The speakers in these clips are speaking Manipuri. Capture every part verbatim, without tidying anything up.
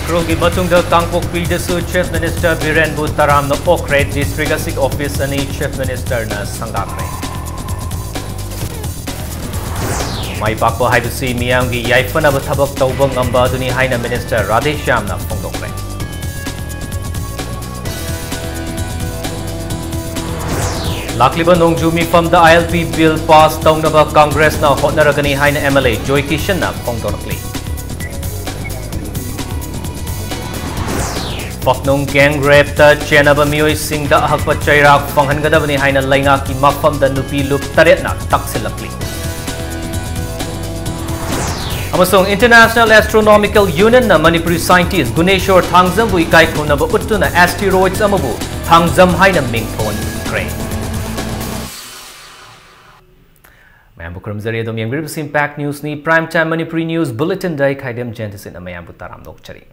ꯀꯦꯟꯗ꯭ꯔꯒꯤ ꯃꯇꯨꯡꯗ ꯀꯥꯡꯄꯣꯛꯄꯤꯗꯁꯨ Chief Minister ꯕꯤꯔꯦꯟꯕꯨ ꯇꯔꯥꯝꯅ ꯑꯣꯛꯈ꯭ꯔꯦ꯫ District ꯑꯁꯤꯒꯤ office ꯑꯅꯤ Chief Ministerꯅ ꯁꯪꯒꯥꯈ꯭ꯔꯦ꯫ ꯃꯥꯏ ꯄꯥꯛꯄ ꯍꯥꯏꯕꯁꯤ ꯃꯤꯌꯥꯝꯒꯤ ꯌꯥꯏꯐꯅꯕ ꯊꯕꯛ ꯇꯧꯕ ꯉꯝꯕ ꯑꯗꯨꯅꯤ ꯍꯥꯏꯅ Minister ꯔꯥꯙꯦꯁ꯭ꯌꯥꯝꯅ ꯐꯣꯡꯗꯣꯛꯈ꯭ꯔꯦ꯫ ꯂꯥꯛꯂꯤꯕ ꯅꯣꯡꯖꯨ ꯃꯤꯐꯝꯗ ILP bill pass ꯇꯧꯅꯕ ꯀꯪꯒ꯭ꯔꯦꯁꯅ ꯍꯣꯠꯅꯔꯒꯅꯤ ꯍꯥꯏꯅ MLA ꯖꯣꯏ ꯀꯤꯁꯟꯅ ꯐꯣꯡꯗꯣꯔꯛꯂꯤ꯫ ꯐꯛꯅꯨꯡ gang rapeꯇ ꯆꯦꯟꯅꯕ ꯃꯤꯑꯣꯏꯁꯤꯡꯗ ꯑꯍꯛꯄ ꯆꯩꯔꯥꯛ ꯐꯪꯍꯟꯒꯗꯕꯅꯤ ꯍꯥꯏꯅ ꯂꯩꯉꯥꯛꯀꯤ ꯃꯐꯝꯗ ꯅꯨꯄꯤ ꯂꯨꯞ ꯇꯔꯦꯠꯅ ꯇꯛꯁꯤꯜꯂꯛꯂꯤ꯫ ꯑꯃꯁꯨꯡ International Astronomical Unionꯅ Manipuri scientist Guneshor ꯊꯥꯡꯖꯝꯕꯨ ꯏꯀꯥꯏ ꯈꯨꯝꯅꯕ ꯎꯠꯇꯨꯅ asteroids ꯑꯃꯕꯨ ꯊꯥꯡꯖꯝ ꯍꯥꯏꯅ ꯃꯤꯡ ꯊꯣꯟꯈ꯭ꯔꯦ꯫ ꯃꯌꯥꯝꯕꯨ ꯈꯨꯔꯨꯝꯖꯔꯤ꯫ ꯑꯗꯣꯝ ꯌꯦꯡꯕꯤꯔꯤꯕꯁꯤ Impact Newsꯅꯤ꯫ Prime Time Manipuri news bulletinꯗ ꯑꯩ ꯈꯥꯏꯗꯦꯝ ꯖꯌꯟꯇꯁꯤꯡꯅ ꯃꯌꯥꯝꯕꯨ ꯇꯔꯥꯝꯅ ꯑꯣꯛꯆꯔꯤ꯫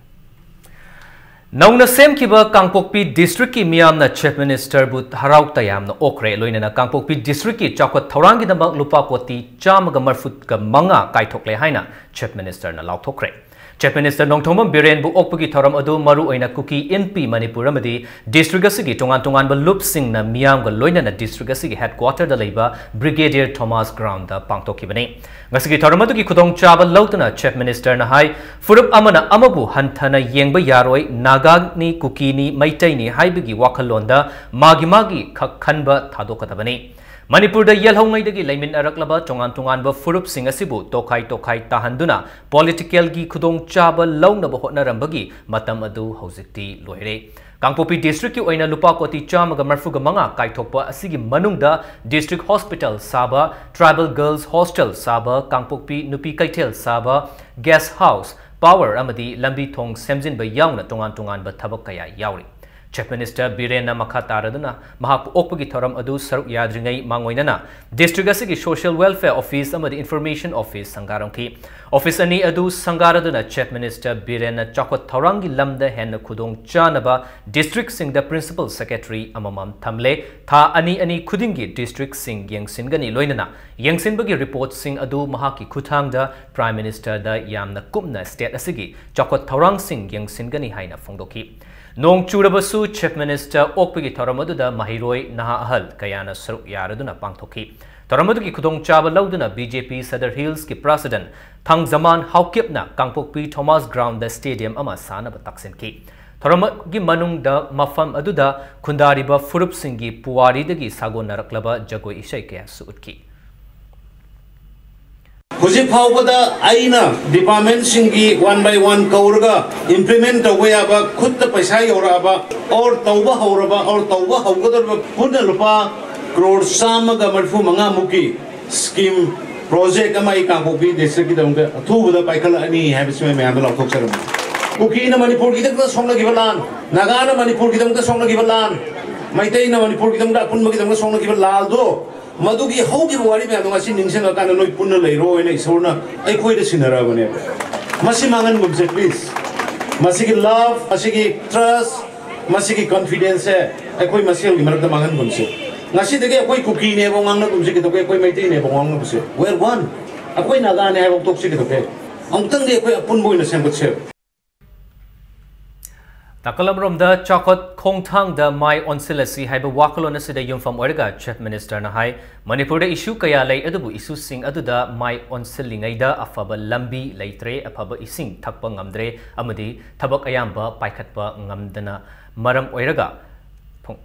ꯅꯧꯅ ꯁꯦꯝꯈꯤꯕ ꯀꯥꯡꯄꯣꯛꯄꯤ districtꯀꯤ ꯃꯤꯌꯥꯝꯅ Chief Ministerꯕꯨ ꯍꯔꯥꯎ ꯇꯌꯥꯝꯅ ꯑꯣꯛꯈ꯭ꯔꯦ꯫ ꯂꯣꯏꯅꯅ ꯀꯥꯡꯄꯣꯛꯄꯤ districtꯀꯤ ꯆꯥꯎꯈꯠ ꯊꯧꯔꯥꯡꯒꯤꯗꯃꯛ ꯂꯨꯄꯥ ꯀꯣꯇꯤ ꯆꯥꯝꯃꯒ ꯃꯔꯤꯐꯨꯒ ꯃꯉꯥ ꯀꯥꯏꯊꯣꯛꯂꯦ ꯍꯥꯏꯅ Chief Ministerꯅ ꯂꯥꯎꯊꯣꯛꯈ꯭ꯔꯦ꯫ Chief Minister ꯅꯣꯡꯊꯣꯝꯕꯝ ꯕꯤꯔꯦꯟꯕꯨ ꯑꯣꯛꯄꯒꯤ ꯊꯧꯔꯝ ꯑꯗꯨ ꯃꯔꯨ ꯑꯣꯏꯅ ꯀꯨꯀꯤ ꯏꯟꯄꯤ ꯃꯅꯤꯄꯨꯔ ꯑꯃꯗꯤ district ꯑꯁꯤꯒꯤ ꯇꯣꯉꯥꯟ ꯇꯣꯉꯥꯟꯕ ꯂꯨꯞꯁꯤꯡꯅ ꯃꯤꯌꯥꯝꯒ ꯂꯣꯏꯅꯅ district ꯑꯁꯤꯒꯤ headquarterꯗ ꯂꯩꯕ Brigadier Thomas groundꯗ ꯄꯥꯡꯊꯣꯛꯈꯤꯕꯅꯤ꯫ ꯉꯁꯤꯒꯤ ꯊꯧꯔꯝ ꯑꯗꯨꯒꯤ ꯈꯨꯗꯣꯡꯆꯥꯕ ꯂꯧꯗꯨꯅ Chief Ministerꯅ ꯍꯥꯏ, ꯐꯨꯔꯨꯞ ꯑꯃꯅ ꯑꯃꯕꯨ ꯍꯟꯊꯅ ꯌꯦꯡꯕ ꯌꯥꯔꯣꯏ, ꯅꯥꯒꯥꯅꯤ, ꯀꯨꯀꯤꯅꯤ, ꯃꯩꯇꯩꯅꯤ ꯍꯥꯏꯕꯒꯤ ꯋꯥꯈꯜꯂꯣꯟꯗ ꯃꯥꯒꯤ ꯃꯥꯒꯤ ꯈꯛ ꯈꯟꯕ ꯊꯥꯗꯣꯛꯀꯗꯕꯅꯤ꯫ ꯃꯅꯤꯄꯨꯔꯗ ꯌꯦꯜꯍꯧꯉꯩꯗꯒꯤ ꯂꯩꯃꯤꯟꯅꯔꯛꯂꯕ ꯇꯣꯉꯥꯟ ꯇꯣꯉꯥꯟꯕ ꯐꯨꯔꯨꯞꯁꯤꯡ ꯑꯁꯤꯕꯨ ꯇꯣꯈꯥꯏ ꯇꯣꯈꯥꯏ ꯇꯥꯍꯟꯗꯨꯅ politicalꯒꯤ ꯈꯨꯗꯣꯡꯆꯥꯕ ꯂꯧꯅꯕ ꯍꯣꯠꯅꯔꯝꯕꯒꯤ ꯃꯇꯝ ꯑꯗꯨ ꯍꯧꯖꯤꯛꯇꯤ ꯂꯣꯏꯔꯦ꯫ ꯀꯥꯡꯄꯣꯛꯄꯤ districtꯀꯤ ꯑꯣꯏꯅ ꯂꯨꯄꯥ ꯀꯣꯇꯤ ꯆꯥꯝꯃꯒ ꯃꯔꯤꯐꯨꯒ ꯃꯉꯥ ꯀꯥꯏꯊꯣꯛꯄ ꯑꯁꯤꯒꯤ ꯃꯅꯨꯡꯗ district hospital ꯁꯥꯕ, tribal girls hostel ꯁꯥꯕ, ꯀꯥꯡꯄꯣꯛꯄꯤ ꯅꯨꯄꯤ ꯀꯩꯊꯦꯜ ꯁꯥꯕ, guest house, power ꯑꯃꯗꯤ ꯂꯝꯕꯤ ꯊꯣꯡ ꯁꯦꯝꯖꯤꯟꯕ ꯌꯥꯎꯅ ꯇꯣꯉꯥꯟ ꯇꯣꯉꯥꯟꯕ ꯊꯕꯛ ꯀꯌꯥ ꯌꯥꯎꯔꯤ꯫ Chief Minister ꯕꯤꯔꯦꯟꯅ ꯃꯈꯥ ꯇꯥꯔꯗꯨꯅ ꯃꯍꯥꯛꯄꯨ ꯑꯣꯛꯄꯒꯤ ꯊꯧꯔꯝ ꯑꯗꯨ ꯁꯔꯨꯛ ꯌꯥꯗ꯭ꯔꯤꯉꯩ ꯃꯥꯡꯑꯣꯏꯅꯅ district ꯑꯁꯤꯒꯤ Social Welfare Office ꯑꯃꯗꯤ Information Office ꯁꯪꯒꯥꯔꯝꯈꯤ꯫ Office ꯑꯅꯤ ꯑꯗꯨ ꯁꯪꯒꯥꯔꯗꯨꯅ Chief Minister ꯕꯤꯔꯦꯟꯅ ꯆꯥꯎꯈꯠ ꯊꯧꯔꯥꯡꯒꯤ ꯂꯝꯗ ꯍꯦꯟꯅ ꯈꯨꯗꯣꯡ ꯆꯥꯅꯕ districtꯁꯤꯡꯗ Principal Secretary ꯑꯃꯃꯝ ꯊꯝꯂꯦ꯫ ꯊꯥ ꯑꯅꯤ ꯑꯅꯤ ꯈꯨꯗꯤꯡꯒꯤ districtꯁꯤꯡ ꯌꯦꯡꯁꯤꯟꯒꯅꯤ, ꯂꯣꯏꯅꯅ ꯌꯦꯡꯁꯤꯟꯕꯒꯤ reportꯁꯤꯡ ꯑꯗꯨ ꯃꯍꯥꯛꯀꯤ ꯈꯨꯠꯊꯥꯡꯗ Prime Ministerꯗ ꯌꯥꯝꯅ ꯀꯨꯞꯅ state ꯑꯁꯤꯒꯤ ꯆꯥꯎꯈꯠ ꯊꯧꯔꯥꯡꯁꯤꯡ ꯌꯦꯡꯁꯤꯟꯒꯅꯤ ꯍꯥꯏꯅ ꯐꯣꯡꯗꯣꯛꯈꯤ꯫ ꯅꯣꯡ ꯆꯨꯔꯕꯁꯨ Chief Minister ꯑꯣꯛꯄꯒꯤ ꯊꯧꯔꯝ ꯑꯗꯨꯗ ꯃꯍꯩꯔꯣꯏ ꯅꯍꯥ ꯑꯍꯜ ꯀꯌꯥꯅ ꯁꯔꯨꯛ ꯌꯥꯔꯗꯨꯅ ꯄꯥꯡꯊꯣꯛꯈꯤ꯫ ꯊꯧꯔꯝ ꯑꯗꯨꯒꯤ ꯈꯨꯗꯣꯡꯆꯥꯕ ꯂꯧꯗꯨꯅ B J P Sadar Hillsꯀꯤ President ꯊꯥꯡꯖꯃꯥꯟ ꯍꯥꯎꯀꯤꯞꯅ ꯀꯥꯡꯄꯣꯛꯄꯤ Thomas Groundꯗ stadium ꯑꯃ ꯁꯥꯅꯕ ꯇꯥꯛꯁꯤꯟꯈꯤ꯫ ꯊꯧꯔꯝꯒꯤ ꯃꯅꯨꯡꯗ ꯃꯐꯝ ꯑꯗꯨꯗ ꯈꯨꯟꯗꯥꯔꯤꯕ ꯐꯨꯔꯨꯞꯁꯤꯡꯒꯤ ꯄꯨꯋꯥꯔꯤꯗꯒꯤ ꯁꯥꯒꯣꯟꯅꯔꯛꯂꯕ ꯖꯒꯣꯏ ꯏꯁꯩ ꯀꯌꯥꯁꯨ ꯎꯠꯈꯤ꯫ ꯍꯧꯖꯤꯛ ꯐꯥꯎꯕꯗ ꯑꯩꯅ departmentꯁꯤꯡꯒꯤ one by one ꯀꯧꯔꯒ implement ꯇꯧꯕ ꯌꯥꯕ, ꯈꯨꯠꯇ ꯄꯩꯁꯥ ꯌꯧꯔꯛꯑꯕ, or ꯇꯧꯕ ꯍꯧꯔꯕ, or ꯇꯧꯕ ꯍꯧꯒꯗꯧꯔꯤꯕ ꯄꯨꯟꯅ ꯂꯨꯄꯥ ꯀ꯭ꯔꯣꯔ ꯆꯥꯝꯃꯒ ꯃꯔꯤꯐꯨ ꯃꯉꯥ ꯃꯨꯛꯀꯤ scheme project ꯑꯃ ꯑꯩ ꯀꯥꯡꯄꯣꯛꯄꯤ districtꯀꯤꯗꯃꯛꯇ ꯑꯊꯨꯕꯗ ꯄꯥꯏꯈꯠꯂꯛꯑꯅꯤ ꯍꯥꯏꯕꯁꯤꯃ ꯃꯌꯥꯝꯗ ꯂꯥꯎꯊꯣꯛꯆꯔꯝꯃꯤ꯫ ꯀꯨꯀꯤꯅ ꯃꯅꯤꯄꯨꯔꯒꯤꯗꯃꯛꯇ ꯁꯣꯛꯅꯈꯤꯕ ꯂꯥꯟ, ꯅꯥꯒꯥꯅ ꯃꯅꯤꯄꯨꯔꯒꯤꯗꯃꯛꯇ ꯁꯣꯛꯅꯈꯤꯕ ꯂꯥꯟ, ꯃꯩꯇꯩꯅ ꯃꯅꯤꯄꯨꯔꯒꯤꯗꯃꯛꯇ ꯑꯄꯨꯟꯕꯒꯤꯗꯃꯛꯇ ꯁꯣꯛꯅꯈꯤꯕ ꯂꯥꯜꯗꯣ, ꯃꯗꯨꯒꯤ ꯍꯧꯈꯤꯕ ꯋꯥꯔꯤ ꯃꯌꯥꯝꯗꯣ ꯉꯁꯤ ꯅꯤꯡꯁꯤꯡꯉꯀꯥꯟꯗ ꯅꯣꯏ ꯄꯨꯟꯅ ꯂꯩꯔꯣ ꯍꯥꯏꯅ ꯏꯁꯣꯔꯅ ꯑꯩꯈꯣꯏꯗ ꯁꯤꯟꯅꯔꯕꯅꯦꯕ꯫ ꯃꯁꯤ ꯃꯥꯡꯍꯟꯒꯨꯝꯁꯦ please꯫ ꯃꯁꯤꯒꯤ love, ꯃꯁꯤꯒꯤ trust, ꯃꯁꯤꯒꯤ confidenceꯁꯦ ꯑꯩꯈꯣꯏ ꯃꯁꯦꯜꯒꯤ ꯃꯔꯛꯇ ꯃꯥꯡꯍꯟꯒꯨꯝꯁꯦ꯫ ꯉꯁꯤꯗꯒꯤ ꯑꯩꯈꯣꯏ ꯀꯨꯀꯤꯅꯦꯕ ꯉꯥꯡꯅꯒꯨꯝꯁꯦ ꯀꯩꯗꯧꯒꯦ, ꯑꯩꯈꯣꯏ ꯃꯩꯇꯩꯅꯦꯕ ꯉꯥꯡꯅꯒꯨꯝꯁꯦ꯫ We are one꯫ ꯑꯩꯈꯣꯏ ꯅꯥꯒꯥꯅꯦ ꯍꯥꯏꯕ ꯇꯣꯛꯁꯤ ꯀꯩꯗꯧꯒꯦ꯫ ꯑꯃꯨꯛꯇꯪꯗꯤ ꯑꯩꯈꯣꯏ ꯑꯄꯨꯟꯕ ꯑꯣꯏꯅ ꯁꯦꯝꯒꯠꯁꯦꯕ꯫ ꯅꯥꯀꯜ ꯑꯃꯔꯣꯝꯗ ꯆꯥꯎꯈꯠ ꯈꯣꯡꯊꯥꯡꯗ ꯃꯥꯏ ꯑꯣꯟꯁꯤꯜꯂꯁꯤ ꯍꯥꯏꯕ ꯋꯥꯈꯜꯂꯣꯟ ꯑꯁꯤꯗ ꯌꯨꯝꯐꯝ ꯑꯣꯏꯔꯒ Chief Ministerꯅ ꯍꯥꯏ, ꯃꯅꯤꯄꯨꯔꯗ issue ꯀꯌꯥ ꯂꯩ, ꯑꯗꯨꯕꯨ issueꯁꯤꯡ ꯑꯗꯨꯗ ꯃꯥꯏ ꯑꯣꯟꯁꯤꯜꯂꯤꯉꯩꯗ ꯑꯐꯕ ꯂꯝꯕꯤ ꯂꯩꯇ꯭ꯔꯦ, ꯑꯐꯕ ꯏꯁꯤꯡ ꯊꯛꯄ ꯉꯝꯗ꯭ꯔꯦ ꯑꯃꯗꯤ ꯊꯕꯛ ꯑꯌꯥꯝꯕ ꯄꯥꯏꯈꯠꯄ ꯉꯝꯗꯅ ꯃꯔꯝ ꯑꯣꯏꯔꯒ ꯐꯣꯡ-,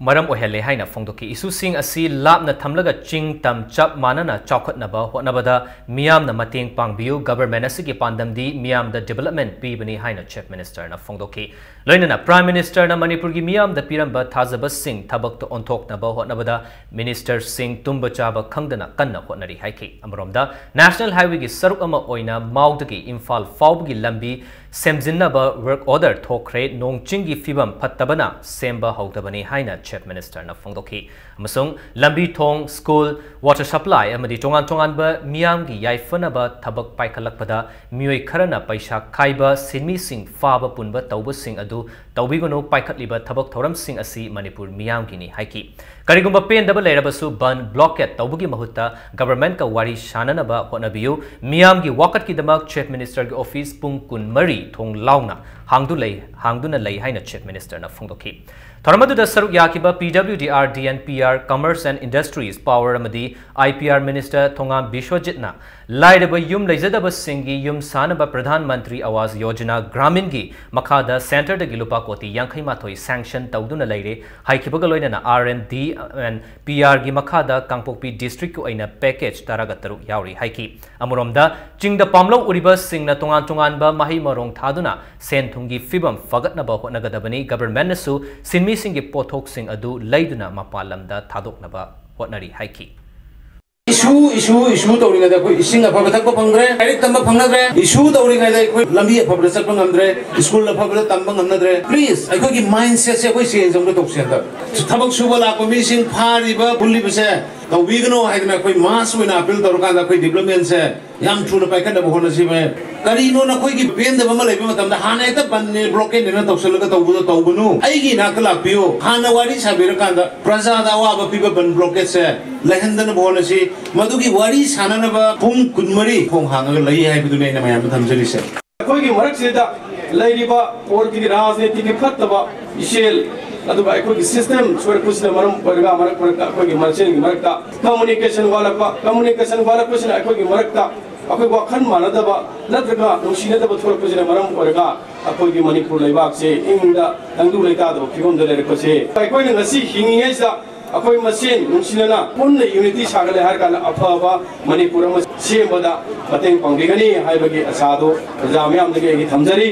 ꯃꯔꯝ ꯑꯣꯏꯍꯜꯂꯦ ꯍꯥꯏꯅ ꯐꯣꯡꯗꯣꯛꯈꯤ꯫ Issueꯁꯤꯡ ꯑꯁꯤ ꯂꯥꯞꯅ ꯊꯝꯂꯒ ꯆꯤꯡ ꯇꯝ ꯆꯞ ꯃꯥꯟꯅꯅ ꯆꯥꯎꯈꯠꯅꯕ ꯍꯣꯠꯅꯕꯗ ꯃꯤꯌꯥꯝꯅ ꯃꯇꯦꯡ ꯄꯥꯡꯕꯤꯌꯨ꯫ Government ꯑꯁꯤꯒꯤ ꯄꯥꯟꯗꯝꯗꯤ ꯃꯤꯌꯥꯝꯗ development ꯄꯤꯕꯅꯤ ꯍꯥꯏꯅ Chief Ministerꯅ ꯐꯣꯡꯗꯣꯛꯈꯤ꯫ ꯂꯣꯏꯅꯅ Prime Minister ꯅ ꯃꯅꯤꯄꯨꯔꯒꯤ ꯃꯤꯌꯥꯝꯗ ꯄꯤꯔꯝꯕ ꯊꯥꯖꯕꯁꯤꯡ ꯊꯕꯛꯇ ꯑꯣꯟꯊꯣꯛꯅꯕ ꯍꯣꯠꯅꯕꯗ Minister ꯁꯤꯡ ꯇꯨꯝꯕ ꯆꯥꯕ ꯈꯪꯗꯅ ꯀꯟꯅ ꯍꯣꯠꯅꯔꯤ ꯍꯥꯏꯈꯤ꯫ ꯑꯃꯔꯣꯝꯗ, National Highway ꯒꯤ ꯁꯔꯨꯛ ꯑꯃ ꯑꯣꯏꯅ ꯃꯥꯎꯗꯒꯤ ꯏꯝꯐꯥꯜ ꯐꯥꯎꯕꯒꯤ ꯂꯝꯕꯤ ꯁꯦꯝꯖꯤꯟꯅꯕ work order ꯊꯣꯛꯈ꯭ꯔꯦ, ꯅꯣꯡ ꯆꯤꯡꯒꯤ ꯐꯤꯕꯝ ꯐꯠꯇꯕꯅ ꯁꯦꯝꯕ ꯍꯧꯗꯕꯅꯤ ꯍꯥꯏꯅ Chief Minister ꯅ ꯐꯣꯡꯗꯣꯛꯈꯤ꯫ ꯑꯃꯁꯨꯡ ꯂꯝꯕꯤ ꯊꯣꯡ, school, water supply ꯑꯃꯗꯤ ꯇꯣꯉꯥꯟ ꯇꯣꯉꯥꯟꯕ ꯃꯤꯌꯥꯝꯒꯤ ꯌꯥꯏꯐꯅꯕ ꯊꯕꯛ ꯄꯥꯏꯈꯠꯂꯛꯄꯗ ꯃꯤꯑꯣꯏ ꯈꯔꯅ ꯄꯩꯁꯥ ꯈꯥꯏꯕ, ꯁꯤꯟꯃꯤꯁꯤꯡ ꯐꯥꯕ ꯄꯨꯟꯕ ꯇꯧꯕꯁꯤꯡ ꯑꯗꯨ ꯇꯧꯕꯤꯒꯅꯨ, ꯄꯥꯏꯈꯠꯂꯤꯕ ꯊꯕꯛ ꯊꯧꯔꯝꯁꯤꯡ ꯑꯁꯤ ꯃꯅꯤꯄꯨꯔ ꯃꯤꯌꯥꯝꯒꯤꯅꯤ ꯍꯥꯏꯈꯤ꯫ ꯀꯔꯤꯒꯨꯝꯕ ꯄꯦꯟꯗꯕ ꯂꯩꯔꯕꯁꯨ ꯕꯟ blockade ꯇꯧꯕꯒꯤ ꯃꯍꯨꯠꯇ government ꯀ ꯋꯥꯔꯤ ꯁꯥꯅꯅꯕ ꯍꯣꯠꯅꯕꯤꯌꯨ, ꯃꯤꯌꯥꯝꯒꯤ ꯋꯥꯀꯠꯀꯤꯗꯃꯛ Chief Minister ꯒꯤ office ꯄꯨꯡ ꯀꯨꯟꯃꯔꯤ ꯊꯣꯡ ꯂꯥꯎꯅ ꯍꯥꯡꯗꯨ ꯂꯩ, ꯍꯥꯡꯗꯨꯅ ꯂꯩ ꯍꯥꯏꯅ Chief Minister ꯅ ꯐꯣꯡꯗꯣꯛꯈꯤ꯫ ꯊꯧꯔꯝ ꯑꯗꯨꯗ ꯁꯔꯨꯛ ꯌꯥꯈꯤꯕ P W D R, D N P R, Commerce and Industries, Power ꯑꯃꯗꯤ I P R Minister ꯊꯣꯉꯥꯝ ꯕꯤꯁ꯭ꯋꯖꯤꯠꯅ ꯂꯥꯏꯔꯕ ꯌꯨꯝ ꯂꯩꯖꯗꯕꯁꯤꯡꯒꯤ ꯌꯨꯝ ꯁꯥꯅꯕ ꯄ꯭ꯔꯙꯥꯟ ꯃꯟꯇ꯭ꯔꯤ ꯑꯋꯥꯁ ꯌꯣꯖꯅꯥ ꯒ꯭ꯔꯥꯃꯤꯟꯒꯤ ꯃꯈꯥꯗ centre ꯗꯒꯤ ꯂꯨꯄꯥ ꯀꯣꯇꯤ ꯌꯥꯡꯈꯩ ꯃꯥꯊꯣꯏ sanction ꯇꯧꯗꯨꯅ ꯂꯩꯔꯦ ꯍꯥꯏꯈꯤꯕꯒ ꯂꯣꯏꯅꯅ R and D and P R ꯒꯤ ꯃꯈꯥꯗ ꯀꯥꯡꯄꯣꯛꯄꯤ district ꯀꯤ ꯑꯣꯏꯅ package ꯇꯔꯥꯒ ꯇꯔꯨꯛ ꯌꯥꯎꯔꯤ ꯍꯥꯏꯈꯤ꯫ ꯑꯃꯔꯣꯝꯗ, ꯆꯤꯡꯗ ꯄꯥꯝꯂꯧ ꯎꯔꯤꯕꯁꯤꯡꯅ ꯇꯣꯉꯥꯟ ꯇꯣꯉꯥꯟꯕ ꯃꯍꯩ ꯃꯔꯣꯡ ꯊꯥꯗꯨꯅ ꯁꯦꯟ ꯊꯨꯝꯒꯤ ꯐꯤꯕꯝ ꯐꯒꯠꯅꯕ ꯍꯣꯠꯅꯒꯗꯕꯅꯤ꯫ Government ꯅꯁꯨ ꯁꯤꯟꯃꯤꯁꯤꯡꯒꯤ ꯄꯣꯠꯊꯣꯛꯁꯤꯡ ꯑꯗꯨ ꯂꯩꯗꯨꯅ ꯃꯄꯥꯟ ꯂꯝꯗ ꯊꯥꯗꯣꯛꯅꯕ ꯍꯣꯠꯅꯔꯤ ꯍꯥꯏꯈꯤ꯫ Issue, issue, issue ꯇꯧꯔꯤꯉꯩꯗ ꯑꯩꯈꯣꯏ ꯏꯁꯤꯡ ꯑꯐꯕ ꯊꯛꯄ ꯐꯪꯗ꯭ꯔꯦ, ꯂꯥꯏꯔꯤꯛ ꯇꯝꯕ ꯐꯪꯅꯗ꯭ꯔꯦ꯫ Issue ꯇꯧꯔꯤꯉꯩꯗ ꯑꯩꯈꯣꯏ ꯂꯝꯕꯤ ꯑꯐꯕꯗ ꯆꯠꯄ ꯉꯝꯗ꯭ꯔꯦ, school ꯑꯐꯕꯗ ꯇꯝꯕ ꯉꯝꯅꯗ꯭ꯔꯦ꯫ Please, ꯑꯩꯈꯣꯏꯒꯤ mindset ꯁꯦ ꯑꯩꯈꯣꯏ change ꯑꯝꯇ ꯇꯧꯁꯦ ꯍꯟꯗꯛ꯫ ꯊꯕꯛ ꯁꯨꯕ ꯂꯥꯛꯄ ꯃꯤꯁꯤꯡ ꯐꯥꯔꯤꯕ, ꯄꯨꯜꯂꯤꯕꯁꯦ ꯇꯧꯕꯤꯒꯅꯣ ꯍꯥꯏꯗꯅ ꯑꯩꯈꯣꯏ mass ꯑꯣꯏꯅ appeal ꯇꯧꯔꯀꯥꯟꯗ ꯑꯩꯈꯣꯏ development ꯁꯦ ꯌꯥꯝ ꯊꯨꯅ ꯄꯥꯏꯈꯠꯅꯕ ꯍꯣꯠꯅꯁꯤ꯫ ꯀꯔꯤꯅꯣ ꯅꯈꯣꯏꯒꯤ ꯄꯦꯟꯗꯕ ꯑꯃ ꯂꯩꯕ ꯃꯇꯝꯗ ꯍꯥꯟꯅ ꯍꯦꯛꯇ ꯕꯟꯅꯦ, blockade ꯅꯦꯅ ꯇꯧꯁꯜꯂꯒ ꯇꯧꯕꯗꯣ ꯇꯧꯒꯅꯨ꯫ ꯑꯩꯒꯤ ꯏꯅꯥꯛꯇ ꯂꯥꯛꯄꯤꯌꯨ꯫ ꯍꯥꯟꯅ ꯋꯥꯔꯤ ꯁꯥꯕꯤꯔꯀꯥꯟꯗ ꯄ꯭ꯔꯖꯥꯗ ꯑꯋꯥꯕ ꯄꯤꯕ ꯕꯟ blockade ꯁꯦ ꯂꯩꯍꯟꯗꯅꯕ ꯍꯣꯠꯅꯁꯤ꯫ ꯃꯗꯨꯒꯤ ꯋꯥꯔꯤ ꯁꯥꯟꯅꯅꯕ ꯄꯨꯡ ꯀꯨꯟꯃꯔꯤ ꯊꯣꯡ ꯍꯥꯡꯉꯒ ꯂꯩ ꯍꯥꯏꯕꯗꯨꯅꯤ ꯑꯩꯅ ꯃꯌꯥꯝꯗ ꯊꯝꯖꯔꯤꯁꯦ꯫ ꯑꯩꯈꯣꯏꯒꯤ ꯃꯔꯛꯁꯤꯗ ꯂꯩꯔꯤꯕ ꯄꯣꯔꯒꯤ ꯔꯥꯖꯅꯤꯇꯤꯒꯤ ꯐꯠꯇꯕ ꯏꯆꯦꯜ, ꯑꯗꯨꯒ ꯑꯩꯈꯣꯏꯒꯤ system ꯁꯣꯏꯔꯛꯄꯁꯤꯅ ꯃꯔꯝ ꯑꯣꯏꯔꯒ ꯃꯔꯛ ꯃꯔꯛꯇ ꯑꯩꯈꯣꯏꯒꯤ ꯃꯁꯦꯟꯒꯤ ꯃꯔꯛꯇ communication ꯋꯥꯠꯂꯛꯄ, communication ꯋꯥꯠꯂꯛꯄꯁꯤꯅ ꯑꯩꯈꯣꯏꯒꯤ ꯃꯔꯛꯇ ꯑꯩꯈꯣꯏ ꯋꯥꯈꯜ ꯃꯥꯟꯅꯗꯕ ꯅꯠꯇ꯭ꯔꯒ ꯅꯨꯡꯁꯤꯅꯗꯕ ꯊꯣꯛꯂꯛꯄꯁꯤꯅ ꯃꯔꯝ ꯑꯣꯏꯔꯒ ꯑꯩꯈꯣꯏꯒꯤ ꯃꯅꯤꯄꯨꯔ ꯂꯩꯕꯥꯛꯁꯦ ꯏꯪꯗ ꯇꯪꯗꯨ ꯂꯩꯇꯥꯗꯕ ꯐꯤꯕꯝꯗ ꯂꯩꯔꯛꯄꯁꯦ ꯑꯩꯈꯣꯏꯅ ꯉꯁꯤ ꯍꯤꯡꯉꯤꯉꯩꯁꯤꯗ ꯑꯩꯈꯣꯏ ꯃꯁꯦꯟ ꯅꯨꯡꯁꯤꯅꯅ ꯄꯨꯟꯅ unity ꯁꯥꯒꯠꯂꯦ ꯍꯥꯏꯔ ꯀꯥꯟꯗ ꯑꯐꯕ ꯃꯅꯤꯄꯨꯔ ꯑꯃ ꯁꯦꯝꯕꯗ ꯃꯇꯦꯡ ꯄꯥꯡꯕꯤꯒꯅꯤ ꯍꯥꯏꯕꯒꯤ ꯑꯁꯥꯗꯨ ꯄ꯭ꯔꯖꯥ ꯃꯌꯥꯝꯗꯒꯤ ꯑꯩꯒꯤ ꯊꯝꯖꯔꯤ꯫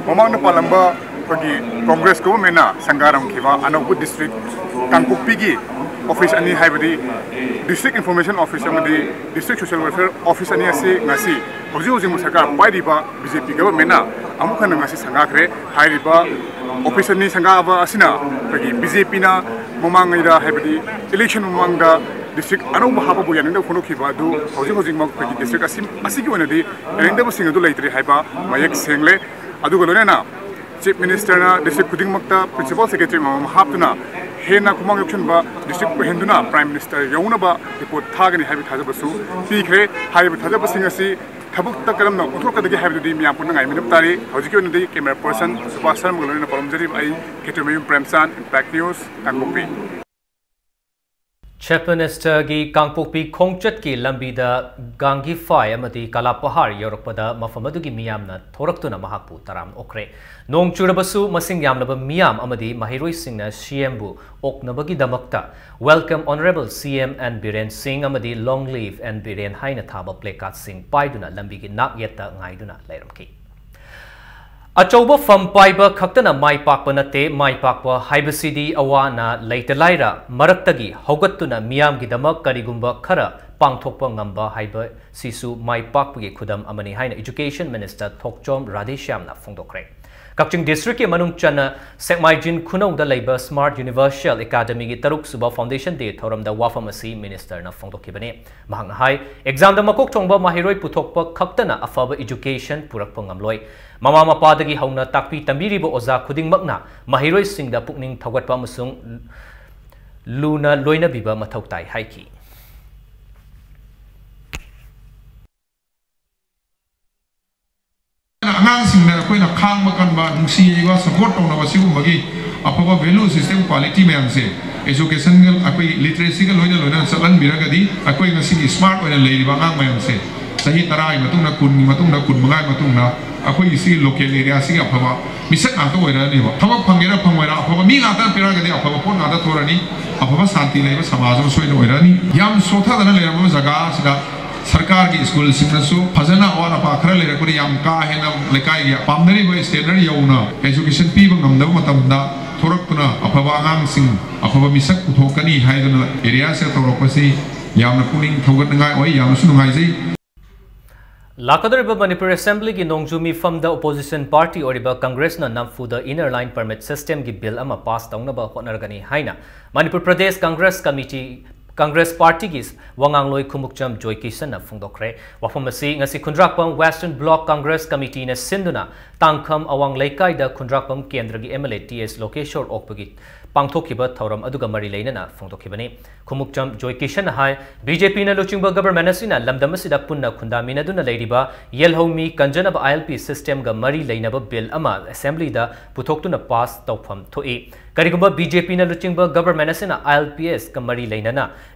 ꯃꯃꯥꯡꯗ ꯄꯥꯜꯂꯝꯕ ꯑꯩꯈꯣꯏꯒꯤ ꯀꯣꯡꯒ꯭ꯔꯦꯁ ꯒꯣꯚꯔꯟꯃꯦꯟꯠꯅ ꯁꯪꯒꯥꯔꯝꯈꯤꯕ ꯑꯅꯧꯕ ꯗꯤꯁꯇ꯭ꯔꯤꯛ ꯀꯥꯡꯄꯣꯛꯄꯤꯒꯤ ꯑꯣꯐꯤꯁ ꯑꯅꯤ, ꯍꯥꯏꯕꯗꯤ ꯗꯤꯁꯇ꯭ꯔꯤꯛ ꯏꯟꯐꯣꯔꯃꯦꯁꯟ ꯑꯣꯐꯤꯁ ꯑꯃꯗꯤ ꯗꯤꯁꯇ꯭ꯔꯤꯛ ꯁꯣꯁꯤꯌꯦꯜ ꯋꯦꯜꯐꯤꯌꯔ ꯑꯣꯐꯤꯁ ꯑꯅꯤ ꯑꯁꯤ ꯉꯁꯤ ꯍꯧꯖꯤꯛ ꯍꯧꯖꯤꯛ ꯁꯔꯀꯥꯔ ꯄꯥꯏꯔꯤꯕ ꯕꯤ ꯖꯦ ꯄꯤ ꯒꯣꯚꯔꯟꯃꯦꯟꯠꯅ ꯑꯃꯨꯛ ꯍꯟꯅ ꯉꯁꯤ ꯁꯪꯒꯥꯈ꯭ꯔꯦ꯫ ꯍꯥꯏꯔꯤꯕ ꯑꯣꯐꯤꯁ ꯑꯅꯤ ꯁꯪꯒꯥꯕ ꯑꯁꯤꯅ ꯑꯩꯈꯣꯏꯒꯤ ꯕꯤ ꯖꯦ ꯄꯤꯅ ꯃꯃꯥꯡꯉꯩꯗ, ꯍꯥꯏꯕꯗꯤ ꯏꯂꯦꯛꯁꯟ ꯃꯃꯥꯡꯗ ꯗꯤꯁꯇ꯭ꯔꯤꯛ ꯑꯅꯧꯕ ꯍꯥꯞꯄꯕꯨ ꯌꯥꯅꯤꯡꯗꯕ ꯐꯣꯡꯗꯣꯛꯈꯤꯕ ꯑꯗꯨ ꯍꯧꯖꯤꯛ ꯍꯧꯖꯤꯛꯃꯛ ꯑꯩꯈꯣꯏꯒꯤ ꯗꯤꯁꯇ꯭ꯔꯤꯛ ꯑꯁꯤ, ꯑꯁꯤꯒꯤ ꯑꯣꯏꯅꯗꯤ ꯌꯥꯅꯤꯡꯗꯕꯁꯤꯡ ꯑꯗꯨ ꯂꯩꯇ꯭ꯔꯦ ꯍꯥꯏꯕ ꯃꯌꯦꯛ ꯁꯦꯡꯂꯦ꯫ ꯑꯗꯨꯒ ꯂꯣꯏꯅꯅ ꯆꯤꯐ ꯃꯤꯅꯤꯁꯇꯔꯅ ꯗꯤꯁꯇ꯭ꯔꯤꯛ ꯈꯨꯗꯤꯡꯃꯛꯇ ꯄ꯭ꯔꯤꯟꯁꯤꯄꯥꯜ ꯁꯦꯀ꯭ꯔꯦꯇꯔꯤ ꯑꯃꯃꯝ ꯍꯥꯞꯇꯨꯅ ꯍꯦꯟꯅ ꯈꯨꯃꯥꯡ ꯌꯧꯁꯤꯟꯕ ꯗꯤꯁꯇ꯭ꯔꯤꯛ ꯑꯣꯏꯍꯟꯗꯨꯅ ꯄ꯭ꯔꯥꯏꯝ ꯃꯤꯅꯤꯁꯇꯔ ꯌꯧꯅꯕ ꯔꯤꯄꯣꯔꯠ ꯊꯥꯒꯅꯤ ꯍꯥꯏꯕꯒꯤ ꯊꯥꯖꯕꯁꯨ ꯄꯤꯈ꯭ꯔꯦ꯫ ꯍꯥꯏꯔꯤꯕ ꯊꯥꯖꯕꯁꯤꯡ ꯑꯁꯤ ꯊꯕꯛꯇ ꯀꯔꯝꯅ ꯑꯣꯟꯊꯣꯔꯛꯀꯗꯒꯦ ꯍꯥꯏꯕꯗꯨꯗꯤ ꯃꯤꯌꯥꯝ ꯄꯨꯟꯅ ꯉꯥꯏꯃꯤꯟꯅꯕ ꯇꯥꯔꯤ꯫ ꯍꯧꯖꯤꯛꯀꯤ ꯑꯣꯏꯅꯗꯤ ꯀꯦꯃꯦꯔꯥ ꯄꯔꯁꯟ ꯁꯨꯕꯥꯁ ꯁꯔꯃꯒ ꯂꯣꯏꯅꯅ ꯄꯥꯎꯗꯝꯖꯔꯤꯕ ꯑꯩ ꯈꯦꯇ꯭ꯔꯤꯃꯌꯨꯝ ꯄ꯭ꯔꯦꯝꯆꯥꯟ, ꯏꯝꯄꯦꯛ ꯅ꯭ꯌꯨꯁ, ꯀꯥꯡꯄꯣꯛꯄꯤ꯫ ꯆꯤꯐ ꯃꯤꯅꯤꯁꯇꯔꯒꯤ ꯀꯥꯡꯄꯣꯛꯄꯤ ꯈꯣꯡꯆꯠꯀꯤ ꯂꯝꯕꯤꯗ ꯒꯥꯡꯒꯤꯐꯥꯏ ꯑꯃꯗꯤ ꯀꯥꯂꯥꯄꯍꯥꯔ ꯌꯧꯔꯛꯄꯗ ꯃꯐꯝ ꯑꯗꯨꯒꯤ ꯃꯤꯌꯥꯝꯅ ꯊꯣꯔꯛꯇꯨꯅ ꯃꯍꯥꯛꯄꯨ ꯇꯔꯥꯝꯅ ꯑꯣꯛꯈ꯭ꯔꯦ꯫ ꯅꯣꯡ ꯆꯨꯔꯕꯁꯨ ꯃꯁꯤꯡ ꯌꯥꯝꯂꯕ ꯃꯤꯌꯥꯝ ꯑꯃꯗꯤ ꯃꯍꯩꯔꯣꯏꯁꯤꯡꯅ ꯁꯤ ꯑꯦꯝꯕꯨ ꯑꯣꯛꯅꯕꯒꯤꯗꯃꯛꯇ "Welcome Honorable C M and Biren Singh" ꯑꯃꯗꯤ "Long Live and Biren" ꯍꯥꯏꯅ ꯊꯥꯕ ꯄ꯭ꯂꯦꯀꯥꯔꯗꯁꯤꯡ ꯄꯥꯏꯗꯨꯅ ꯂꯝꯕꯤꯒꯤ ꯅꯥꯛ ꯌꯦꯠꯇ ꯉꯥꯏꯗꯨꯅ ꯂꯩꯔꯝꯈꯤ꯫ ꯑꯆꯧꯕ ꯐꯝ ꯄꯥꯏꯕ ꯈꯛꯇꯅ ꯃꯥꯏ ꯄꯥꯛꯄ ꯅꯠꯇꯦ, ꯃꯥꯏ ꯄꯥꯛꯄ ꯍꯥꯏꯕꯁꯤꯗꯤ ꯑꯋꯥ ꯑꯅꯥ, ꯂꯩꯇ ꯂꯥꯏꯔ ꯃꯔꯛꯇꯒꯤ ꯍꯧꯒꯠꯇꯨꯅ ꯃꯤꯌꯥꯝꯒꯤꯗꯃꯛ ꯀꯔꯤꯒꯨꯝꯕ ꯈꯔ ꯄꯥꯡꯊꯣꯛꯄ ꯉꯝꯕ ꯍꯥꯏꯕꯁꯤꯁꯨ ꯃꯥꯏ ꯄꯥꯛꯄꯒꯤ ꯈꯨꯗꯝ ꯑꯃꯅꯤ ꯍꯥꯏꯅ ꯏꯖꯨꯀꯦꯁꯟ ꯃꯤꯅꯤꯁꯇꯔ ꯊꯣꯛꯆꯣꯝ ꯔꯥꯙꯦꯁ꯭ꯌꯥꯝꯅ ꯐꯣꯡꯗꯣꯛꯈ꯭ꯔꯦ꯫ ꯀꯛꯆꯤꯡ ꯗꯤꯁꯇ꯭ꯔꯤꯛꯀꯤ ꯃꯅꯨꯡ ꯆꯟꯅ ꯁꯦꯛꯃꯥꯏꯖꯤꯟ ꯈꯨꯅꯧꯗ ꯂꯩꯕ ꯁ꯭ꯃꯥꯔꯠ ꯌꯨꯅꯤꯚꯔꯁꯦꯜ ꯑꯦꯀꯥꯗꯃꯤꯒꯤ ꯇꯔꯨꯛ ꯁꯨꯕ ꯐꯥꯎꯟꯗꯦꯁꯟ ꯗꯦ ꯊꯧꯔꯝꯗ ꯋꯥꯐꯝ ꯑꯁꯤ ꯃꯤꯅꯤꯁꯇꯔꯅ ꯐꯣꯡꯗꯣꯛꯈꯤꯕꯅꯤ꯫ ꯃꯍꯥꯛꯅ ꯍꯥꯏ, ꯑꯦꯛꯖꯥꯝꯗ ꯃꯀꯣꯛ ꯊꯣꯡꯕ ꯃꯍꯩꯔꯣꯏ ꯄꯨꯊꯣꯛꯄ ꯈꯛꯇꯅ ꯑꯐꯕ ꯏꯖꯨꯀꯦꯁꯟ ꯄꯨꯔꯛꯄ ꯉꯝꯂꯣꯏ꯫ ꯃꯃꯥ ꯃꯄꯥꯗꯒꯤ ꯍꯧꯅ ꯇꯥꯛꯄꯤ ꯇꯝꯕꯤꯔꯤꯕ ꯑꯣꯖꯥ ꯈꯨꯗꯤꯡꯃꯛꯅ ꯃꯍꯩꯔꯣꯏꯁꯤꯡꯗ ꯄꯨꯛꯅꯤꯡ ꯊꯧꯒꯠꯄ ꯑꯃꯁꯨꯡ ꯂꯨꯅ ꯂꯣꯏꯅꯕꯤꯕ ꯃꯊꯧ ꯇꯥꯏ ꯍꯥꯏꯈꯤ꯫ ꯑꯉꯥꯡꯁꯤꯡꯗ ꯑꯩꯈꯣꯏꯅ ꯈꯥꯡꯕ ꯀꯟꯕ, ꯅꯨꯡꯁꯤ ꯌꯩꯕ, ꯁꯄꯣꯔꯠ ꯇꯧꯅꯕ, ꯁꯤꯒꯨꯝꯕꯒꯤ ꯑꯐꯕ ꯚꯦꯂꯨ ꯁꯤꯁꯇꯦꯝ, ꯀ꯭ꯋꯥꯂꯤꯇꯤ ꯃꯌꯥꯝꯁꯦ ꯑꯦꯖꯨꯀꯦꯁꯟꯒ, ꯑꯩꯈꯣꯏꯒꯤ ꯂꯤꯇꯔꯦꯁꯤꯒ ꯂꯣꯏꯅ ꯂꯣꯏꯅꯅ ꯆꯠꯍꯟꯕꯤꯔꯒꯗꯤ ꯑꯩꯈꯣꯏ ꯉꯁꯤꯒꯤ ꯁ꯭ꯃꯥꯔꯠ ꯑꯣꯏꯅ ꯂꯩꯔꯤꯕ ꯑꯉꯥꯡ ꯃꯌꯥꯝꯁꯦ ꯆꯍꯤ ꯇꯔꯥꯒꯤ ꯃꯇꯨꯡꯗ, ꯀꯨꯟꯒꯤ ꯃꯇꯨꯡꯗ, ꯀꯨꯟ ꯃꯉꯥꯒꯤ ꯃꯇꯨꯡꯗ ꯑꯩꯈꯣꯏꯒꯤ ꯁꯤꯒꯤ ꯂꯣꯀꯦꯜ ꯑꯦꯔꯤꯌꯥꯁꯤꯒꯤ ꯑꯐꯕ ꯃꯤꯁꯛ ꯉꯥꯛꯇ ꯑꯣꯏꯔꯛꯑꯅꯦꯕ꯫ ꯊꯕꯛ ꯐꯪꯒꯦꯔꯥ ꯐꯪꯉꯣꯏꯔꯥ, ꯑꯐꯕ ꯃꯤ ꯉꯥꯛꯇ ꯄꯤꯔꯛꯑꯒꯗꯤ ꯑꯐꯕ ꯄꯣꯠ ꯉꯥꯛꯇ ꯊꯣꯔꯛꯑꯅꯤ, ꯑꯐꯕ ꯁꯥꯟꯇꯤ ꯂꯩꯕ ꯁꯃꯥꯖ ꯑꯃ ꯁꯣꯏꯗꯅ ꯑꯣꯏꯔꯛꯑꯅꯤ꯫ ꯌꯥꯝ ꯁꯣꯠꯊꯗꯅ ꯂꯩꯔꯝꯕ ꯖꯒꯥ ꯑꯁꯤꯗ ꯁꯔꯀꯥꯔꯒꯤ ꯁ꯭ꯀꯨꯜꯁꯤꯡꯅꯁꯨ ꯐꯖꯅ ꯑꯋꯥꯠ ꯑꯄꯥ ꯈꯔ ꯂꯩꯔꯛꯄꯗ ꯌꯥꯝ ꯀꯥ ꯍꯦꯟꯅ ꯂꯩꯀꯥꯏꯒꯤ ꯄꯥꯝꯅꯔꯤꯕ ꯁ꯭ꯇꯦꯟꯗꯔꯗ ꯌꯧꯅ ꯑꯦꯖꯨꯀꯦꯁꯟ ꯄꯤꯕ ꯉꯝꯗꯕ ꯃꯇꯝꯗ ꯊꯣꯔꯛꯇꯨꯅ ꯑꯐꯕ ꯑꯉꯥꯡꯁꯤꯡ, ꯑꯐꯕ ꯃꯤꯁꯛ ꯄꯨꯊꯣꯛꯀꯅꯤ ꯍꯥꯏꯗꯨꯅ ꯑꯦꯔꯤꯌꯥꯁꯤꯗ ꯇꯧꯔꯛꯄꯁꯤ ꯌꯥꯝꯅ ꯄꯨꯛꯅꯤꯡ ꯊꯧꯒꯠꯅꯤꯡꯉꯥꯏ ꯑꯣꯏ, ꯌꯥꯝꯅꯁꯨ ꯅꯨꯡꯉꯥꯏꯖꯩ꯫ ꯂꯥꯛꯀꯗꯧꯔꯤꯕ ꯃꯅꯤꯄꯨꯔ ꯑꯦꯁꯦꯝꯕ꯭ꯂꯤꯒꯤ ꯅꯣꯡꯖꯨ ꯃꯤꯐꯝꯗ ꯑꯣꯄꯣꯖꯤꯁꯟ ꯄꯥꯔꯇꯤ ꯑꯣꯏꯔꯤꯕ ꯀꯪꯒ꯭ꯔꯦꯁꯅ ꯅꯝꯐꯨꯗ ꯏꯅꯔ ꯂꯥꯏꯟ ꯄꯔꯃꯤꯠ ꯁꯤꯁꯇꯦꯝꯒꯤ ꯕꯤꯜ ꯑꯃ ꯄꯥꯁ ꯇꯧꯅꯕ ꯍꯣꯠꯅꯔꯒꯅꯤ ꯍꯥꯏꯅ ꯃꯅꯤꯄꯨꯔ ꯄ꯭ꯔꯗꯦꯁ ꯀꯪꯒ꯭ꯔꯦꯁ ꯀꯃꯤꯇꯤ, ꯀꯪꯒ꯭ꯔꯦꯁ ꯄꯥꯔꯇꯤꯒꯤ ꯋꯥꯉꯥꯡꯂꯣꯏ ꯈꯨꯃꯨꯛꯆꯝ ꯖꯣꯏꯀꯤꯁꯟꯅ ꯐꯣꯡꯗꯣꯛꯈ꯭ꯔꯦ꯫ ꯋꯥꯐꯝ ꯑꯁꯤ ꯉꯁꯤ ꯈꯨꯟꯗ꯭ꯔꯥꯛꯄꯝ ꯋꯦꯁꯇꯔꯟ ꯕ꯭ꯂꯣꯛ ꯀꯪꯒ꯭ꯔꯦꯁ ꯀꯃꯤꯇꯤꯅ ꯁꯤꯟꯗꯨꯅ ꯇꯥꯡꯈꯝ ꯑꯋꯥꯡ ꯂꯩꯀꯥꯏꯗ ꯈꯨꯟꯗ꯭ꯔꯥꯛꯄꯝ ꯀꯦꯟꯗ꯭ꯔꯒꯤ ꯑꯦꯝ ꯑꯦꯜ ꯑꯦ ꯇꯤ ꯑꯦꯁ ꯂꯣꯀꯦꯁꯣꯔ ꯑꯣꯛꯄꯒꯤ ꯄꯥꯡꯊꯣꯛꯈꯤꯕ ꯊꯧꯔꯝ ꯑꯗꯨꯒ ꯃꯔꯤ ꯂꯩꯅꯅ ꯐꯣꯡꯗꯣꯛꯈꯤꯕꯅꯤ꯫ ꯈꯨꯃꯨꯛꯆꯝ ꯖꯣꯏꯀꯤꯁꯟꯅ ꯍꯥꯏ, ꯕꯤ ꯖꯦ ꯄꯤꯅ ꯂꯨꯆꯤꯡꯕ ꯒꯚꯔꯟꯃꯦꯟꯠ ꯑꯁꯤꯅ ꯂꯝꯗꯝ ꯑꯁꯤꯗ ꯄꯨꯟꯅ ꯈꯨꯟꯗꯥꯃꯤꯟꯅꯗꯨꯅ ꯂꯩꯔꯤꯕ ꯌꯦꯜꯍꯧꯃꯤ ꯀꯟꯖꯅꯕ ꯑꯥꯏ ꯑꯦꯜ ꯄꯤ ꯁꯤꯁꯇꯦꯝꯒ ꯃꯔꯤ ꯂꯩꯅꯕ ꯕꯤꯜ ꯑꯃ ꯑꯦꯁꯦꯝꯕ꯭ꯂꯤꯗ ꯄꯨꯊꯣꯛꯇꯨꯅ ꯄꯥꯁ ꯇꯧꯐꯝ ꯊꯣꯛꯏ꯫ ꯀꯔꯤꯒꯨꯝꯕ ꯕꯤ ꯖꯦ ꯄꯤꯅ ꯂꯨꯆꯤꯡꯕ ꯒꯚꯔꯟꯃꯦꯟꯠ ꯑꯁꯤꯅ ꯑꯥꯏ ꯑꯦꯜ ꯄꯤ ꯑꯦꯁꯀ ꯃꯔꯤ ꯂꯩꯅꯅ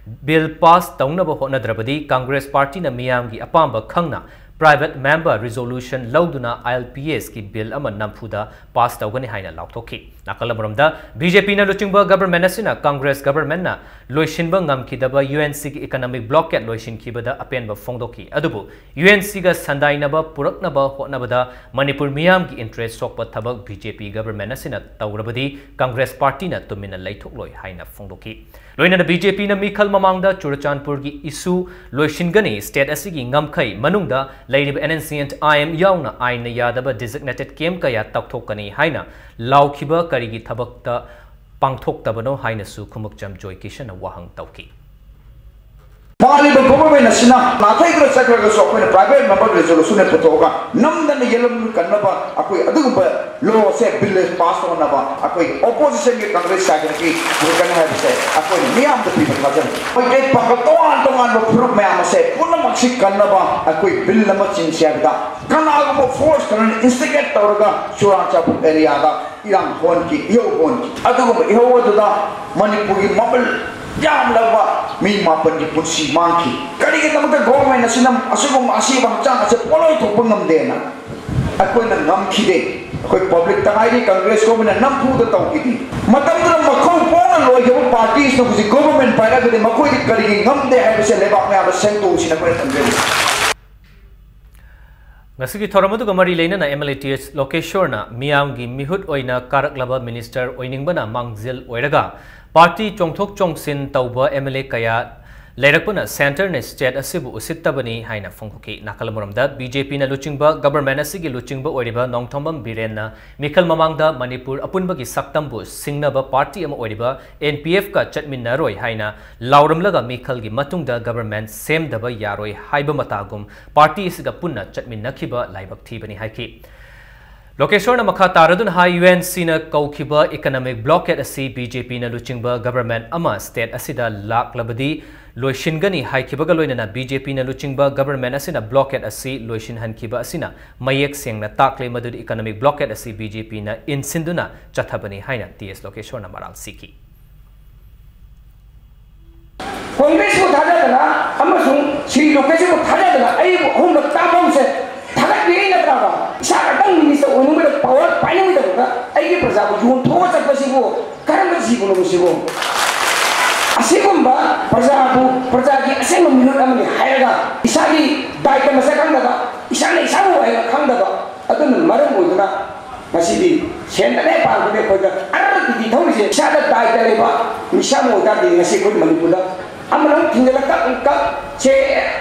ꯕꯤꯜ ꯄꯥꯁ ꯇꯧꯅꯕ ꯍꯣꯠꯅꯗ꯭ꯔꯕꯗꯤ ꯀꯪꯒ꯭ꯔꯦꯁ ꯄꯥꯔꯇꯤꯅ ꯃꯤꯌꯥꯝꯒꯤ ꯑꯄꯥꯝꯕ ꯈꯪꯅ ꯄ꯭ꯔꯥꯏꯚꯦꯠ ꯃꯦꯝꯕꯔ ꯔꯤꯖꯣꯂꯨꯁꯟ ꯂꯧꯗꯨꯅ ꯑꯥꯏ ꯑꯦꯜ ꯄꯤ ꯑꯦꯁꯀꯤ ꯕꯤꯜ ꯑꯃ ꯅꯝꯐꯨꯗ ꯄꯥꯁ ꯇꯧꯒꯅꯤ ꯍꯥꯏꯅ ꯂꯥꯎꯊꯣꯛꯈꯤ꯫ ꯅꯥꯀꯜ ꯑꯃꯔꯣꯝꯗ, ꯕꯤ ꯖꯦ ꯄꯤꯅ ꯂꯨꯆꯤꯡꯕ ꯒꯚꯔꯟꯃꯦꯟꯠ ꯑꯁꯤꯅ ꯀꯪꯒ꯭ꯔꯦꯁ ꯒꯚꯔꯟꯃꯦꯟꯠꯅ ꯂꯣꯏꯁꯤꯟꯕ ꯉꯝꯈꯤꯗꯕ ꯌꯨ ꯑꯦꯟ ꯁꯤꯒꯤ ꯏꯀꯣꯅꯣꯃꯤꯛ ꯕ꯭ꯂꯣꯀꯦꯗ ꯂꯣꯏꯁꯤꯟꯈꯤꯕꯗ ꯑꯄꯦꯟꯕ ꯐꯣꯡꯗꯣꯛꯈꯤ꯫ ꯑꯗꯨꯕꯨ ꯌꯨ ꯑꯦꯟ ꯁꯤꯒ ꯁꯟꯗꯥꯏꯅꯕ ꯄꯨꯔꯛꯅꯕ ꯍꯣꯠꯅꯕꯗ ꯃꯅꯤꯄꯨꯔ ꯃꯤꯌꯥꯝꯒꯤ ꯏꯟꯇꯔꯦꯁ ꯁꯣꯛꯄ ꯊꯕꯛ ꯕꯤ ꯖꯦ ꯄꯤ ꯒꯚꯔꯟꯃꯦꯟꯠ ꯑꯁꯤꯅ ꯇꯧꯔꯕꯗꯤ ꯀꯪꯒ꯭ꯔꯦꯁ ꯄꯥꯔꯇꯤꯅ ꯇꯨꯃꯤꯟꯅ ꯂꯩꯊꯣꯛꯂꯣꯏ ꯍꯥꯏꯅ ꯐꯣꯡꯗꯣꯛꯈꯤ꯫ ꯂꯣꯏꯅꯅ ꯕꯤ ꯖꯦ ꯄꯤꯅ ꯃꯤꯈꯜ ꯃꯃꯥꯡꯗ ꯆꯨꯔꯆꯥꯟꯄꯨꯔꯒꯤ ꯏꯁꯨ ꯂꯣꯏꯁꯤꯟꯒꯅꯤ, ꯁ꯭ꯇꯦꯠ ꯑꯁꯤꯒꯤ ꯉꯝꯈꯩ ꯃꯅꯨꯡꯗ ꯂꯩꯔꯤꯕ N N C N I M ꯌꯥꯎꯅ ꯑꯥꯏꯟꯅ ꯌꯥꯗꯕ ꯗꯤꯖꯤꯒꯅꯦꯇꯦꯗ ꯀꯦꯝꯞ ꯀꯌꯥ ꯇꯧꯊꯣꯛꯀꯅꯤ ꯍꯥꯏꯅ ꯂꯥꯎꯈꯤꯕ ꯀꯔꯤꯒꯤ ꯊꯕꯛꯇ ꯄꯥꯡꯊꯣꯛꯇꯕꯅꯣ ꯍꯥꯏꯅꯁꯨ ꯈꯨꯃꯨꯛꯆꯝ ꯖꯣꯏꯀꯤꯁꯟꯅ ꯋꯥꯍꯪ ꯇꯧꯈꯤ꯫ ꯄꯥꯜꯂꯤꯕ ꯒꯣꯚꯔꯟꯃꯦꯟꯠ ꯑꯁꯤꯅ ꯅꯥꯊꯩꯗꯨꯅ ꯆꯠꯈ꯭ꯔꯒꯁꯨ ꯑꯩꯈꯣꯏꯅ ꯄ꯭ꯔꯥꯏꯚꯦꯠ ꯃꯦꯝꯕꯔ ꯔꯤꯖꯣꯂꯨꯁꯟ ꯄꯨꯊꯣꯛꯑꯒ ꯅꯝꯗꯅ ꯌꯦꯜꯍꯧꯃꯤ ꯀꯟꯅꯕ ꯑꯩꯈꯣꯏ ꯑꯗꯨꯒꯨꯝꯕ ꯂꯣꯁꯦ, ꯕꯤꯜ ꯄꯥꯁ ꯇꯧꯅꯕ ꯑꯩꯈꯣꯏ ꯑꯣꯄꯣꯖꯤꯁꯟꯒꯤ ꯀꯪꯒ꯭ꯔꯦꯁ ꯁꯥꯏꯠꯇꯒꯤ ꯄꯨꯔꯛꯀꯅꯤ ꯍꯥꯏꯕꯁꯦ ꯑꯩꯈꯣꯏꯅ ꯃꯤꯌꯥꯝꯗ ꯄꯤꯕ ꯊꯥꯖꯅꯤ꯫ ꯃꯩꯇꯩ ꯄꯥꯡꯒꯜ ꯇꯣꯉꯥꯟ ꯇꯣꯉꯥꯟꯕ ꯐꯨꯔꯨꯞ ꯃꯌꯥꯝ ꯑꯁꯦ ꯄꯨꯝꯅꯃꯛꯁꯤ ꯀꯟꯅꯕ ꯑꯩꯈꯣꯏ ꯕꯤꯜ ꯑꯃ ꯆꯦꯟꯁꯤ ꯍꯥꯏꯕꯗ ꯀꯅꯥꯒꯨꯝꯕ ꯐꯣꯔꯁ ꯈꯔꯅ ꯏꯟꯁꯇꯤꯒꯦꯠ ꯇꯧꯔꯒ ꯆꯨꯔꯥꯆꯥꯟꯄꯨꯔ ꯑꯦꯔꯤꯌꯥꯗ ꯏꯔꯥꯡ ꯍꯧꯍꯟꯈꯤ, ꯏꯍꯧ ꯍꯧꯍꯟꯈꯤ꯫ ꯑꯗꯨꯒꯨꯝꯕ ꯏꯍꯧ ꯑꯗꯨꯗ ꯃꯅꯤꯄꯨꯔꯒꯤ ꯃꯃꯜ ꯌꯥꯝꯂꯕ ꯃꯤ ꯃꯥꯄꯟꯒꯤ ꯄꯨꯟꯁꯤ ꯃꯥꯡꯈꯤ꯫ ꯀꯔꯤꯒꯤꯗꯃꯛꯇ ꯒꯣꯚꯔꯟꯃꯦꯟꯠ ꯑꯁꯤꯅ ꯑꯁꯤꯒꯨꯝꯕ ꯑꯁꯤꯕ ꯍꯛꯆꯥꯡ ꯑꯁꯤ ꯄꯣꯠꯂꯣꯏ ꯊꯣꯛꯄ ꯉꯝꯗꯦꯅ? ꯑꯩꯈꯣꯏꯅ ꯉꯝꯈꯤꯗꯦ꯫ ꯑꯩꯈꯣꯏ ꯄꯕ꯭ꯂꯤꯛꯇ ꯍꯥꯏꯔꯤ, ꯀꯪꯒ꯭ꯔꯦꯁ ꯒꯣꯚꯔꯟꯃꯦꯟꯠꯅ ꯅꯝꯐꯨꯗ ꯇꯧꯈꯤꯗꯦ꯫ ꯃꯇꯝꯗꯨꯗ ꯃꯈꯧ ꯄꯣꯛꯅ ꯑꯣꯏꯈꯤꯕ ꯄꯥꯔꯇꯤꯁꯤꯅ ꯍꯧꯖꯤꯛ ꯒꯣꯚꯔꯟꯃꯦꯟ ꯄꯥꯏꯔꯒꯗꯤ ꯃꯈꯣꯏꯗꯤ ꯀꯔꯤꯒꯤ ꯉꯝꯗꯦ ꯍꯥꯏꯕꯁꯦ ꯂꯩꯕꯥꯛ ꯃꯌꯥꯝꯗ ꯁꯦꯡꯗꯣꯛꯁꯤꯅ ꯑꯩꯈꯣꯏꯅ ꯊꯝꯖꯔꯤ꯫ ꯉꯁꯤꯒꯤ ꯊꯧꯔꯝ ꯑꯗꯨꯒ ꯃꯔꯤ ꯂꯩꯅꯅ ꯑꯦꯝ ꯑꯦꯜ ꯑꯦ ꯇꯤ ꯑꯦꯁ ꯂꯣꯀꯦꯁꯣꯔꯅ ꯃꯤꯌꯥꯝꯒꯤ ꯃꯤꯍꯨꯠ ꯑꯣꯏꯅ ꯀꯥꯔꯛꯂꯕ ꯃꯤꯅꯤꯁꯇꯔ ꯑꯣꯏꯅꯤꯡꯕꯅ ꯃꯥꯡꯖꯤꯜ ꯑꯣꯏꯔꯒ ꯄꯥꯔꯇꯤ ꯆꯣꯡꯊꯣꯛ ꯆꯣꯡꯁꯤꯟ ꯇꯧꯕ ꯑꯦꯝ ꯑꯦꯜ ꯑꯦ ꯀꯌꯥ ꯂꯩꯔꯛꯄꯅ ꯁꯦꯟꯇꯔꯅ ꯁ꯭ꯇꯦꯠ ꯑꯁꯤꯕꯨ ꯎꯁꯤꯠꯇꯕꯅꯤ ꯍꯥꯏꯅ ꯐꯣꯡꯗꯣꯛꯈꯤ꯫ ꯅꯥꯀꯜ ꯑꯃꯔꯣꯝꯗ ꯕꯤ ꯖꯦ ꯄꯤꯅ ꯂꯨꯆꯤꯡꯕ ꯒꯕꯔꯟꯃꯦꯟꯠ ꯑꯁꯤꯒꯤ ꯂꯨꯆꯤꯡꯕ ꯑꯣꯏꯔꯤꯕ ꯅꯣꯡꯊꯣꯝꯕꯝ ꯕꯤꯔꯦꯟꯅ ꯃꯤꯈꯜ ꯃꯃꯥꯡꯗ ꯃꯅꯤꯄꯨꯔ ꯑꯄꯨꯟꯕꯒꯤ ꯁꯛꯇꯝꯕꯨ ꯁꯤꯡꯅꯕ ꯄꯥꯔꯇꯤ ꯑꯃ ꯑꯣꯏꯔꯤꯕ ꯑꯦꯟ ꯄꯤ ꯑꯦꯐꯀ ꯆꯠꯃꯤꯟꯅꯔꯣꯏ ꯍꯥꯏꯅ ꯂꯥꯎꯔꯝꯂꯒ ꯃꯤꯈꯜꯒꯤ ꯃꯇꯨꯡꯗ ꯒꯕꯔꯟꯃꯦꯟꯠ ꯁꯦꯝꯗꯕ ꯌꯥꯔꯣꯏ ꯍꯥꯏꯕ ꯃꯇꯥꯒꯨꯝ ꯄꯥꯔꯇꯤ ꯑꯁꯤꯒ ꯄꯨꯟꯅ ꯆꯠꯃꯤꯟꯅꯈꯤꯕ ꯂꯥꯏꯕꯛ ꯊꯤꯕꯅꯤ ꯍꯥꯏꯈꯤ꯫ ꯂꯣꯀꯦꯁꯣꯔꯅ ꯃꯈꯥ ꯇꯥꯔꯗꯨꯅ ꯍꯥꯏ, ꯌꯨ ꯑꯦꯟ ꯁꯤꯅ ꯀꯧꯈꯤꯕ ꯏꯀꯅꯣꯃꯤꯛ ꯕ꯭ꯂꯣꯀꯦꯠ ꯑꯁꯤ ꯕꯤ ꯖꯦ ꯄꯤꯅ ꯂꯨꯆꯤꯡꯕ ꯒꯕꯔꯟꯃꯦꯟꯠ ꯑꯃ ꯁ꯭ꯇꯦꯠ ꯑꯁꯤꯗ ꯂꯥꯛꯂꯕꯗꯤ ꯂꯣꯏꯁꯤꯟꯒꯅꯤ ꯍꯥꯏꯈꯤꯕꯒ ꯂꯣꯏꯅꯅ ꯕꯤ ꯖꯦ ꯄꯤꯅ ꯂꯨꯆꯤꯡꯕ ꯒꯕꯔꯟꯃꯦꯟꯠ ꯑꯁꯤꯅ ꯕ꯭ꯂꯣꯀꯦꯠ ꯑꯁꯤ ꯂꯣꯏꯁꯤꯟꯍꯟꯈꯤꯕ ꯑꯁꯤꯅ ꯃꯌꯦꯛ ꯁꯦꯡꯅ ꯇꯥꯛꯂꯦ ꯃꯗꯨꯗꯤ ꯏꯀꯅꯣꯃꯤꯛ ꯕ꯭ꯂꯣꯀꯦꯠ ꯑꯁꯤ ꯕꯤ ꯖꯦ ꯄꯤꯅ ꯏꯟꯁꯤꯟꯗꯨꯅ ꯆꯠꯊꯕꯅꯤ ꯍꯥꯏꯅ ꯇꯤ ꯑꯦꯁ ꯂꯣꯀꯦꯁꯣꯔꯅ ꯃꯔꯥꯜ ꯁꯤꯈꯤ꯫ ꯀꯣꯡꯒ꯭ꯔꯦꯁꯄꯨ ꯊꯥꯖꯗꯅ ꯑꯃꯁꯨꯡ ꯁ꯭ꯔꯤ ꯂꯣꯀꯦꯁꯄꯨ ꯊꯥꯖꯗꯅ ꯑꯩꯕꯨ ꯑꯍꯨꯝꯂꯛ ꯇꯥꯐꯝꯁꯦ ꯊꯥꯒꯠꯄꯤꯔꯤ ꯅꯠꯇ꯭ꯔꯥꯕ? ꯏꯁꯥ ꯈꯛꯇꯪ ꯃꯤꯅꯤꯁꯇꯔ ꯑꯣꯏꯅꯤꯡꯕꯗ ꯄꯥꯋꯔ ꯄꯥꯏꯅꯤꯡꯕꯗ ꯑꯩꯒꯤ ꯄ꯭ꯔꯖꯥꯕꯨ ꯌꯣꯟꯊꯣꯛꯑ ꯆꯠꯄꯁꯤꯕꯨ ꯀꯔꯝꯕ ꯖꯤꯕꯅꯣ ꯃꯁꯤꯕꯨ? ꯑꯁꯤꯒꯨꯝꯕ ꯄ꯭ꯔꯖꯥꯕꯨ ꯄ꯭ꯔꯖꯥꯒꯤ ꯑꯁꯦꯡꯕ ꯃꯤꯍꯨꯠ ꯑꯃꯅꯤ ꯍꯥꯏꯔꯒ ꯏꯁꯥꯒꯤ ꯗꯥꯏꯇ ꯃꯁꯛ ꯈꯪꯗꯕ, ꯏꯁꯥꯅ ꯏꯁꯥꯕꯨ ꯍꯥꯏꯅ ꯈꯪꯗꯕ, ꯑꯗꯨꯅ ꯃꯔꯝ ꯑꯣꯏꯗꯨꯅ ꯉꯁꯤꯗꯤ ꯁꯦꯟꯗꯅ ꯍꯦꯛ ꯄꯥꯟꯕꯗꯤ ꯑꯩꯈꯣꯏꯗ ꯑꯔꯔ ꯇꯤꯇꯤ ꯊꯧꯔꯤꯁꯦ ꯏꯁꯥꯗ ꯗꯥꯏꯇ ꯂꯩꯕ ꯃꯤꯁꯛ ꯑꯃ ꯑꯣꯏꯇꯥꯔꯗꯤ ꯉꯁꯤ ꯑꯩꯈꯣꯏ ꯃꯅꯤꯄꯨꯔꯗ ꯑꯃꯗ ꯑꯃꯨꯛ ꯊꯤꯡꯖꯤꯜꯂꯛꯇ ꯑꯃꯨꯛꯀ ꯁꯦ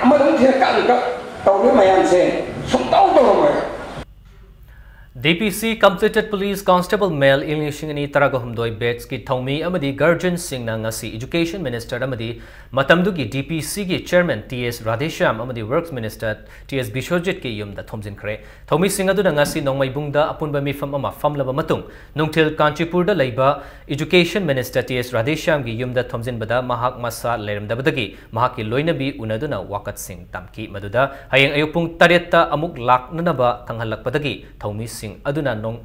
ꯑꯃꯗ ꯑꯃꯨꯛ ꯊꯤꯡꯖꯤꯜꯂꯛꯇ ꯑꯃꯨꯛꯀ ꯇꯧꯔꯤꯕ ꯃꯌꯥꯝꯁꯦ ꯁꯨꯡꯇꯧ ꯇꯧꯔꯝꯃꯣꯏ꯫ ꯗꯤ ꯄꯤ ꯁꯤ completed police constable male ꯏꯪ ꯂꯤꯁꯤꯡ ꯑꯅꯤ ꯇꯔꯥꯒ ꯍꯨꯝꯗꯣꯏ batchꯀꯤ ꯊꯧꯃꯤ ꯑꯃꯗꯤ guardianꯁꯤꯡꯅ ꯉꯁꯤ Education Minister ꯑꯃꯗꯤ ꯃꯇꯝꯗꯨꯒꯤ ꯗꯤ ꯄꯤ ꯁꯤꯒꯤ chairman ꯇꯤ ꯑꯦꯁ ꯔꯥꯙꯦꯁ꯭ꯌꯥꯝ ꯑꯃꯗꯤ Works Minister ꯇꯤ ꯑꯦꯁ ꯕꯤꯁ꯭ꯋꯖꯤꯠꯀꯤ ꯌꯨꯝꯗ ꯊꯣꯝꯖꯤꯟꯈ꯭ꯔꯦ꯫ ꯊꯧꯃꯤꯁꯤꯡ ꯑꯗꯨꯅ ꯉꯁꯤ ꯅꯣꯡꯃꯩꯕꯨꯡꯗ ꯑꯄꯨꯟꯕ ꯃꯤꯐꯝ ꯑꯃ ꯐꯝꯂꯕ ꯃꯇꯨꯡ ꯅꯨꯡꯊꯤꯜ ꯀꯥꯟꯆꯤꯄꯨꯔꯗ ꯂꯩꯕ Education Minister ꯇꯤ ꯑꯦꯁ ꯔꯥꯙꯦꯁ꯭ꯌꯥꯝꯒꯤ ꯌꯨꯝꯗ ꯊꯣꯝꯖꯤꯟꯕꯗ ꯃꯍꯥꯛ ꯃꯁꯥ ꯂꯩꯔꯝꯗꯕꯗꯒꯤ ꯃꯍꯥꯛꯀꯤ ꯂꯣꯏꯅꯕꯤ ꯎꯅꯗꯨꯅ ꯋꯥꯀꯠꯁꯤꯡ ꯇꯝꯈꯤ꯫ ꯃꯗꯨꯗ ꯍꯌꯦꯡ ꯑꯌꯨꯛ ꯄꯨꯡ ꯇꯔꯦꯠꯇ ꯑꯃꯨꯛ ꯂꯥꯛꯅꯅꯕ ꯈꯪꯍꯜꯂꯛꯄꯗꯒꯤ ꯊꯧꯃꯤꯁꯤꯡ ꯑꯗꯨꯅ ꯅꯣꯡ-,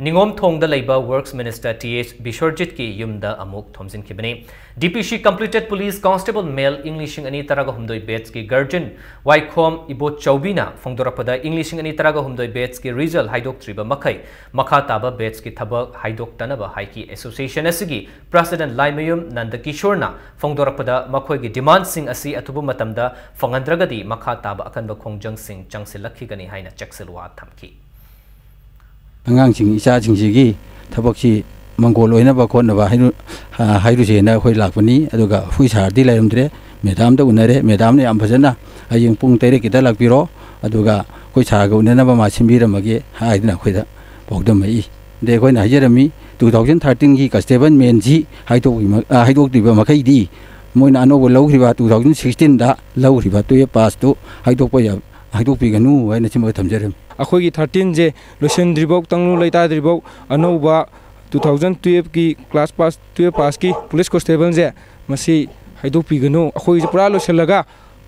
ꯅꯤꯉꯣꯝꯊꯣꯡꯗ ꯂꯩꯕ Works Minister ꯇꯤ ꯑꯦꯁ ꯕꯤꯁ꯭ꯋꯔꯖꯤꯠꯀꯤ ꯌꯨꯝꯗ ꯑꯃꯨꯛ ꯊꯣꯝꯖꯤꯟꯈꯤꯕꯅꯤ꯫ ꯗꯤ ꯄꯤ ꯁꯤ Completed Police Constable Male ꯏꯪ ꯂꯤꯁꯤꯡ ꯑꯅꯤ ꯇꯔꯥꯒ ꯍꯨꯝꯗꯣꯏ batchꯀꯤ guardian ꯋꯥꯏꯈꯣꯝ ꯏꯕꯣꯆꯧꯕꯤꯅ ꯐꯣꯡꯗꯣꯔꯛꯄꯗ, ꯏꯪ ꯂꯤꯁꯤꯡ ꯑꯅꯤ ꯇꯔꯥꯒ ꯍꯨꯝꯗꯣꯏ batchꯀꯤ result ꯍꯥꯏꯗꯣꯛꯇ꯭ꯔꯤꯕ ꯃꯈꯩ ꯃꯈꯥ ꯇꯥꯕ batchꯀꯤ ꯊꯕꯛ ꯍꯥꯏꯗꯣꯛꯇꯅꯕ ꯍꯥꯏꯈꯤ꯫ Association ꯑꯁꯤꯒꯤ President ꯂꯥꯏꯃꯌꯨꯝ ꯅꯟꯗꯀꯤꯁꯣꯔꯅ ꯐꯣꯡꯗꯣꯔꯛꯄꯗ, ꯃꯈꯣꯏꯒꯤ demandꯁꯤꯡ ꯑꯁꯤ ꯑꯊꯨꯕ ꯃꯇꯝꯗ ꯐꯪꯍꯟꯗ꯭ꯔꯒꯗꯤ ꯃꯈꯥ ꯇꯥꯕ ꯑꯀꯟꯕ ꯈꯣꯡꯖꯪꯁꯤꯡ ꯆꯪꯁꯤꯜꯂꯛꯈꯤꯒꯅꯤ ꯍꯥꯏꯅ ꯆꯦꯛꯁꯤꯜꯋꯥ ꯊꯝꯈꯤ꯫ ꯑꯉꯥꯡꯁꯤꯡ, ꯏꯆꯥꯁꯤꯡꯁꯤꯒꯤ ꯊꯕꯛꯁꯤ ꯃꯪꯒꯣꯜ ꯑꯣꯏꯅꯕ ꯈꯣꯠꯅꯕ ꯍꯥꯏꯔꯨ-, ꯑ, ꯍꯥꯏꯔꯨꯁꯦꯅ ꯑꯩꯈꯣꯏ ꯂꯥꯛꯄꯅꯤ꯫ ꯑꯗꯨꯒ ꯑꯩꯈꯣꯏ ꯁꯥꯔꯗꯤ ꯂꯩꯔꯝꯗ꯭ꯔꯦ, ꯃꯦꯗꯥꯝꯗ ꯎꯅꯔꯦ꯫ ꯃꯦꯗꯥꯝꯅ ꯌꯥꯝ ꯐꯖꯅ ꯍꯌꯦꯡ ꯄꯨꯡ ꯇꯔꯦꯠꯀꯤꯗ ꯂꯥꯛꯄꯤꯔꯣ, ꯑꯗꯨꯒ ꯑꯩꯈꯣꯏ ꯁꯥꯔꯒ ꯎꯅꯅꯕ ꯃꯥ ꯁꯤꯟꯕꯤꯔꯝꯃꯒꯦ ꯍꯥꯏꯗꯅ ꯑꯩꯈꯣꯏꯗ ꯄꯥꯎꯗꯝꯃꯛꯏ꯫ ꯑꯗꯩ ꯑꯩꯈꯣꯏꯅ ꯍꯥꯏꯖꯔꯝꯃꯤ, two thousand thirteenꯒꯤ Constable Manꯁꯤ ꯍꯥꯏꯗꯣꯛꯄꯤꯃ-, ꯑ, ꯍꯥꯏꯗꯣꯛꯇ꯭ꯔꯤꯕ ꯃꯈꯩꯗꯤ ꯃꯣꯏꯅ ꯑꯅꯧꯕ ꯂꯧꯈ꯭ꯔꯤꯕ two thousand sixteenꯗ ꯂꯧꯈ꯭ꯔꯤꯕ twelve passꯇꯨ ꯍꯥꯏꯗꯣꯛꯄ ꯌꯥ-, ꯍꯥꯏꯗꯣꯛꯄꯤꯒꯅꯨ ꯍꯥꯏꯅ ꯁꯤꯃꯒ ꯊꯝꯖꯔꯝꯃꯤ꯫ ꯑꯩꯈꯣꯏꯒꯤ thirteenꯁꯦ ꯂꯣꯏꯁꯤꯟꯗ꯭ꯔꯤꯐꯥꯎ, ꯇꯪꯗꯨ ꯂꯩꯇꯥꯗ꯭ꯔꯤꯐꯥꯎ ꯑꯅꯧꯕ two thousand twelveꯀꯤ class pass, twelve passꯀꯤ police constableꯁꯦ ꯃꯁꯤ ꯍꯥꯏꯗꯣꯛꯄꯤꯒꯅꯨ꯫ ꯑꯩꯈꯣꯏꯒꯤꯁꯦ ꯄꯨꯔꯥ ꯂꯣꯏꯁꯤꯜꯂꯒ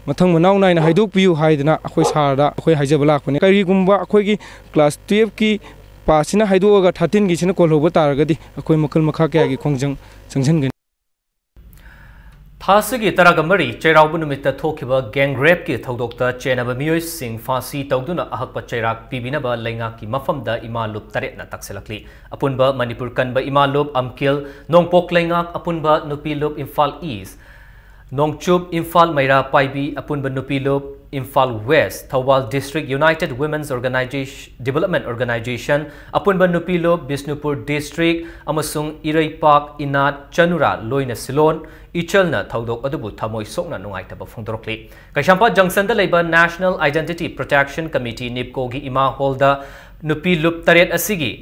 ꯃꯊꯪ ꯃꯅꯥꯎ ꯅꯥꯏꯅ ꯍꯥꯏꯗꯣꯛꯄꯤꯌꯨ ꯍꯥꯏꯗꯅ ꯑꯩꯈꯣꯏ ꯁꯥꯔꯗ ꯑꯩꯈꯣꯏ ꯍꯥꯏꯖꯕ ꯂꯥꯛꯄꯅꯤ꯫ ꯀꯔꯤꯒꯨꯝꯕ ꯑꯩꯈꯣꯏꯒꯤ class twelveꯀꯤ passꯁꯤꯅ ꯍꯥꯏꯗꯣꯛꯑꯒ thirteenꯒꯤꯁꯤꯅ ꯀꯣꯜꯍꯧꯕ ꯇꯥꯔꯒꯗꯤ ꯑꯩꯈꯣꯏ ꯃꯈꯜ ꯃꯈꯥ ꯀꯌꯥꯒꯤ ꯈꯣꯡꯖꯪ ꯆꯪꯁꯤꯟꯒꯅꯤ꯫ ꯊꯥ ꯑꯁꯤꯒꯤ ꯇꯔꯥꯒ ꯃꯔꯤ ꯆꯩꯔꯥꯎꯕ ꯅꯨꯃꯤꯠꯇ ꯊꯣꯛꯈꯤꯕ gang rapeꯀꯤ ꯊꯧꯗꯣꯛꯇ ꯆꯦꯟꯅꯕ ꯃꯤꯑꯣꯏꯁꯤꯡ ꯐꯥꯁꯤ ꯇꯧꯗꯨꯅ ꯑꯍꯛꯄ ꯆꯩꯔꯥꯛ ꯄꯤꯕꯤꯅꯕ ꯂꯩꯉꯥꯛꯀꯤ ꯃꯐꯝꯗ ꯏꯃꯥ ꯂꯨꯞ ꯇꯔꯦꯠꯅ ꯇꯛꯁꯤꯜꯂꯛꯂꯤ꯫ ꯑꯄꯨꯟꯕ ꯃꯅꯤꯄꯨꯔ ꯀꯟꯕ ꯏꯃꯥ ꯂꯨꯞ ꯑꯝꯀꯤꯜ, ꯅꯣꯡꯄꯣꯛ ꯂꯩꯉꯥꯛ, ꯑꯄꯨꯟꯕ ꯅꯨꯄꯤ ꯂꯨꯞ ꯏꯝꯐꯥꯜ ꯏꯁ, ꯅꯣꯡꯆꯨꯞ ꯏꯝꯐꯥꯜ ꯃꯩꯔꯥ ꯄꯥꯏꯕꯤ, ꯑꯄꯨꯟꯕ ꯅꯨꯄꯤ ꯂꯨꯞ Imphal west, Thoubal District United Women's Organization, Development Organization, ꯑꯄꯨꯟꯕ ꯅꯨꯄꯤ ꯂꯨꯞ ꯕꯤꯁꯅꯨꯄꯨꯔ District, ꯑꯃꯁꯨꯡ ꯏꯔꯩꯄꯥꯛ, ꯏꯅꯥꯠ, ꯆꯅꯨꯔꯥ, ꯂꯣꯏꯅ ꯁꯤꯂꯣꯟ, ꯏꯆꯜꯅ ꯊꯧꯗꯣꯛ ꯑꯗꯨꯕꯨ ꯊꯃꯣꯏ ꯁꯣꯛꯅ ꯅꯨꯡꯉꯥꯏꯇꯕ ꯐꯣꯡꯗꯣꯔꯛꯂꯤ꯫ ꯀꯩꯁꯥꯝꯄꯥꯠ ꯖꯪꯁꯟꯗ ꯂꯩꯕ National Identity Protection Committee, NIPCOꯒꯤ ꯏꯃꯥ ꯍꯣꯜꯗ ꯅꯨꯄꯤ ꯂꯨꯞ ꯇꯔꯦꯠ ꯑꯁꯤꯒꯤ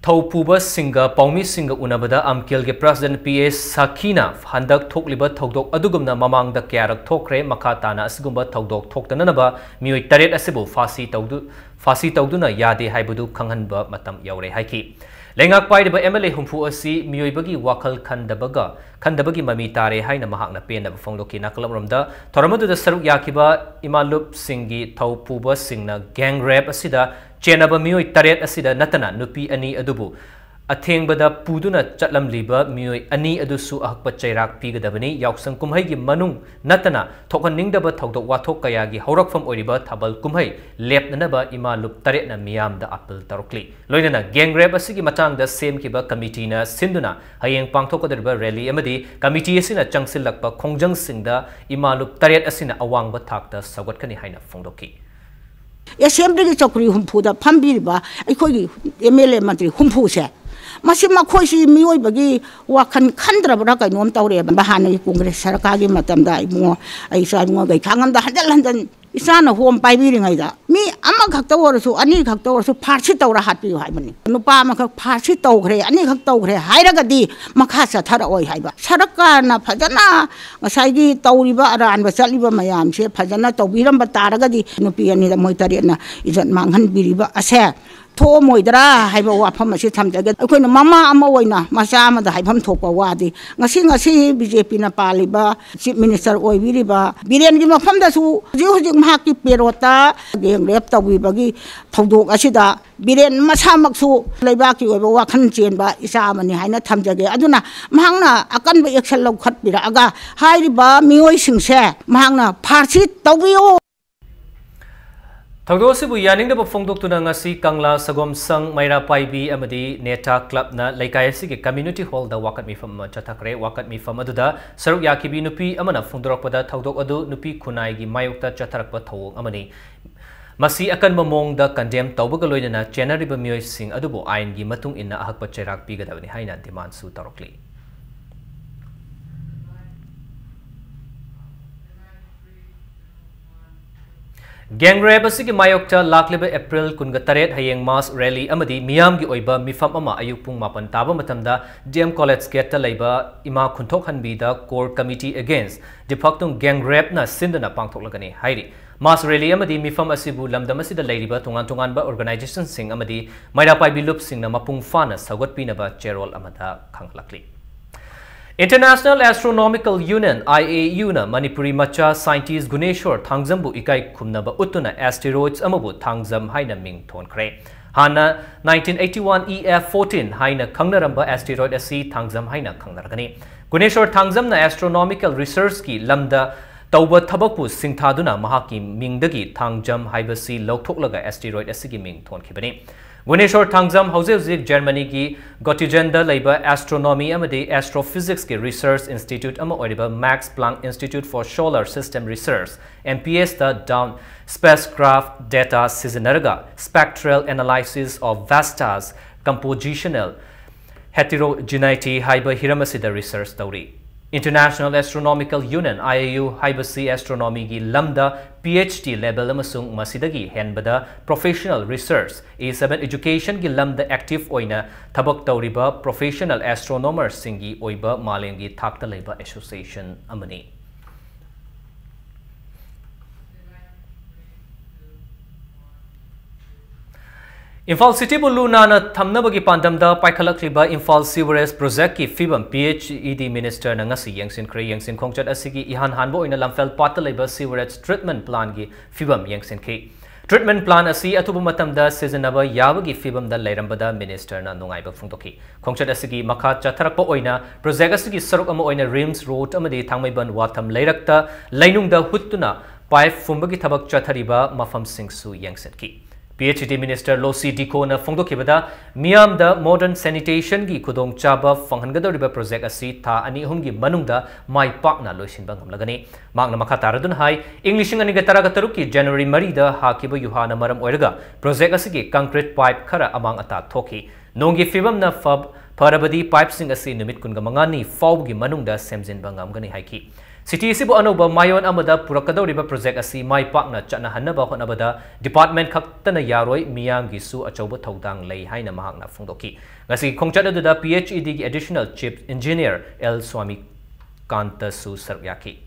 ꯊꯧꯄꯨꯕꯁꯤꯡꯒ ꯄꯥꯎꯃꯤꯁꯤꯡꯒ ꯎꯅꯕꯗ ꯑꯝꯀꯤꯜꯒꯤ President ꯄꯤ ꯑꯦ ꯁꯥꯈꯤꯅ ꯍꯟꯗꯛ ꯊꯣꯛꯂꯤꯕ ꯊꯧꯗꯣꯛ ꯑꯗꯨꯒꯨꯝꯅ ꯃꯃꯥꯡꯗ ꯀꯌꯥꯔꯛ ꯊꯣꯛꯈ꯭ꯔꯦ, ꯃꯈꯥ ꯇꯥꯅ ꯑꯁꯤꯒꯨꯝꯕ ꯊꯧꯗꯣꯛ ꯊꯣꯛꯇꯅꯅꯕ ꯃꯤꯑꯣꯏ ꯇꯔꯦꯠ ꯑꯁꯤꯕꯨ ꯐꯥꯁꯤ ꯇꯧꯗꯨ-, ꯐꯥꯁꯤ ꯇꯧꯗꯨꯅ ꯌꯥꯗꯦ ꯍꯥꯏꯕꯗꯨ ꯈꯪꯍꯟꯕ ꯃꯇꯝ ꯌꯧꯔꯦ ꯍꯥꯏꯈꯤ꯫ ꯂꯩꯉꯥꯛ ꯄꯥꯏꯔꯤꯕ M L A ꯍꯨꯝꯐꯨ ꯑꯁꯤ ꯃꯤꯑꯣꯏꯕꯒꯤ ꯋꯥꯈꯜ ꯈꯟꯗꯕꯒ, ꯈꯟꯗꯕꯒꯤ ꯃꯃꯤ ꯇꯥꯔꯦ ꯍꯥꯏꯅ ꯃꯍꯥꯛꯅ ꯄꯦꯟꯗꯕ ꯐꯣꯡꯗꯣꯛꯈꯤ꯫ ꯅꯥꯀꯜ ꯑꯃꯔꯣꯝꯗ ꯊꯧꯔꯝ ꯑꯗꯨꯗ ꯁꯔꯨꯛ ꯌꯥꯈꯤꯕ ꯏꯃꯥꯂꯨꯞꯁꯤꯡꯒꯤ ꯊꯧ ꯄꯨꯕꯁꯤꯡꯅ gang rape ꯑꯁꯤꯗ ꯆꯦꯟꯅꯕ ꯃꯤꯑꯣꯏ ꯇꯔꯦꯠ ꯑꯁꯤꯗ ꯅꯠꯇꯅ ꯅꯨꯄꯤ ꯑꯅꯤ ꯑꯗꯨꯕꯨ ꯑꯊꯦꯡꯕꯗ ꯄꯨꯗꯨꯅ ꯆꯠꯂꯝꯂꯤꯕ ꯃꯤꯑꯣꯏ ꯑꯅꯤ ꯑꯗꯨꯁꯨ ꯑꯍꯛꯄ ꯆꯩꯔꯥꯛ ꯄꯤꯒꯗꯕꯅꯤ꯫ ꯌꯥꯎꯁꯪ ꯀꯨꯝꯍꯩꯒꯤ ꯃꯅꯨꯡ ꯅꯠꯇꯅ ꯊꯣꯛꯍꯟꯅꯤꯡꯗꯕ ꯊꯧꯗꯣꯛ ꯋꯥꯊꯣꯛ ꯀꯌꯥꯒꯤ ꯍꯧꯔꯛꯐꯝ ꯑꯣꯏꯔꯤꯕ ꯊꯥꯕꯜ ꯀꯨꯝꯍꯩ ꯂꯦꯞꯅꯅꯕ ꯏꯃꯥꯂꯨꯞ ꯇꯔꯦꯠꯅ ꯃꯤꯌꯥꯝꯗ ꯑꯥꯄꯤꯜ ꯇꯧꯔꯛꯂꯤ꯫ ꯂꯣꯏꯅꯅ gang rape ꯑꯁꯤꯒꯤ ꯃꯇꯥꯡꯗ ꯁꯦꯝꯈꯤꯕ ꯀꯃꯤꯇꯤꯅ ꯁꯤꯟꯗꯨꯅ ꯍꯌꯦꯡ ꯄꯥꯡꯊꯣꯛꯀꯗꯧꯔꯤꯕ rally ꯑꯃꯗꯤ ꯀꯃꯤꯇꯤ ꯑꯁꯤꯅ ꯆꯪꯁꯤꯜꯂꯛꯄ ꯈꯣꯡꯖꯪꯁꯤꯡꯗ ꯏꯃꯥꯂꯨꯞ ꯇꯔꯦꯠ ꯑꯁꯤꯅ ꯑꯋꯥꯡꯕ ꯊꯥꯛꯇ ꯁꯧꯒꯠꯀꯅꯤ ꯍꯥꯏꯅ ꯐꯣꯡꯗꯣꯛꯈꯤ꯫ ꯑꯦꯁꯦꯝꯕ꯭ꯂꯤꯒꯤ ꯆꯧꯀ꯭ꯔꯤ ꯍꯨꯝꯐꯨꯗ ꯐꯝꯕꯤꯔꯤꯕ ꯑꯩꯈꯣꯏꯒꯤ M L A ꯃꯟꯇ꯭ꯔꯤ ꯍꯨꯝꯐꯨꯁꯦ, ꯃꯁꯤ ꯃꯈꯣꯏꯁꯤ ꯃꯤꯑꯣꯏꯕꯒꯤ ꯋꯥꯈꯜ ꯈꯟꯗ꯭ꯔꯕ꯭ꯔꯥ ꯀꯩꯅꯣꯝ ꯇꯧꯔꯦꯕ꯫ ꯍꯥꯟꯅꯒꯤ ꯀꯣꯡꯒ꯭ꯔꯦꯁ ꯁꯔꯀꯥꯔꯒꯤ ꯃꯇꯝꯗ ꯏꯕꯨꯡꯉꯣ, ꯑꯩ ꯏꯆꯥ ꯏꯕꯨꯡꯉꯣ ꯒꯩꯈꯥ ꯉꯝꯗ ꯍꯟꯖꯜ ꯍꯟꯖꯜ ꯏꯆꯥꯅ ꯍꯣꯝ ꯄꯥꯏꯕꯤꯔꯤꯉꯩꯗ ꯃꯤ ꯑꯃꯈꯛꯇ ꯑꯣꯏꯔꯁꯨ, ꯑꯅꯤꯈꯛꯇ ꯑꯣꯏꯔꯁꯨ ꯐꯥꯔꯁꯤ ꯇꯧꯔ ꯍꯥꯠꯄꯤꯌꯨ ꯍꯥꯏꯕꯅꯤ꯫ ꯅꯨꯄꯥ ꯑꯃꯈꯛ ꯐꯥꯔꯁꯤ ꯇꯧꯈ꯭ꯔꯦ, ꯑꯅꯤꯈꯛ ꯇꯧꯈ꯭ꯔꯦ ꯍꯥꯏꯔꯒꯗꯤ ꯃꯈꯥ ꯆꯠꯊꯔꯛꯑꯣꯏ ꯍꯥꯏꯕ꯫ ꯁꯔꯀꯥꯔꯅ ꯐꯖꯅ ꯉꯁꯥꯏꯒꯤ ꯇꯧꯔꯤꯕ ꯑꯔꯥꯟꯕ ꯆꯠꯂꯤꯕ ꯃꯌꯥꯝꯁꯦ ꯐꯖꯅ ꯇꯧꯕꯤꯔꯝꯕ ꯇꯥꯔꯒꯗꯤ ꯅꯨꯄꯤ ꯑꯅꯤꯗ ꯃꯣꯏ ꯇꯔꯦꯠꯅ ꯏꯖꯠ ꯃꯥꯡꯍꯟꯕꯤꯔꯤꯕ ꯑꯁꯦ ꯊꯣꯛꯑꯝꯃꯣꯏꯗ꯭ꯔꯥ ꯍꯥꯏꯕ ꯋꯥꯐꯝ ꯑꯁꯤ ꯊꯝꯖꯒꯦ꯫ ꯑꯩꯈꯣꯏꯅ ꯃꯃꯥ ꯑꯃ ꯑꯣꯏꯅ ꯃꯆꯥ ꯑꯃꯗ ꯍꯥꯏꯐꯝ ꯊꯣꯛꯄ ꯋꯥꯗꯤ ꯉꯁꯤ, ꯉꯁꯤ B J Pꯅ ꯄꯥꯜꯂꯤꯕ Chief Minister ꯑꯣꯏꯕꯤꯔꯤꯕ ꯕꯤꯔꯦꯟꯒꯤ ꯃꯐꯝꯗꯁꯨ ꯍꯧꯖꯤꯛ ꯍꯧꯖꯤꯛ ꯃꯍꯥꯛꯀꯤ ꯄꯦꯔꯣꯠꯇ gang rape ꯇꯧꯕꯤꯕꯒꯤ ꯊꯧꯗꯣꯛ ꯑꯁꯤꯗ ꯕꯤꯔꯦꯟ ꯃꯁꯥꯃꯛꯁꯨ ꯂꯩꯕꯥꯛꯀꯤ ꯑꯣꯏꯕ ꯋꯥꯈꯜ ꯆꯦꯟꯕ ꯏꯆꯥ ꯑꯃꯅꯤ ꯍꯥꯏꯅ ꯊꯝꯖꯒꯦ꯫ ꯑꯗꯨꯅ ꯃꯍꯥꯛꯅ ꯑꯀꯟꯕ action ꯂꯧꯈꯠꯄꯤꯔꯛꯑꯒ ꯍꯥꯏꯔꯤꯕ ꯃꯤꯑꯣꯏꯁꯤꯡꯁꯦ ꯃꯍꯥꯛꯅ ꯐꯥꯔꯁꯤ ꯇꯧꯕꯤꯌꯨ꯫ ꯊꯧꯗꯣꯛ ꯑꯁꯤꯕꯨ ꯌꯥꯅꯤꯡꯗꯕ ꯐꯣꯡꯗꯣꯛꯇꯨꯅ ꯉꯁꯤ ꯀꯪꯂꯥ ꯁꯒꯣꯝꯁꯪ ꯃꯩꯔꯥ ꯄꯥꯏꯕꯤ ꯑꯃꯗꯤ ꯅꯦꯇꯥ clubꯅ ꯂꯩꯀꯥꯏ ꯑꯁꯤꯒꯤ community hallꯗ ꯋꯥꯀꯠ ꯃꯤꯐꯝ ꯑꯃ ꯆꯠꯊꯈ꯭ꯔꯦ꯫ ꯋꯥꯀꯠ ꯃꯤꯐꯝ ꯑꯗꯨꯗ ꯁꯔꯨꯛ ꯌꯥꯈꯤꯕꯤ ꯅꯨꯄꯤ ꯑꯃꯅ ꯐꯣꯡꯗꯣꯔꯛꯄꯗ ꯊꯧꯗꯣꯛ ꯑꯗꯨ ꯅꯨꯄꯤ ꯈꯨꯟꯅꯥꯏꯒꯤ ꯃꯥꯌꯣꯛꯇ ꯆꯠꯊꯔꯛꯄ ꯊꯧꯑꯣꯡ ꯑꯃꯅꯤ꯫ ꯃꯁꯤ ꯑꯀꯟꯕ ꯃꯑꯣꯡꯗ condemn ꯇꯧꯕꯒ ꯂꯣꯏꯅꯅ ꯆꯦꯟꯅꯔꯤꯕ ꯃꯤꯑꯣꯏꯁꯤꯡ ꯑꯗꯨꯕꯨ ꯑꯥꯏꯟꯒꯤ ꯃꯇꯨꯡ ꯏꯟꯅ ꯑꯍꯛꯄ ꯆꯩꯔꯥꯛ ꯄꯤꯒꯗꯕꯅꯤ ꯍꯥꯏꯅ demandꯁꯨ ꯇꯧꯔꯛꯂꯤ꯫ Gang rape ꯑꯁꯤꯒꯤ ꯃꯥꯌꯣꯛꯇ ꯂꯥꯛꯂꯤꯕ April ꯀꯨꯟꯒ ꯇꯔꯦꯠ ꯍꯌꯦꯡ mass rally ꯑꯃꯗꯤ ꯃꯤꯌꯥꯝꯒꯤ ꯑꯣꯏꯕ ꯃꯤꯐꯝ ꯑꯃ ꯑꯌꯨꯛ ꯄꯨꯡ ꯃꯥꯄꯟ ꯇꯥꯕ ꯃꯇꯝꯗ D M College gateꯇ ꯂꯩꯕ ꯏꯃꯥ ꯈꯨꯟꯊꯣꯛꯍꯟꯕꯤꯗ Core Committee Against Dipaktung Gang Rapeꯅ ꯁꯤꯟꯗꯨꯅ ꯄꯥꯡꯊꯣꯛꯂꯒꯅꯤ ꯍꯥꯏꯔꯤ꯫ Mass rally ꯑꯃꯗꯤ ꯃꯤꯐꯝ ꯑꯁꯤꯕꯨ ꯂꯝꯗꯝ ꯑꯁꯤꯗ ꯂꯩꯔꯤꯕ ꯇꯣꯉꯥꯟ ꯇꯣꯉꯥꯟꯕ organizationꯁꯤꯡ ꯑꯃꯗꯤ ꯃꯩꯔꯥ ꯄꯥꯏꯕꯤ ꯂꯨꯞꯁꯤꯡꯅ ꯃꯄꯨꯡ ꯐꯥꯅ ꯁꯧꯒꯠꯄꯤꯅꯕ ꯆꯦꯔꯣꯜ ꯑꯃꯗ ꯈꯪꯍꯜꯂꯛꯂꯤ꯫ International Astronomical Union, IAUꯅ ꯃꯅꯤꯄꯨꯔꯤ ꯃꯆꯥ scientist ꯒꯨꯅꯦꯁꯣꯔ ꯊꯥꯡꯖꯝꯕꯨ ꯏꯀꯥꯏ ꯈꯨꯝꯅꯕ ꯎꯠꯇꯨꯅ asteroids ꯑꯃꯕꯨ ꯊꯥꯡꯖꯝ ꯍꯥꯏꯅ ꯃꯤꯡ ꯊꯣꯟꯈ꯭ꯔꯦ꯫ ꯍꯥꯟꯅ nineteen eighty-one E F fourteen ꯍꯥꯏꯅ ꯈꯪꯅꯔꯝꯕ asteroid ꯑꯁꯤ ꯊꯥꯡꯖꯝ ꯍꯥꯏꯅ ꯈꯪꯅꯔꯒꯅꯤ꯫ ꯒꯨꯅꯦꯁꯣꯔ ꯊꯥꯡꯖꯝꯅ astronomical researchꯀꯤ ꯂꯝꯗ ꯇꯧꯕ ꯊꯕꯛꯄꯨ ꯁꯤꯡꯊꯥꯗꯨꯅ ꯃꯍꯥꯛꯀꯤ ꯃꯤꯡꯗꯒꯤ ꯊꯥꯡꯖꯝ ꯍꯥꯏꯕꯁꯤ ꯂꯧꯊꯣꯛꯂꯒ asteroid ꯑꯁꯤꯒꯤ ꯃꯤꯡ ꯊꯣꯟꯈꯤꯕꯅꯤ꯫ ꯒꯨꯅꯦꯁꯣꯔ ꯊꯥꯡꯖꯝ ꯍꯧꯖꯤꯛ ꯍꯧꯖꯤꯛ ꯖꯔꯃꯅꯤꯒꯤ ꯒꯣꯇꯤꯖꯦꯟꯗ ꯂꯩꯕ astronomy ꯑꯃꯗꯤ astrophysicsꯀꯤ research institute ꯑꯃ ꯑꯣꯏꯔꯤꯕ Max Planck Institute for Solar System Research, MPSꯇ down spacecraft data ꯁꯤꯖꯤꯟꯅꯔꯒ spectral analysis of vast stars compositional heterogeneity ꯍꯥꯏꯕ ꯍꯤꯔꯝ ꯑꯁꯤꯗ research ꯇꯧꯔꯤ꯫ International Astronomical Union, IAU, ꯍꯥꯏꯕꯁꯤ astronomyꯒꯤ ꯂꯝꯗ PhD level ꯑꯃꯁꯨꯡ ꯃꯁꯤꯗꯒꯤ ꯍꯦꯟꯕꯗ professional research, A seven educationꯒꯤ ꯂꯝꯗ active ꯑꯣꯏꯅ ꯊꯕꯛ ꯇꯧꯔꯤꯕ professional astronomerꯁꯤꯡꯒꯤ ꯑꯣꯏꯕ ꯃꯥꯂꯦꯝꯒꯤ ꯊꯥꯛꯇ ꯂꯩꯕ association ꯑꯃꯅꯤ꯫ ꯏꯝꯐꯥꯜ cityꯕꯨ ꯂꯨ ꯅꯥꯟꯅ ꯊꯝꯅꯕꯒꯤ ꯄꯥꯟꯗꯝꯗ ꯄꯥꯏꯈꯠꯂꯛꯂꯤꯕ ꯏꯝꯐꯥꯜ sewerage projectꯀꯤ ꯐꯤꯕꯝ PHED ministerꯅ ꯉꯁꯤ ꯌꯦꯡꯁꯤꯟꯈ꯭ꯔꯦ꯫ ꯌꯦꯡꯁꯤꯟ ꯈꯣꯡꯆꯠ ꯑꯁꯤꯒꯤ ꯏꯍꯥꯟ ꯍꯥꯟꯕ ꯑꯣꯏꯅ ꯂꯝꯐꯦꯜ ꯄꯥꯠꯇ ꯂꯩꯕ sewerage treatment plantꯀꯤ ꯐꯤꯕꯝ ꯌꯦꯡꯁꯤꯟꯈꯤ꯫ Treatment plant ꯑꯁꯤ ꯑꯊꯨꯕ ꯃꯇꯝꯗ ꯁꯤꯖꯤꯟꯅꯕ ꯌꯥꯕꯒꯤ ꯐꯤꯕꯝꯗ ꯂꯩꯔꯝꯕꯗ ministerꯅ ꯅꯨꯡꯉꯥꯏꯕ ꯐꯣꯡꯗꯣꯛꯈꯤ꯫ ꯈꯣꯡꯆꯠ ꯑꯁꯤꯒꯤ ꯃꯈꯥ ꯆꯠꯊꯔꯛꯄ ꯑꯣꯏꯅ project ꯑꯁꯤꯒꯤ ꯁꯔꯨꯛ ꯑꯃ ꯑꯣꯏꯅ ꯔꯤꯝꯁ ꯔꯣꯗ ꯑꯃꯗꯤ ꯊꯥꯡꯃꯩꯕꯟ ꯋꯥꯊꯝ ꯂꯩꯔꯛꯇ ꯂꯩꯅꯨꯡꯗ ꯍꯨꯠꯇꯨꯅ pipe ꯐꯨꯝꯕꯒꯤ ꯊꯕꯛ ꯆꯠꯊꯔꯤꯕ ꯃꯐꯝꯁꯤꯡꯁꯨ ꯌꯦꯡꯁꯤꯟꯈꯤ꯫ PHED minister ꯂꯣꯁꯤ ꯗꯤꯀꯣꯅ ꯐꯣꯡꯗꯣꯛꯈꯤꯕꯗ, ꯃꯤꯌꯥꯝꯗ modern sanitationꯒꯤ ꯈꯨꯗꯣꯡꯆꯥꯕ ꯐꯪꯍꯟꯒꯗꯧꯔꯤꯕ project ꯑꯁꯤ ꯊꯥ ꯑꯅꯤ ꯑꯍꯨꯝꯒꯤ ꯃꯅꯨꯡꯗ ꯃꯥꯏ ꯄꯥꯛꯅ ꯂꯣꯏꯁꯤꯟꯕ ꯉꯝꯂꯒꯅꯤ꯫ ꯃꯍꯥꯛꯅ ꯃꯈꯥ ꯇꯥꯔꯗꯨꯅ ꯍꯥꯏ, ꯏꯪ ꯂꯤꯁꯤꯡ ꯑꯅꯤꯒ ꯇꯔꯥꯒ ꯇꯔꯨꯛꯀꯤ January ꯃꯔꯤꯗ ꯍꯥꯈꯤꯕ ꯌꯨꯍꯥꯅ ꯃꯔꯝ ꯑꯣꯏꯔꯒ project ꯑꯁꯤꯒꯤ concrete pipe ꯈꯔ ꯑꯃꯥꯡ ꯑꯇꯥ ꯊꯣꯛꯈꯤ꯫ ꯅꯣꯡꯒꯤ ꯐꯤꯕꯝꯅ ꯐ-, ꯐꯔꯕꯗꯤ pipeꯁꯤꯡ ꯑꯁꯤ ꯅꯨꯃꯤꯠ ꯀꯨꯟꯃꯉꯥꯅꯤ ꯐꯥꯎꯕꯒꯤ ꯃꯅꯨꯡꯗ ꯁꯦꯝꯖꯤꯟꯕ ꯉꯝꯒꯅꯤ ꯍꯥꯏꯈꯤ꯫ City ꯑꯁꯤꯕꯨ ꯑꯅꯧꯕ ꯃꯥꯏꯑꯣꯟ ꯑꯃꯗ ꯄꯨꯔꯛꯀꯗꯧꯔꯤꯕ project ꯑꯁꯤ ꯃꯥꯏ ꯄꯥꯛꯅ ꯆꯠꯅꯍꯟꯅꯕ ꯍꯣꯠꯅꯕꯗ department ꯈꯛꯇꯅ ꯌꯥꯔꯣꯏ, ꯃꯤꯌꯥꯝꯒꯤꯁꯨ ꯑꯆꯧꯕ ꯊꯧꯗꯥꯡ ꯂꯩ ꯍꯥꯏꯅ ꯃꯍꯥꯛꯅ ꯐꯣꯡꯗꯣꯛꯈꯤ꯫ ꯉꯁꯤꯒꯤ ꯈꯣꯡꯆꯠ ꯑꯗꯨꯗ PHEDꯒꯤ additional chief engineer L ꯁ꯭ꯋꯥꯃꯤꯀꯥꯟꯇꯁꯨ ꯁꯔꯨꯛ ꯌꯥꯈꯤ꯫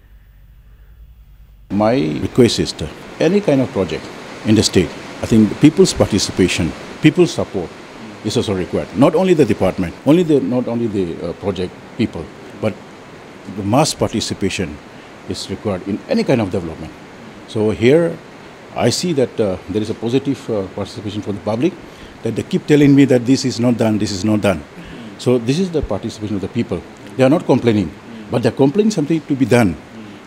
My request is to Any kind of project in the state, I think the people's participation, people's support is also required. Not only the department, only the, not only the uh, project people, but the mass participation is required in any kind of development. So here, I see that uh, there is a positive uh, participation from the public, that they keep telling me that this is not done, this is not done. So this is the participation of the people. They are not complaining, but they're complaining something to be done.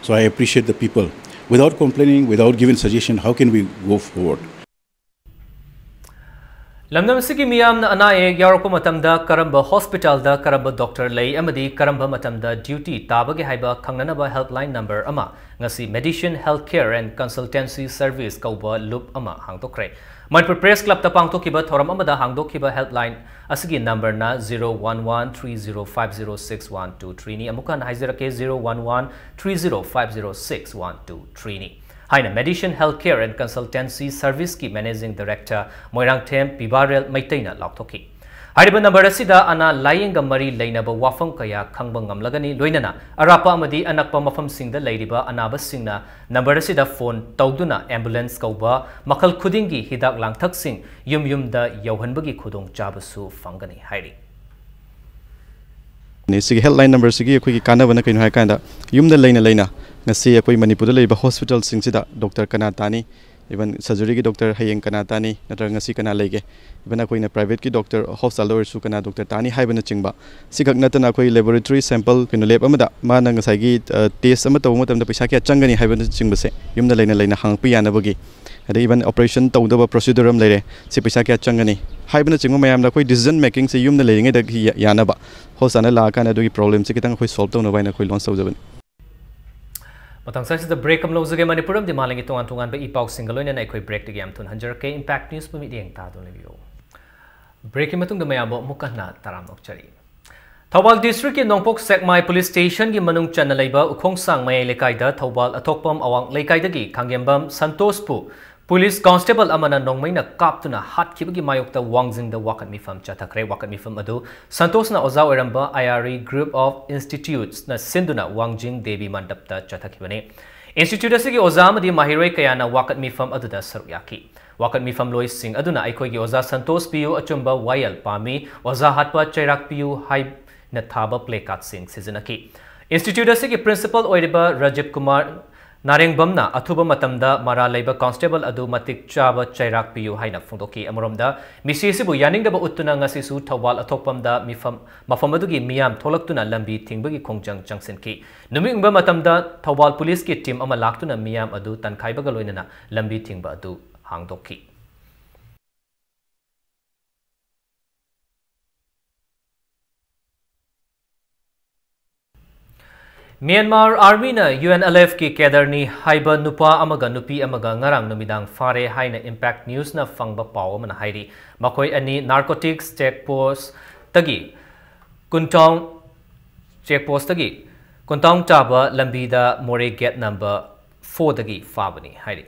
So I appreciate the people. Without complaining, without giving suggestion, how can we go forward? ꯂꯝꯗꯝ ꯑꯁꯤꯒꯤ ꯃꯤꯌꯥꯝꯅ ꯑꯅꯥ ꯑꯌꯦꯛ ꯌꯥꯎꯔꯛꯄ ꯃꯇꯝꯗ ꯀꯔꯝꯕ ꯍꯣꯁꯄꯤꯇꯥꯜꯗ ꯀꯔꯝꯕ ꯗꯣꯛꯇꯔ ꯂꯩ ꯑꯃꯗꯤ ꯀꯔꯝꯕ ꯃꯇꯝꯗ ꯗ꯭ꯌꯨꯇꯤ ꯇꯥꯕꯒꯦ ꯍꯥꯏꯕ ꯈꯪꯅꯅꯕ helpline number ꯑꯃ ꯉꯁꯤ Medicine Health Care and Consultancy Service ꯀꯧꯕ ꯂꯨꯞ ꯑꯃ ꯍꯥꯡꯗꯣꯛꯈ꯭ꯔꯦ꯫ ꯃꯅꯤꯄꯨꯔ ꯄ꯭ꯔꯦꯁ ꯀ꯭ꯂꯕꯇ ꯄꯥꯡꯊꯣꯛꯈꯤꯕ ꯊꯧꯔꯝ ꯑꯃꯗ ꯍꯥꯡꯗꯣꯛꯈꯤꯕ helpline ꯑꯁꯤꯒꯤ numberꯅ zero one one three zero five zero six one two threeꯅꯤ꯫ ꯑꯃꯨꯛ ꯍꯟꯅ ꯍꯥꯏꯖꯔꯛꯀꯦ, zero one one three zero five zero six one two threeꯅꯤ꯫ ꯍꯥꯏꯅ Medicine Health Care and Consultancy Serviceꯀꯤ Managing Director Moirangthem ꯄꯤꯕꯥꯔꯦꯜ ꯃꯩꯇꯩꯅ ꯂꯥꯎꯊꯣꯛꯈꯤ꯫ ꯍꯥꯏꯔꯤꯕ number ꯑꯁꯤꯗ ꯑꯅꯥ ꯂꯥꯌꯦꯡꯒ ꯃꯔꯤ ꯂꯩꯅꯕ ꯋꯥꯐꯝ ꯀꯌꯥ ꯈꯪꯕ ꯉꯝꯂꯒꯅꯤ, ꯂꯣꯏꯅꯅ ꯑꯔꯥꯞꯄ ꯑꯃꯗꯤ ꯑꯅꯛꯄ ꯃꯐꯝꯁꯤꯡꯗ ꯂꯩꯔꯤꯕ ꯑꯅꯥꯕꯁꯤꯡꯅ number ꯑꯁꯤꯗ phone ꯇꯧꯗꯨꯅ ambulance ꯀꯧꯕ ꯃꯈꯜ ꯈꯨꯗꯤꯡꯒꯤ ꯍꯤꯗꯥꯛ ꯂꯥꯡꯊꯛꯁꯤꯡ ꯌꯨꯝ ꯌꯨꯝꯗ ꯌꯧꯍꯟꯕꯒꯤ ꯈꯨꯗꯣꯡꯆꯥꯕꯁꯨ ꯐꯪꯒꯅꯤ ꯍꯥꯏꯔꯤ꯫ ꯁꯤꯒꯤ helpline numberꯁꯤꯒꯤ ꯑꯩꯈꯣꯏꯒꯤ ꯀꯥꯟꯅꯕꯅ ꯀꯩꯅꯣ ꯍꯥꯏꯔꯀꯥꯟꯗ, ꯌꯨꯝꯗ ꯂꯩꯅ ꯂꯩꯅ ꯉꯁꯤ ꯑꯩꯈꯣꯏ ꯃꯅꯤꯄꯨꯔꯗ ꯂꯩꯔꯤꯕ ꯍꯣꯁꯄꯤꯇꯥꯜꯁꯤꯡꯁꯤꯗ ꯗꯣꯛꯇꯔ ꯀꯅꯥ ꯇꯥꯅꯤ, even surgeryꯒꯤ ꯗꯣꯛꯇꯔ ꯍꯌꯦꯡ ꯀꯅꯥ ꯇꯥꯅꯤ, ꯅꯠꯇ꯭ꯔꯒ ꯉꯁꯤ ꯀꯅꯥ ꯂꯩꯒꯦ, even ꯑꯩꯈꯣꯏꯅ privateꯀꯤ ꯗꯣꯛꯇꯔ ꯍꯣꯁꯄꯤꯇꯥꯜꯗ ꯑꯣꯏꯔꯁꯨ ꯀꯅꯥ ꯗꯣꯛꯇꯔ ꯇꯥꯅꯤ ꯍꯥꯏꯕꯅꯆꯤꯡꯕ꯫ ꯁꯤꯈꯛ ꯅꯠꯇꯅ ꯑꯩꯈꯣꯏ laboratory sample ꯀꯩꯅꯣ lab ꯑꯃꯗ ꯃꯥꯅ ꯉꯁꯥꯏꯒꯤ test ꯑꯃ ꯇꯧꯕ ꯃꯇꯝꯗ ꯄꯩꯁꯥ ꯀꯌꯥ ꯆꯪꯒꯅꯤ ꯍꯥꯏꯕꯅꯆꯤꯡꯕꯁꯦ ꯌꯨꯝꯗ ꯂꯩꯅ ꯂꯩꯅ ꯍꯪꯉꯛꯄ ꯌꯥꯅꯕꯒꯤ, ꯑꯗꯩ even operation ꯇꯧꯗꯕ procedure ꯑꯃ ꯂꯩꯔꯦ, ꯁꯤ ꯄꯩꯁꯥ ꯀꯌꯥ ꯆꯪꯒꯅꯤ ꯍꯥꯏꯕꯅꯆꯤꯡꯕ ꯃꯌꯥꯝꯗ ꯑꯩꯈꯣꯏ decision makingꯁꯦ ꯌꯨꯝꯗ ꯂꯩꯔꯤꯉꯩꯗ ꯌꯥꯅꯕ, ꯍꯣꯁꯄꯤꯇꯥꯜꯗ ꯂꯥꯛꯑꯀꯥꯟꯗ ꯑꯗꯨꯒꯤ problemꯁꯦ ꯈꯤꯇꯪ ꯑꯩꯈꯣꯏ solve ꯇꯧꯅꯕ ꯍꯥꯏꯅ ꯑꯩꯈꯣꯏ launch ꯇꯧꯖꯕꯅꯤ꯫ ꯃꯇꯥꯡ ꯑꯁꯤꯗ break ꯑꯃ ꯂꯧꯖꯒꯦ꯫ ꯃꯅꯤꯄꯨꯔ ꯑꯃꯗꯤ ꯃꯥꯂꯦꯝꯒꯤ ꯇꯣꯉꯥꯟ ꯇꯣꯉꯥꯟꯕ ꯏ ꯄꯥꯎꯁꯤꯡꯒ ꯂꯣꯏꯅꯅ ꯑꯩꯈꯣꯏ breakꯇꯒꯤ ꯌꯥꯝ ꯊꯨꯅ ꯍꯟꯖꯔꯛꯀꯦ꯫ Impact Newsꯄꯨ ꯃꯤꯠꯌꯦꯡ ꯇꯥꯗꯨꯅ ꯂꯩꯕꯤꯌꯨ꯫ Breakꯀꯤ ꯃꯇꯨꯡꯗ ꯃꯌꯥꯝꯕꯨ ꯑꯃꯨꯛ ꯍꯟꯅ ꯇꯔꯥꯝꯅ ꯑꯣꯛꯆꯔꯤ꯫ ꯊꯧꯕꯥꯜ districtꯀꯤ ꯅꯣꯡꯄꯣꯛ ꯁꯦꯛꯃꯥꯏ police stationꯒꯤ ꯃꯅꯨꯡ ꯆꯟꯅ ꯂꯩꯕ ꯎꯈꯣꯡꯁꯥꯡ ꯃꯌꯥꯏ ꯂꯩꯀꯥꯏꯗ ꯊꯧꯕꯥꯜ ꯑꯊꯣꯛꯄꯝ ꯑꯋꯥꯡ ꯂꯩꯀꯥꯏꯗꯒꯤ ꯈꯥꯡꯒꯦꯝꯕꯝ ꯁꯟꯇꯣꯁꯄꯨ police constable ꯑꯃꯅ ꯅꯣꯡꯃꯩꯅ ꯀꯥꯞꯇꯨꯅ ꯍꯥꯠꯈꯤꯕꯒꯤ ꯃꯥꯌꯣꯛꯇ ꯋꯥꯡꯖꯤꯡꯗ ꯋꯥꯀꯠ ꯃꯤꯐꯝ ꯆꯠꯊꯈ꯭ꯔꯦ꯫ ꯋꯥꯀꯠ ꯃꯤꯐꯝ ꯑꯗꯨ ꯁꯟꯇꯣꯁꯅ ꯑꯣꯖꯥ ꯑꯣꯏꯔꯝꯕ ꯑꯥꯏ ꯑꯥꯔ ꯏ group of institutesꯅ ꯁꯤꯟꯗꯨꯅ ꯋꯥꯡꯖꯤꯡ ꯗꯦꯕꯤ ꯃꯟꯗꯞꯇ ꯆꯠꯊꯈꯤꯕꯅꯤ꯫ Institute ꯑꯁꯤꯒꯤ ꯑꯣꯖꯥ ꯑꯃꯗꯤ ꯃꯍꯩꯔꯣꯏ ꯀꯌꯥꯅ ꯋꯥꯀꯠ ꯃꯤꯐꯝ ꯑꯗꯨꯗ ꯁꯔꯨꯛ ꯌꯥꯈꯤ꯫ ꯋꯥꯀꯠ ꯃꯤꯐꯝ ꯂꯣꯏꯁꯤꯡ ꯑꯗꯨꯅ ꯑꯩꯈꯣꯏꯒꯤ ꯑꯣꯖꯥ ꯁꯟꯇꯣꯁ ꯄꯤꯌꯨ, ꯑꯆꯨꯝꯕ ꯋꯥꯌꯦꯜ ꯄꯥꯝꯃꯤ, ꯑꯣꯖꯥ ꯍꯥꯠꯄ ꯆꯩꯔꯥꯛ ꯄꯤꯌꯨ ꯍꯥꯏꯅ ꯊꯥꯕ placardꯁꯤꯡ ꯁꯤꯖꯤꯟꯅꯈꯤ꯫ Institute ꯑꯁꯤꯒꯤ principal ꯑꯣꯏꯔꯤꯕ ꯔꯥꯖꯤꯕ ꯀꯨꯃꯥꯔ ꯅꯥꯔꯦꯡꯕꯝꯅ ꯑꯊꯨꯕ ꯃꯇꯝꯗ ꯃꯔꯥꯜ ꯂꯩꯕ constable ꯑꯗꯨ ꯃꯇꯤꯛ ꯆꯥꯕ ꯆꯩꯔꯥꯛ ꯄꯤꯌꯨ ꯍꯥꯏꯅ ꯐꯣꯡꯗꯣꯛꯈꯤ꯫ ꯑꯃꯔꯣꯝꯗ, ꯃꯤꯁꯤ ꯑꯁꯤꯕꯨ ꯌꯥꯅꯤꯡꯗꯕ ꯎꯠꯇꯨꯅ ꯉꯁꯤꯁꯨ ꯊꯧꯕꯥꯜ ꯑꯊꯣꯛꯄꯝꯗ ꯃꯤꯐꯝ, ꯃꯐꯝ ꯑꯗꯨꯒꯤ ꯃꯤꯌꯥꯝ ꯊꯣꯛꯂꯛꯇꯨꯅ ꯂꯝꯕꯤ ꯊꯤꯡꯕꯒꯤ ꯈꯣꯡꯖꯪ ꯆꯪꯁꯤꯟꯈꯤ꯫ ꯅꯨꯃꯤꯠ ꯌꯨꯡꯕ ꯃꯇꯝꯗ ꯊꯧꯕꯥꯜ ꯄꯨꯂꯤꯁꯀꯤ team ꯑꯃ ꯂꯥꯛꯇꯨꯅ ꯃꯤꯌꯥꯝ ꯑꯗꯨ ꯇꯥꯟꯈꯥꯏꯕꯒ ꯂꯣꯏꯅꯅ ꯂꯝꯕꯤ ꯊꯤꯡꯕ ꯑꯗꯨ ꯍꯥꯡꯗꯣꯛꯈꯤ꯫ ꯃ꯭ꯌꯥꯟꯃꯥꯔ ꯑꯥꯔꯃꯤꯅ ꯌꯨ ꯑꯦꯟ ꯑꯦꯜ ꯑꯦꯐꯀꯤ cadreꯅꯤ ꯍꯥꯏꯕ ꯅꯨꯄꯥ ꯑꯃꯒ ꯅꯨꯄꯤ ꯑꯃꯒ ꯉꯔꯥꯡ ꯅꯨꯃꯤꯗꯥꯡ ꯐꯥꯔꯦ ꯍꯥꯏꯅ Impact Newsꯅ ꯐꯪꯕ ꯄꯥꯎ ꯑꯃꯅ ꯍꯥꯏꯔꯤ꯫ ꯃꯈꯣꯏ ꯑꯅꯤ narcotics check postꯇꯒꯤ ꯀꯨꯟꯇꯥꯎ, check postꯇꯒꯤ ꯀꯨꯟꯇꯥꯎ ꯇꯥꯕ ꯂꯝꯕꯤꯗ ꯃꯣꯔꯦ gate number fourꯗꯒꯤ ꯐꯥꯕꯅꯤ ꯍꯥꯏꯔꯤ꯫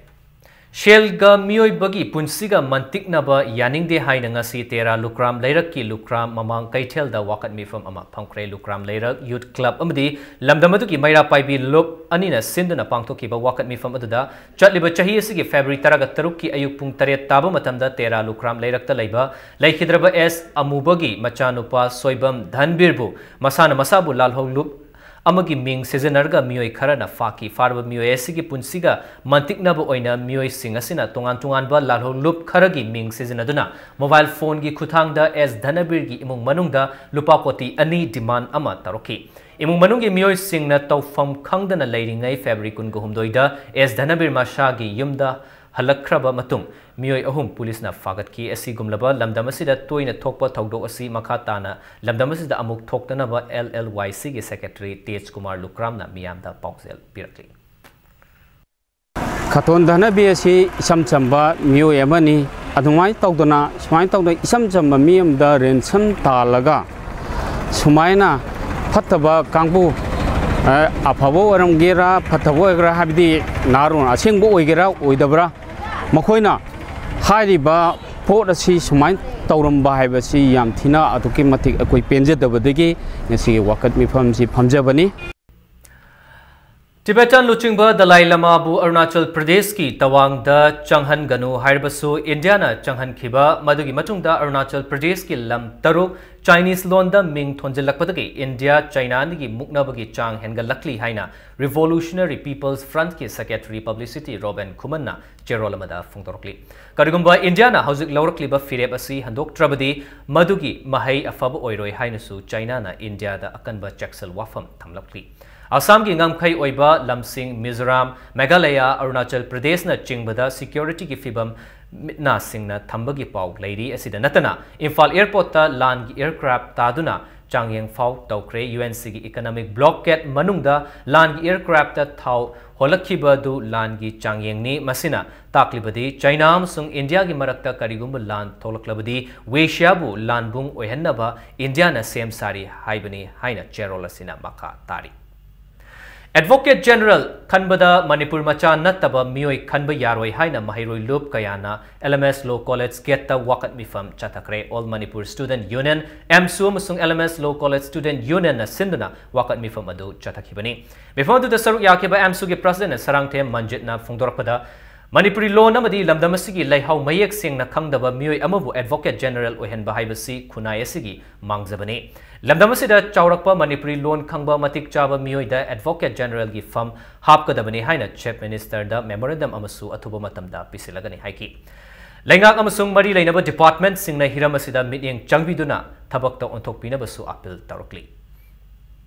ꯁꯦꯜꯒ ꯃꯤꯑꯣꯏꯕꯒꯤ ꯄꯨꯟꯁꯤꯒ ꯃꯟꯇꯤꯛꯅꯕ ꯌꯥꯅꯤꯡꯗꯦ ꯍꯥꯏꯅ ꯉꯁꯤ ꯇꯦꯔꯥ ꯂꯨꯀ꯭ꯔꯥꯝ ꯂꯩꯔꯛꯀꯤ ꯂꯨꯀ꯭ꯔꯥꯝ ꯃꯃꯥꯡ ꯀꯩꯊꯦꯜꯗ ꯋꯥꯀꯠ ꯃꯤꯐꯝ ꯑꯃ ꯐꯝꯈ꯭ꯔꯦ꯫ ꯂꯨꯀ꯭ꯔꯥꯝ ꯂꯩꯔꯛ Youth Club ꯑꯃꯗꯤ ꯂꯝꯗꯝ ꯑꯗꯨꯒꯤ ꯃꯩꯔꯥ ꯄꯥꯏꯕꯤ ꯂꯨꯞ ꯑꯅꯤꯅ ꯁꯤꯟꯗꯨꯅ ꯄꯥꯡꯊꯣꯛꯈꯤꯕ ꯋꯥꯀꯠ ꯃꯤꯐꯝ ꯑꯗꯨꯗ ꯆꯠꯂꯤꯕ ꯆꯍꯤ ꯑꯁꯤꯒꯤ February ꯇꯔꯥꯒ ꯇꯔꯨꯛꯀꯤ ꯑꯌꯨꯛ ꯄꯨꯡ ꯇꯔꯦꯠ ꯇꯥꯕ ꯃꯇꯝꯗ ꯇꯦꯔꯥ ꯂꯨꯀ꯭ꯔꯥꯝ ꯂꯩꯔꯛꯇ ꯂꯩꯕ ꯂꯩꯈꯤꯗ꯭ꯔꯕ ꯑꯦꯁ ꯑꯃꯨꯕꯒꯤ ꯃꯆꯥꯅꯨꯄꯥ ꯁꯣꯏꯕꯝ ꯙꯟꯕꯤꯔꯕꯨ ꯃꯁꯥꯅ ꯃꯁꯥꯕꯨ ꯂꯥꯜꯍꯧ ꯂꯨꯞ ꯑꯃꯒꯤ ꯃꯤꯡ ꯁꯤꯖꯤꯟꯅꯔꯒ ꯃꯤꯑꯣꯏ ꯈꯔꯅ ꯐꯥꯈꯤ꯫ ꯐꯥꯔꯕ ꯃꯤꯑꯣꯏ ꯑꯁꯤꯒꯤ ꯄꯨꯟꯁꯤꯒ ꯃꯟꯇꯤꯛꯅꯕ ꯑꯣꯏꯅ ꯃꯤꯑꯣꯏꯁꯤꯡ ꯑꯁꯤꯅ ꯇꯣꯉꯥꯟ ꯇꯣꯉꯥꯟꯕ ꯂꯥꯜꯍꯧ ꯂꯨꯞ ꯈꯔꯒꯤ ꯃꯤꯡ ꯁꯤꯖꯤꯟꯅꯗꯨꯅ mobile phoneꯒꯤ ꯈꯨꯠꯊꯥꯡꯗ ꯑꯦꯁ ꯙꯅꯕꯤꯔꯒꯤ ꯏꯃꯨꯡ ꯃꯅꯨꯡꯗ ꯂꯨꯄꯥ ꯀꯣꯇꯤ ꯑꯅꯤ demand ꯑꯃ ꯇꯧꯔꯛꯈꯤ꯫ ꯏꯃꯨꯡ ꯃꯅꯨꯡꯒꯤ ꯃꯤꯑꯣꯏꯁꯤꯡꯅ ꯇꯧꯐꯝ ꯈꯪꯗꯅ ꯂꯩꯔꯤꯉꯩ February ꯀꯨꯟꯒ ꯍꯨꯝꯗꯣꯏꯗ ꯑꯦꯁ ꯙꯅꯕꯤꯔ ꯃꯁꯥꯒꯤ ꯌꯨꯝꯗ ꯍꯜꯂꯛꯈ꯭ꯔꯕ ꯃꯇꯨꯡ ꯃꯤꯑꯣꯏ ꯑꯍꯨꯝ ꯄꯨꯂꯤꯁꯅ ꯐꯥꯒꯠꯈꯤ꯫ ꯑꯁꯤꯒꯨꯝꯂꯕ ꯂꯝꯗꯝ ꯑꯁꯤꯗ ꯇꯣꯏꯅ ꯊꯣꯛꯄ ꯊꯧꯗꯣꯛ ꯑꯁꯤ ꯃꯈꯥ ꯇꯥꯅ ꯂꯝꯗꯝ ꯑꯁꯤꯗ ꯑꯃꯨꯛ ꯊꯣꯛꯇꯅꯕ L L Y Cꯒꯤ secretary ꯇꯦꯖ Kumar ꯂꯨꯀ꯭ꯔꯥꯝꯅ ꯃꯤꯌꯥꯝꯗ ꯄꯥꯎꯖꯦꯜ ꯄꯤꯔꯛꯂꯤ꯫ ꯈꯇꯣꯟ ꯙꯅꯕꯤ ꯑꯁꯤ ꯏꯆꯝ ꯆꯝꯕ ꯃꯤꯑꯣꯏ ꯑꯃꯅꯤ꯫ ꯑꯗꯨꯃꯥꯏꯅ ꯇꯧꯗꯅ, ꯁꯨꯃꯥꯏꯅ ꯇꯧꯗꯅ ꯏꯆꯝ ꯆꯝꯕ ꯃꯤ ꯑꯃꯗ ransom ꯇꯥꯜꯂꯒ ꯁꯨꯃꯥꯏꯅ ꯐꯠꯇꯕ ꯀꯥꯡꯕꯨ, ꯑ, ꯑꯐꯕ ꯑꯣꯏꯔꯝꯒꯦꯔꯥ, ꯐꯠꯇꯕ ꯑꯣꯏꯒꯦꯔꯥ, ꯍꯥꯏꯕꯗꯤ ꯅꯍꯥꯔꯣꯟ ꯑꯁꯦꯡꯕ ꯑꯣꯏꯒꯦꯔꯥ, ꯑꯣꯏꯗꯕ꯭ꯔꯥ, ꯃꯈꯣꯏꯅ ꯍꯥꯏꯔꯤꯕ ꯄꯣꯠ ꯑꯁꯤ ꯁꯨꯃꯥꯏꯅ ꯇꯧꯔꯝꯕ ꯍꯥꯏꯕꯁꯤ ꯌꯥꯝ ꯊꯤꯅ ꯑꯗꯨꯛꯀꯤ ꯃꯇꯤꯛ ꯑꯩꯈꯣꯏ ꯄꯦꯟꯖꯗꯕꯗꯒꯤ ꯉꯁꯤꯒꯤ ꯋꯥꯀꯠ ꯃꯤꯐꯝꯁꯤ ꯐꯝꯖꯕꯅꯤ꯫ ꯇꯤꯕꯦꯇꯥꯟ ꯂꯨꯆꯤꯡꯕ ꯗꯂꯥꯏ ꯂꯃꯥꯕꯨ ꯑꯔꯨꯅꯥꯆꯜ ꯄ꯭ꯔꯗꯦꯁꯀꯤ ꯇꯋꯥꯡꯗ ꯆꯪꯍꯟꯒꯅꯨ ꯍꯥꯏꯔꯕꯁꯨ ꯏꯟꯗꯤꯌꯥꯅ ꯆꯪꯍꯟꯈꯤꯕ ꯃꯗꯨꯒꯤ ꯃꯇꯨꯡꯗ ꯑꯔꯨꯅꯥꯆꯜ ꯄ꯭ꯔꯗꯦꯁꯀꯤ ꯂꯝ ꯇꯔꯨꯛ ꯆꯥꯏꯅꯤꯁ ꯂꯣꯟꯗ ꯃꯤꯡ ꯊꯣꯟꯖꯤꯜꯂꯛꯄꯗꯒꯤ ꯏꯟꯗꯤꯌꯥ ꯆꯥꯏꯅꯥꯗꯒꯤ ꯃꯨꯛꯅꯕꯒꯤ ꯆꯥꯡ ꯍꯦꯟꯒꯠꯂꯛꯂꯤ ꯍꯥꯏꯅ Revolutionary People's Frontꯀꯤ secretary publicity ꯔꯣꯕꯦꯟ ꯈꯨꯃꯟꯅ ꯆꯦꯔꯣꯜ ꯑꯃꯗ ꯐꯣꯡꯗꯣꯔꯛꯂꯤ꯫ ꯀꯔꯤꯒꯨꯝꯕ ꯏꯟꯗꯤꯌꯥꯅ ꯍꯧꯖꯤꯛ ꯂꯧꯔꯛꯂꯤꯕ ꯐꯤꯔꯦꯞ ꯑꯁꯤ ꯍꯟꯗꯣꯛꯇ꯭ꯔꯕꯗꯤ ꯃꯗꯨꯒꯤ ꯃꯍꯩ ꯑꯐꯕ ꯑꯣꯏꯔꯣꯏ ꯍꯥꯏꯅꯁꯨ ꯆꯥꯏꯅꯥꯅ ꯏꯟꯗꯤꯌꯥꯗ ꯑꯀꯟꯕ ꯆꯦꯛꯁꯤꯜ ꯋꯥꯐꯝ ꯊꯝꯂꯛꯂꯤ꯫ ꯑꯁꯥꯝꯒꯤ ꯉꯝꯈꯩ ꯑꯣꯏꯕ ꯂꯝꯁꯤꯡ ꯃꯤꯖꯣꯔꯥꯝ, ꯃꯦꯘꯥꯂꯌꯥ, ꯑꯔꯨꯅꯥꯆꯜ ꯄ꯭ꯔꯗꯦꯁꯅ ꯆꯤꯡꯕꯗ securityꯒꯤ ꯐꯤꯕꯝ ꯃꯤꯠ ꯅꯥ ꯁꯤꯡꯅ ꯊꯝꯕꯒꯤ ꯄꯥꯎ ꯂꯩꯔꯤ꯫ ꯑꯁꯤꯗ ꯅꯠꯇꯅ ꯏꯝꯐꯥꯜ airportꯇ ꯂꯥꯟꯒꯤ aircraft ꯇꯥꯗꯨꯅ ꯆꯥꯡꯌꯦꯡ ꯐꯥꯎ ꯇꯧꯈ꯭ꯔꯦ꯫ UNCꯒꯤ economic blockade ꯃꯅꯨꯡꯗ ꯂꯥꯟꯒꯤ aircraftꯇ ꯊꯥꯎ ꯍꯣꯜꯂꯛꯈꯤꯕ ꯑꯗꯨ ꯂꯥꯟꯒꯤ ꯆꯥꯡꯌꯦꯡꯅꯤ꯫ ꯃꯁꯤꯅ ꯇꯥꯛꯂꯤꯕꯗꯤ ꯆꯥꯏꯅꯥ ꯑꯃꯁꯨꯡ ꯏꯟꯗꯤꯌꯥꯒꯤ ꯃꯔꯛꯇ ꯀꯔꯤꯒꯨꯝꯕ ꯂꯥꯟ ꯊꯣꯛꯂꯛꯂꯕꯗꯤ ꯋꯦꯁꯤꯌꯥꯕꯨ ꯂꯥꯟꯕꯨꯡ ꯑꯣꯏꯍꯟꯅꯕ ꯏꯟꯗꯤꯌꯥꯅ ꯁꯦꯝ ꯁꯥꯔꯤ ꯍꯥꯏꯕꯅꯤ ꯍꯥꯏꯅ ꯆꯦꯔꯣꯜ ꯑꯁꯤꯅ ꯃꯈꯥ ꯇꯥꯔꯤ꯫ Advocate General ꯈꯟꯕꯗ ꯃꯅꯤꯄꯨꯔ ꯃꯆꯥ ꯅꯠꯇꯕ ꯃꯤꯑꯣꯏ ꯈꯟꯕ ꯌꯥꯔꯣꯏ ꯍꯥꯏꯅ ꯃꯍꯩꯔꯣꯏ ꯂꯨꯞ ꯀꯌꯥꯅ LMS Law College gateꯇ ꯋꯥꯀꯠ ꯃꯤꯐꯝ ꯆꯠꯊꯈ꯭ꯔꯦ꯫ All Manipur Student Union, AMSU ꯑꯃꯁꯨꯡ LMS Law College Student Unionꯅ ꯁꯤꯟꯗꯨꯅ ꯋꯥꯀꯠ ꯃꯤꯐꯝ ꯑꯗꯨ ꯆꯠꯊꯈꯤꯕꯕꯅꯤ꯫ ꯃꯤꯐꯝ ꯑꯗꯨꯗ ꯁꯔꯨꯛ ꯌꯥꯈꯤꯕ AMSUꯒꯤ presidentꯅ ꯁꯔꯥꯡꯊꯦꯝ ꯃꯟꯖꯤꯠꯅ ꯐꯣꯡꯗꯣꯔꯛꯄꯗ, ꯃꯅꯤꯄꯨꯔꯤ ꯂꯣꯟ ꯑꯃꯗꯤ ꯂꯝꯗꯝ ꯑꯁꯤꯒꯤ ꯂꯩꯍꯥꯎ ꯃꯌꯦꯛ ꯁꯦꯡꯅ ꯈꯪꯗꯕ ꯃꯤꯑꯣꯏ ꯑꯃꯕꯨ Advocate General ꯑꯣꯏꯍꯟꯕ ꯍꯥꯏꯕꯁꯤ ꯈꯨꯟꯅꯥꯏ ꯑꯁꯤꯒꯤ ꯃꯥꯡꯖꯕꯅꯤ꯫ ꯂꯝꯗꯝ ꯑꯁꯤꯗ ꯆꯥꯎꯔꯛꯄ ꯃꯅꯤꯄꯨꯔꯤ ꯂꯣꯟ ꯈꯪꯕ ꯃꯇꯤꯛ ꯆꯥꯕ ꯃꯤꯑꯣꯏꯗ Advocate Generalꯒꯤ ꯐꯝ ꯍꯥꯞꯀꯗꯕꯅꯤ ꯍꯥꯏꯅ Chief Ministerꯗ memorandum ꯑꯃꯁꯨ ꯑꯊꯨꯕ ꯃꯇꯝꯗ ꯄꯤꯁꯤꯜꯂꯒꯅꯤ ꯍꯥꯏꯈꯤ꯫ ꯂꯩꯉꯥꯛ ꯑꯃꯁꯨꯡ ꯃꯔꯤ ꯂꯩꯅꯕ departmentꯁꯤꯡꯅ ꯍꯤꯔꯝ ꯑꯁꯤꯗ ꯃꯤꯠꯌꯦꯡ ꯆꯪꯕꯤꯗꯨꯅ ꯊꯕꯛꯇ ꯑꯣꯟꯊꯣꯛꯄꯤꯅꯕꯁꯨ appeal ꯇꯧꯔꯛꯂꯤ꯫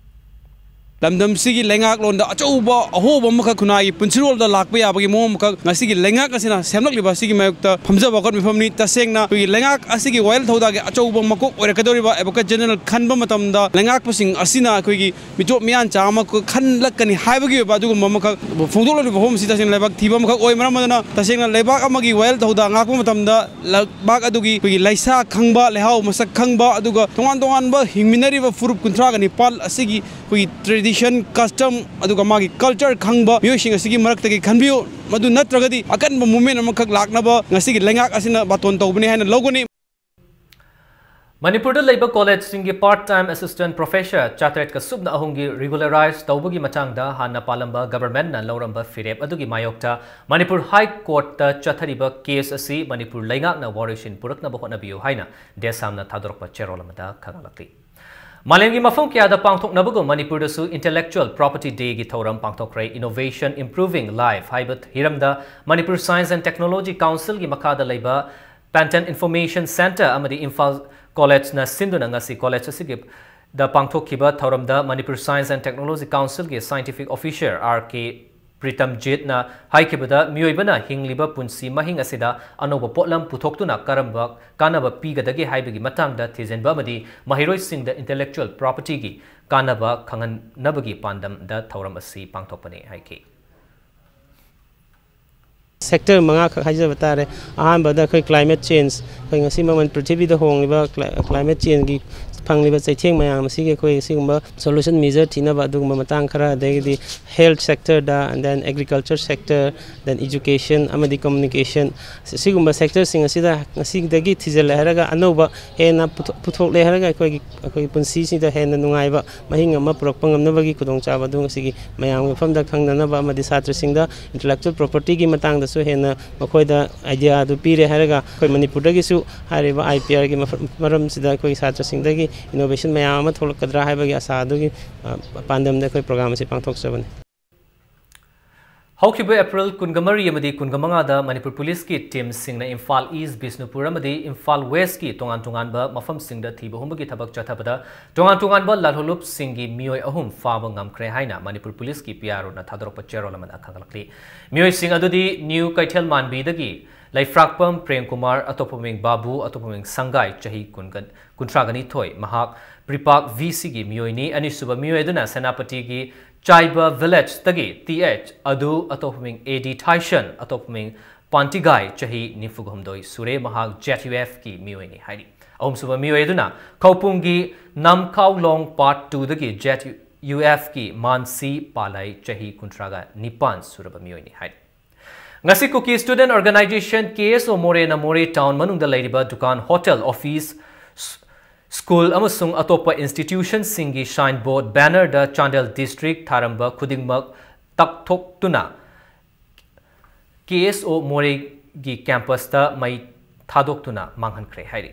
ꯂꯝꯗꯝꯁꯤꯒꯤ ꯂꯩꯉꯥꯛꯂꯣꯟꯗ ꯑꯆꯧꯕ ꯑꯍꯣꯕ ꯑꯃꯈꯛ, ꯈꯨꯟꯅꯥꯏꯒꯤ ꯄꯨꯟꯁꯤꯔꯣꯜꯗ ꯂꯥꯛꯄ ꯌꯥꯕꯒꯤ ꯃꯑꯣꯡ ꯑꯃꯈꯛ ꯉꯁꯤꯒꯤ ꯂꯩꯉꯥꯛ ꯑꯁꯤꯅ ꯁꯦꯝꯂꯛꯂꯤꯕ ꯑꯁꯤꯒꯤ ꯃꯥꯌꯣꯛꯇ ꯐꯝꯖꯕ ꯋꯥꯀꯠ ꯃꯤꯐꯝꯅꯤ꯫ ꯇꯁꯦꯡꯅ ꯑꯩꯈꯣꯏꯒꯤ ꯂꯩꯉꯥꯛ ꯑꯁꯤꯒꯤ ꯋꯥꯌꯦꯜ ꯊꯧꯗꯥꯡꯒꯤ ꯑꯆꯧꯕ ꯃꯀꯣꯛ ꯑꯣꯏꯔꯛꯀꯗꯧꯔꯤꯕ Advocate General ꯈꯟꯕ ꯃꯇꯝꯗ ꯂꯩꯉꯥꯛꯄꯁꯤꯡ ꯑꯁꯤꯅ ꯑꯩꯈꯣꯏꯒꯤ ꯃꯤꯇꯣꯞ ꯃꯤꯌꯥꯟꯆꯥ ꯑꯃ ꯈꯟꯂꯛꯀꯅꯤ ꯍꯥꯏꯕꯒꯤ ꯑꯣꯏꯕ ꯑꯗꯨꯒꯨꯝꯕ ꯑꯃꯈꯛ ꯐꯣꯡꯗꯣꯛꯂꯤꯕ ꯋꯥꯐꯝ ꯑꯁꯤ ꯇꯁꯦꯡꯅ ꯂꯩꯕꯥꯛ ꯊꯤꯕ ꯑꯃꯈꯛ ꯑꯣꯏ꯫ ꯃꯔꯝ ꯑꯗꯨꯅ ꯇꯁꯦꯡꯅ ꯂꯩꯕꯥꯛ ꯑꯃꯒꯤ ꯋꯥꯌꯦꯜ ꯊꯧꯗꯥꯡ ꯉꯥꯛꯄ ꯃꯇꯝꯗ ꯂꯩꯕꯥꯛ ꯑꯗꯨꯒꯤ ꯑꯩꯈꯣꯏꯒꯤ ꯂꯩꯁꯥ ꯈꯪꯕ, ꯂꯩꯍꯥꯎ ꯃꯁꯛ ꯈꯪꯕ, ꯑꯗꯨꯒ ꯇꯣꯉꯥꯟ ꯇꯣꯉꯥꯟꯕ ꯍꯤꯡꯃꯤꯟꯅꯔꯤꯕ ꯐꯨꯔꯨꯞ ꯀꯨꯟꯊ꯭ꯔꯥꯒ ꯅꯤꯄꯥꯜ ꯑꯁꯤꯒꯤ ꯑꯩꯈꯣꯏꯒꯤ tradition, custom, ꯑꯗꯨꯒ ꯃꯥꯒꯤ culture ꯈꯪꯕ ꯃꯤꯑꯣꯏꯁꯤꯡ ꯑꯁꯤꯒꯤ ꯃꯔꯛꯇꯒꯤ ꯈꯟꯕꯤꯌꯨ꯫ ꯃꯗꯨ ꯅꯠꯇ꯭ꯔꯒꯗꯤ ꯑꯀꯟꯕ movement ꯑꯃꯈꯛ ꯂꯥꯛꯅꯕ ꯉꯁꯤꯒꯤ ꯂꯩꯉꯥꯛ ꯑꯁꯤꯅ ꯕꯥꯇꯣꯟ ꯇꯧꯕꯅꯤ ꯍꯥꯏꯅ ꯂꯧꯒꯅꯤ꯫ ꯃꯅꯤꯄꯨꯔꯗ ꯂꯩꯕ ꯀꯣꯂꯦꯖꯁꯤꯡꯒꯤ part time assistant professor ꯆꯥꯇ꯭ꯔꯦꯠꯀ ꯁꯨꯞꯅ ꯑꯍꯨꯝꯒꯤ regularize ꯇꯧꯕꯒꯤ ꯃꯇꯥꯡꯗ ꯍꯥꯟꯅ ꯄꯥꯜꯂꯝꯕ governmentꯅ ꯂꯧꯔꯝꯕ ꯐꯤꯔꯦꯞ ꯑꯗꯨꯒꯤ ꯃꯥꯌꯣꯛꯇ ꯃꯅꯤꯄꯨꯔ High Courtꯇ ꯆꯠꯊꯔꯤꯕ case ꯑꯁꯤ ꯃꯅꯤꯄꯨꯔ ꯂꯩꯉꯥꯛꯅ ꯋꯥꯔꯣꯏꯁꯤꯟ ꯄꯨꯔꯛꯅꯕ ꯍꯣꯠꯅꯕꯤꯌꯨ ꯍꯥꯏꯅ ꯗꯦꯁꯥꯝꯅ ꯊꯥꯗꯣꯔꯛꯄ ꯆꯦꯔꯣꯜ ꯑꯃꯗ ꯈꯪꯍꯜꯂꯛꯂꯤ꯫ ꯃꯥꯂꯦꯝꯒꯤ ꯃꯐꯝ ꯀꯌꯥꯗ ꯄꯥꯡꯊꯣꯛꯅꯕꯒꯨꯝ ꯃꯅꯤꯄꯨꯔꯗꯁꯨ Intellectual Property Dayꯒꯤ ꯊꯧꯔꯝ ꯄꯥꯡꯊꯣꯛꯈ꯭ꯔꯦ꯫ Innovation Improving Life ꯍꯥꯏꯕ ꯍꯤꯔꯝꯗ ꯃꯅꯤꯄꯨꯔ Science and Technology Councilꯒꯤ ꯃꯈꯥꯗ ꯂꯩꯕ Pantan Information Centre ꯑꯃꯗꯤ ꯏꯝꯐꯥꯜ ꯀꯣꯂꯦꯖꯅ ꯁꯤꯟꯗꯨꯅ ꯉꯁꯤ ꯀꯣꯂꯦꯖ ꯑꯁꯤꯒꯤ ꯗ ꯄꯥꯡꯊꯣꯛꯈꯤꯕ ꯊꯧꯔꯝꯗ Manipur Science and Technology Councilꯒꯤ scientific officer R K ꯄ꯭ꯔꯤꯇꯝꯖꯤꯠꯅ ꯍꯥꯏꯈꯤꯕꯗ, ꯃꯤꯑꯣꯏꯕꯅ ꯍꯤꯡꯂꯤꯕ ꯄꯨꯟꯁꯤ ꯃꯍꯤꯡ ꯑꯁꯤꯗ ꯑꯅꯧꯕ ꯄꯣꯠꯂꯝ ꯄꯨꯊꯣꯛꯇꯨꯅ ꯀꯔꯝꯕ ꯀꯥꯟꯅꯕ ꯄꯤꯒꯗꯒꯦ ꯍꯥꯏꯕꯒꯤ ꯃꯇꯥꯡꯗ ꯊꯤꯖꯤꯟꯕ ꯑꯃꯗꯤ ꯃꯍꯩꯔꯣꯏꯁꯤꯡꯗ intellectual propertyꯒꯤ ꯀꯥꯟꯅꯕ ꯈꯪꯍꯟꯅꯕꯒꯤ ꯄꯥꯟꯗꯝꯗ ꯊꯧꯔꯝ ꯑꯁꯤ ꯄꯥꯡꯊꯣꯛꯄꯅꯤ ꯍꯥꯏꯈꯤ꯫ Sector ꯃꯉꯥꯈꯛ ꯍꯥꯏꯖꯕ ꯇꯥꯔꯦ꯫ ꯑꯍꯥꯟꯕꯗ ꯑꯩꯈꯣꯏ climate change, ꯑꯩꯈꯣꯏ ꯉꯁꯤ ꯃꯃꯜ ꯄ꯭ꯔꯤꯊꯤꯕꯤꯗ ꯍꯣꯡꯂꯤꯕ climate changeꯒꯤ ꯐꯪꯂꯤꯕ ꯆꯩꯊꯦꯡ ꯃꯌꯥꯝ ꯑꯁꯤꯒꯤ ꯑꯩꯈꯣꯏ ꯁꯤꯒꯨꯝꯕ solution measure ꯊꯤꯅꯕ ꯑꯗꯨꯒꯨꯝꯕ ꯃꯇꯥꯡ ꯈꯔ, ꯑꯗꯒꯤꯗꯤ health sectorꯗ, and then agriculture sector, then education ꯑꯃꯗꯤ communication, ꯁꯤꯒꯨꯝꯕ sectorꯁꯤꯡ ꯑꯁꯤꯗ ꯉꯁꯤꯗꯒꯤ ꯊꯤꯖꯤꯜꯂꯦ ꯍꯥꯏꯔꯒ ꯑꯅꯧꯕ ꯍꯦꯟꯅ ꯄꯨꯊꯣꯛꯂꯦ ꯍꯥꯏꯔꯒ ꯑꯩꯈꯣꯏꯒꯤ ꯑꯩꯈꯣꯏꯒꯤ ꯄꯨꯟꯁꯤꯁꯤꯗ ꯍꯦꯟꯅ ꯅꯨꯡꯉꯥꯏꯕ ꯃꯍꯤꯡ ꯑꯃ ꯄꯨꯔꯛꯄ ꯉꯝꯅꯕꯒꯤ ꯈꯨꯗꯣꯡꯆꯥꯕ ꯑꯗꯨ ꯉꯁꯤꯒꯤ ꯃꯌꯥꯝꯒꯤ ꯃꯐꯝꯗ ꯈꯪꯅꯅꯕ ꯑꯃꯗꯤ ꯁꯥꯇ꯭ꯔꯁꯤꯡꯗ intellectual propertyꯒꯤ ꯃꯇꯥꯡꯗꯁꯨ ꯍꯦꯟꯅ ꯃꯈꯣꯏꯗ idea ꯑꯗꯨ ꯄꯤꯔꯦ ꯍꯥꯏꯔꯒ ꯑꯩꯈꯣꯏ ꯃꯅꯤꯄꯨꯔꯗꯒꯤꯁꯨ ꯍꯥꯏꯔꯤꯕ IPRꯒꯤ ꯃꯔꯝꯁꯤꯗ ꯑꯩꯈꯣꯏꯒꯤ ꯁꯥꯇ꯭ꯔꯁꯤꯡꯗꯒꯤ innovation ꯃꯌꯥꯝ ꯑꯃ ꯊꯣꯛꯂꯛꯀꯗ꯭ꯔꯥ ꯍꯥꯏꯕꯒꯤ ꯑꯁꯥ ꯑꯗꯨꯒꯤ ꯄꯥꯟꯗꯝꯗ ꯑꯩꯈꯣꯏ program ꯑꯁꯤ ꯄꯥꯡꯊꯣꯛꯆꯕꯅꯤ꯫ ꯍꯧꯈꯤꯕ April ꯀꯨꯟꯃꯔꯤ ꯑꯃꯗꯤ ꯀꯨꯟꯃꯉꯥꯗ ꯃꯅꯤꯄꯨꯔ ꯄꯨꯂꯤꯁꯀꯤ teamꯁꯤꯡꯅ ꯏꯝꯐꯥꯜ East, ꯕꯤꯁꯅꯨꯄꯨꯔ ꯑꯃꯗꯤ ꯏꯝꯐꯥꯜ Westꯀꯤ ꯇꯣꯉꯥꯟ ꯇꯣꯉꯥꯟꯕ ꯃꯐꯝꯁꯤꯡꯗ ꯊꯤꯕ ꯍꯨꯝꯕꯒꯤ ꯊꯕꯛ ꯆꯠꯊꯕꯗ ꯇꯣꯉꯥꯟ ꯇꯣꯉꯥꯟꯕ ꯂꯥꯜꯍꯧꯂꯨꯞꯁꯤꯡꯒꯤ ꯃꯤꯑꯣꯏ ꯑꯍꯨꯝ ꯐꯥꯕ ꯉꯝꯈ꯭ꯔꯦ ꯍꯥꯏꯅ ꯃꯅꯤꯄꯨꯔ ꯄꯨꯂꯤꯁꯀꯤ PROꯅ ꯊꯥꯗꯣꯔꯛꯄ ꯆꯦꯔꯣꯜ ꯑꯃꯅ ꯈꯪꯍꯜꯂꯛꯂꯤ꯫ ꯃꯤꯑꯣꯏꯁꯤꯡ ꯑꯗꯨꯗꯤ ꯅ꯭ꯌꯨ ꯀꯩꯊꯦꯜ ꯃꯥꯟꯕꯤꯗꯒꯤ ꯂꯩꯐ꯭ꯔꯥꯛꯄꯝ ꯄ꯭ꯔꯦꯝꯀꯨꯃꯥꯔ, ꯑꯇꯣꯞꯄ ꯃꯤꯡ ꯕꯥꯕꯨ, ꯑꯇꯣꯞꯄ ꯃꯤꯡ ꯁꯪꯒꯥꯏ, ꯆꯍꯤ ꯀꯨꯟ, ꯀꯨꯟꯊ꯭ꯔꯥꯒ ꯅꯤꯊꯣꯏ, ꯃꯍꯥꯛ ꯄ꯭ꯔꯤꯄꯥꯛ VCꯒꯤ ꯃꯤꯑꯣꯏꯅꯤ꯫ ꯑꯅꯤꯁꯨꯕ ꯃꯤꯑꯣꯏ ꯑꯗꯨꯅ ꯁꯦꯅꯥꯄꯇꯤꯒꯤ ꯆꯥꯏꯕ villageꯇꯒꯤ TH ꯑꯗꯨ, ꯑꯇꯣꯞꯄ ꯃꯤꯡ AD ꯊꯥꯏꯁꯟ, ꯑꯇꯣꯞꯄ ꯃꯤꯡ ꯄꯥꯟꯇꯤꯒꯥꯏ, ꯆꯍꯤ ꯅꯤꯐꯨꯒ ꯍꯨꯝꯗꯣꯏ ꯁꯨꯔꯦ, ꯃꯍꯥꯛ ZUFꯀꯤ ꯃꯤꯑꯣꯏꯅꯤ ꯍꯥꯏꯔꯤ꯫ ꯑꯍꯨꯝꯁꯨꯕ ꯃꯤꯑꯣꯏ ꯑꯗꯨꯅ ꯈꯧꯄꯨꯝꯒꯤ ꯅꯝꯈꯥꯎꯂꯣꯡ Part twoꯗꯒꯤ ZUFꯀꯤ ꯃꯥꯟꯁꯤ ꯄꯥꯂꯩ, ꯆꯍꯤ ꯀꯨꯟꯊ꯭ꯔꯥꯒ ꯅꯤꯄꯥꯟ ꯁꯨꯔꯕ ꯃꯤꯑꯣꯏꯅꯤ ꯍꯥꯏꯔꯤ꯫ ꯉꯁꯤ Kuki Student Organisation, KSO, ꯃꯣꯔꯦꯅ ꯃꯣꯔꯦ town ꯃꯅꯨꯡꯗ ꯂꯩꯔꯤꯕ ꯗꯨꯀꯥꯟ, hotel, office, ꯁ꯭ꯀꯨꯜ ꯑꯃꯁꯨꯡ ꯑꯇꯣꯞꯄ ꯏꯟꯁꯇꯤꯇ꯭ꯌꯨꯁꯟꯁꯤꯡꯒꯤ ꯁꯥꯏꯟ ꯕꯣꯔꯗ, ꯕꯦꯅꯔꯗ ꯆꯥꯟꯗꯦꯜ ꯗꯤꯁꯇ꯭ꯔꯤꯛ ꯊꯥꯔꯝꯕ ꯈꯨꯗꯤꯡꯃꯛ ꯇꯛꯊꯣꯛꯇꯨꯅ ꯀꯦ ꯑꯦꯁ ꯑꯣ ꯃꯣꯔꯦꯒꯤ ꯀꯦꯝꯄꯁꯇ ꯃꯩ ꯊꯥꯗꯣꯛꯇꯨꯅ ꯃꯥꯡꯍꯟꯈ꯭ꯔꯦ ꯍꯥꯏꯔꯤ꯫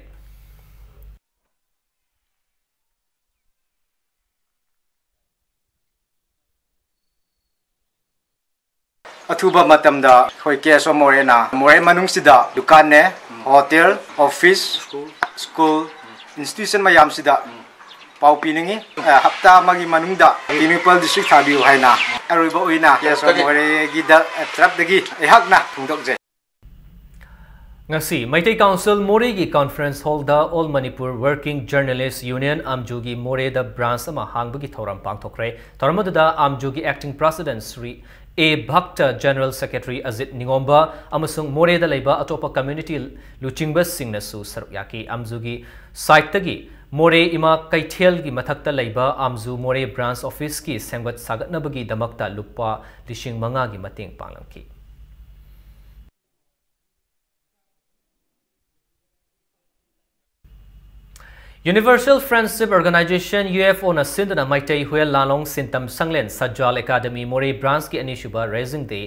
ꯑꯊꯨꯕ ꯃꯇꯝꯗ ꯑꯩꯈꯣꯏ ꯀꯦ ꯑꯦꯁ ꯑꯣ ꯃꯣꯔꯦꯅ ꯃꯣꯔꯦ ꯃꯅꯨꯡꯁꯤꯗ ꯗꯨꯀꯥꯟꯅꯦ, ꯍꯣꯇꯦꯜ, ꯑꯣꯐꯤꯁ, ꯁ꯭ꯀꯨꯜ, ꯏꯟꯁꯇꯤꯇ꯭ꯌꯨꯁꯟ ꯃꯌꯥꯝꯁꯤꯗ ꯄꯥꯎ ꯄꯤꯅꯤꯡꯉꯤ꯫ ꯑ, ꯍꯞꯇꯥ ꯑꯃꯒꯤ ꯃꯅꯨꯡꯗ ꯇꯦꯡꯅꯧꯄꯜ ꯗꯤꯁꯇ꯭ꯔꯤꯛ ꯊꯥꯕꯤꯌꯨ ꯍꯥꯏꯅ ꯑꯔꯣꯏꯕ ꯑꯣꯏꯅ ꯀꯦ ꯑꯦꯁ ꯑꯣ ꯃꯣꯔꯦꯒꯤꯗ, ꯑ, ꯇꯔꯞꯇꯒꯤ ꯑꯩꯍꯥꯛꯅ ꯐꯣꯡꯗꯣꯛꯆꯩ꯫ ꯉꯁꯤ ꯃꯩꯇꯩ ꯀꯥꯎꯟꯁꯤꯜ ꯃꯣꯔꯦꯒꯤ ꯀꯟꯐꯔꯦꯟꯁ ꯍꯣꯜꯗ All Manipur Working Journalist Union ꯑꯥꯝꯖꯨꯒꯤ ꯃꯣꯔꯦꯗ ꯕ꯭ꯔꯥꯟꯁ ꯑꯃ ꯍꯥꯡꯕꯒꯤ ꯊꯧꯔꯝ ꯄꯥꯡꯊꯣꯛꯈ꯭ꯔꯦ꯫ ꯊꯧꯔꯝ ꯑꯗꯨꯗ ꯑꯥꯝꯖꯨꯒꯤ ꯑꯦꯛꯇꯤꯡ ꯄ꯭ꯔꯦꯁꯤꯗꯦꯟꯠ ꯁ꯭ꯔꯤ ꯑꯦ ꯚꯛꯇ, ꯖꯦꯅꯔꯦꯜ ꯁꯦꯀ꯭ꯔꯦꯇꯔꯤ ꯑꯖꯤꯠ ꯅꯤꯉꯣꯝꯕ ꯑꯃꯁꯨꯡ ꯃꯣꯔꯦꯗ ꯂꯩꯕ ꯑꯇꯣꯞꯄ ꯀꯝꯃ꯭ꯌꯨꯅꯤꯇꯤ ꯂꯨꯆꯤꯡꯕꯁꯤꯡꯅꯁꯨ ꯁꯔꯨꯛ ꯌꯥꯈꯤ꯫ ꯑꯥꯝꯖꯨꯒꯤ ꯁꯥꯏꯠꯇꯒꯤ ꯃꯣꯔꯦ ꯏꯃꯥ ꯀꯩꯊꯦꯜꯒꯤ ꯃꯊꯛꯇ ꯂꯩꯕ ꯑꯥꯝꯖꯨ ꯃꯣꯔꯦ ꯕ꯭ꯔꯥꯟꯁ ꯑꯣꯐꯤꯁꯀꯤ ꯁꯦꯝꯒꯠ ꯁꯥꯒꯠꯅꯕꯒꯤꯗꯃꯛꯇ ꯂꯨꯄꯥ ꯂꯤꯁꯤꯡ ꯃꯉꯥꯒꯤ ꯃꯇꯦꯡ ꯄꯥꯡꯂꯝꯈꯤ꯫ Universal Friendship Organization, U F O ꯅ ꯁꯤꯟꯗꯨꯅ ꯃꯩꯇꯩ ꯍꯨꯌꯦꯜ ꯂꯥꯂꯣꯡ ꯁꯤꯟꯇꯝ ꯁꯪꯂꯦꯟ ꯁꯖꯥꯜ ꯑꯦꯀꯥꯗꯃꯤ ꯃꯣꯔꯦ ꯕ꯭ꯔꯥꯟꯁꯀꯤ ꯑꯅꯤꯁꯨꯕ ꯔꯦꯖꯤꯡ ꯗꯦ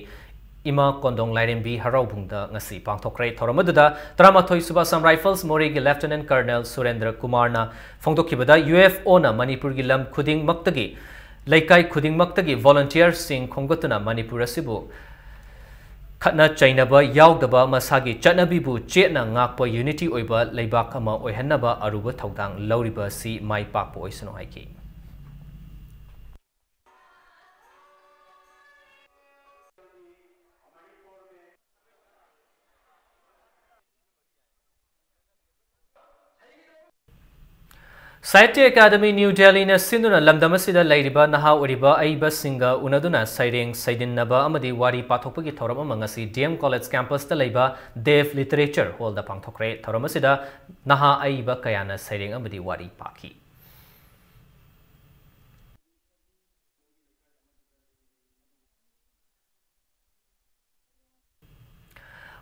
ꯏꯃꯥ ꯀꯣꯟꯗꯣꯡ ꯂꯥꯏꯔꯦꯝꯕꯤ ꯍꯔꯥꯎꯕꯨꯡꯗ ꯉꯁꯤ ꯄꯥꯡꯊꯣꯛꯈ꯭ꯔꯦ꯫ ꯊꯧꯔꯝ ꯑꯗꯨꯗ ꯇꯔꯥꯃꯥꯊꯣꯏ ꯁꯨꯕ ꯑꯁꯥꯝ ꯔꯥꯏꯐꯜꯁ ꯃꯣꯔꯦꯒꯤ ꯂꯦꯐꯇꯤꯅꯦꯟꯠ ꯀꯔꯅꯦꯜ ꯁꯨꯔꯦꯟꯗ꯭ꯔ ꯀꯨꯃꯥꯔꯅ ꯐꯣꯡꯗꯣꯛꯈꯤꯕꯗ, U F O ꯅ ꯃꯅꯤꯄꯨꯔꯒꯤ ꯂꯝ ꯈꯨꯗꯤꯡꯃꯛꯇꯒꯤ, ꯂꯩꯀꯥꯏ ꯈꯨꯗꯤꯡꯃꯛꯇꯒꯤ ꯚꯣꯂꯨꯟꯇꯤꯌꯔꯁꯤꯡ ꯈꯣꯝꯒꯠꯇꯨꯅ ꯃꯅꯤꯄꯨꯔ ꯑꯁꯤꯕꯨ ꯈꯠꯅ ꯆꯩꯅꯕ ꯌꯥꯎꯗꯕ ꯃꯁꯥꯒꯤ ꯆꯠꯅꯕꯤꯕꯨ ꯆꯦꯠꯅ ꯉꯥꯛꯄ ꯌꯨꯅꯤꯇꯤ ꯑꯣꯏꯕ ꯂꯩꯕꯥꯛ ꯑꯃ ꯑꯣꯏꯍꯟꯅꯕ ꯑꯔꯨꯕ ꯊꯧꯗꯥꯡ ꯂꯧꯔꯤꯕ ꯑꯁꯤ ꯃꯥꯏ ꯄꯥꯛꯄ ꯑꯣꯏꯁꯅꯨ ꯍꯥꯏꯈꯤ꯫ ꯁꯥꯍꯤꯇ꯭ꯌ ꯑꯦꯀꯥꯗꯃꯤ ꯅ꯭ꯌꯨ ꯗꯦꯜꯂꯤꯅ ꯁꯤꯟꯗꯨꯅ ꯂꯝꯗꯝ ꯑꯁꯤꯗ ꯂꯩꯔꯤꯕ ꯅꯍꯥ ꯑꯣꯏꯔꯤꯕ ꯑꯏꯕꯁꯤꯡꯒ ꯎꯅꯗꯨꯅ ꯁꯩꯔꯦꯡ ꯁꯩꯗꯤꯟꯅꯕ ꯑꯃꯗꯤ ꯋꯥꯔꯤ ꯄꯥꯊꯣꯛꯄꯒꯤ ꯊꯧꯔꯝ ꯑꯃ ꯉꯁꯤ ꯗꯤ ꯑꯦꯝ ꯀꯣꯂꯦꯖ ꯀꯦꯝꯄꯁꯇ ꯂꯩꯕ ꯗꯦꯕ ꯂꯤꯇꯔꯦꯆꯔ ꯍꯣꯜꯗ ꯄꯥꯡꯊꯣꯛꯈ꯭ꯔꯦ꯫ ꯊꯧꯔꯝ ꯑꯁꯤꯗ ꯅꯍꯥ ꯑꯏꯕ ꯀꯌꯥꯅ ꯁꯩꯔꯦꯡ ꯑꯃꯗꯤ ꯋꯥꯔꯤ ꯄꯥꯈꯤ꯫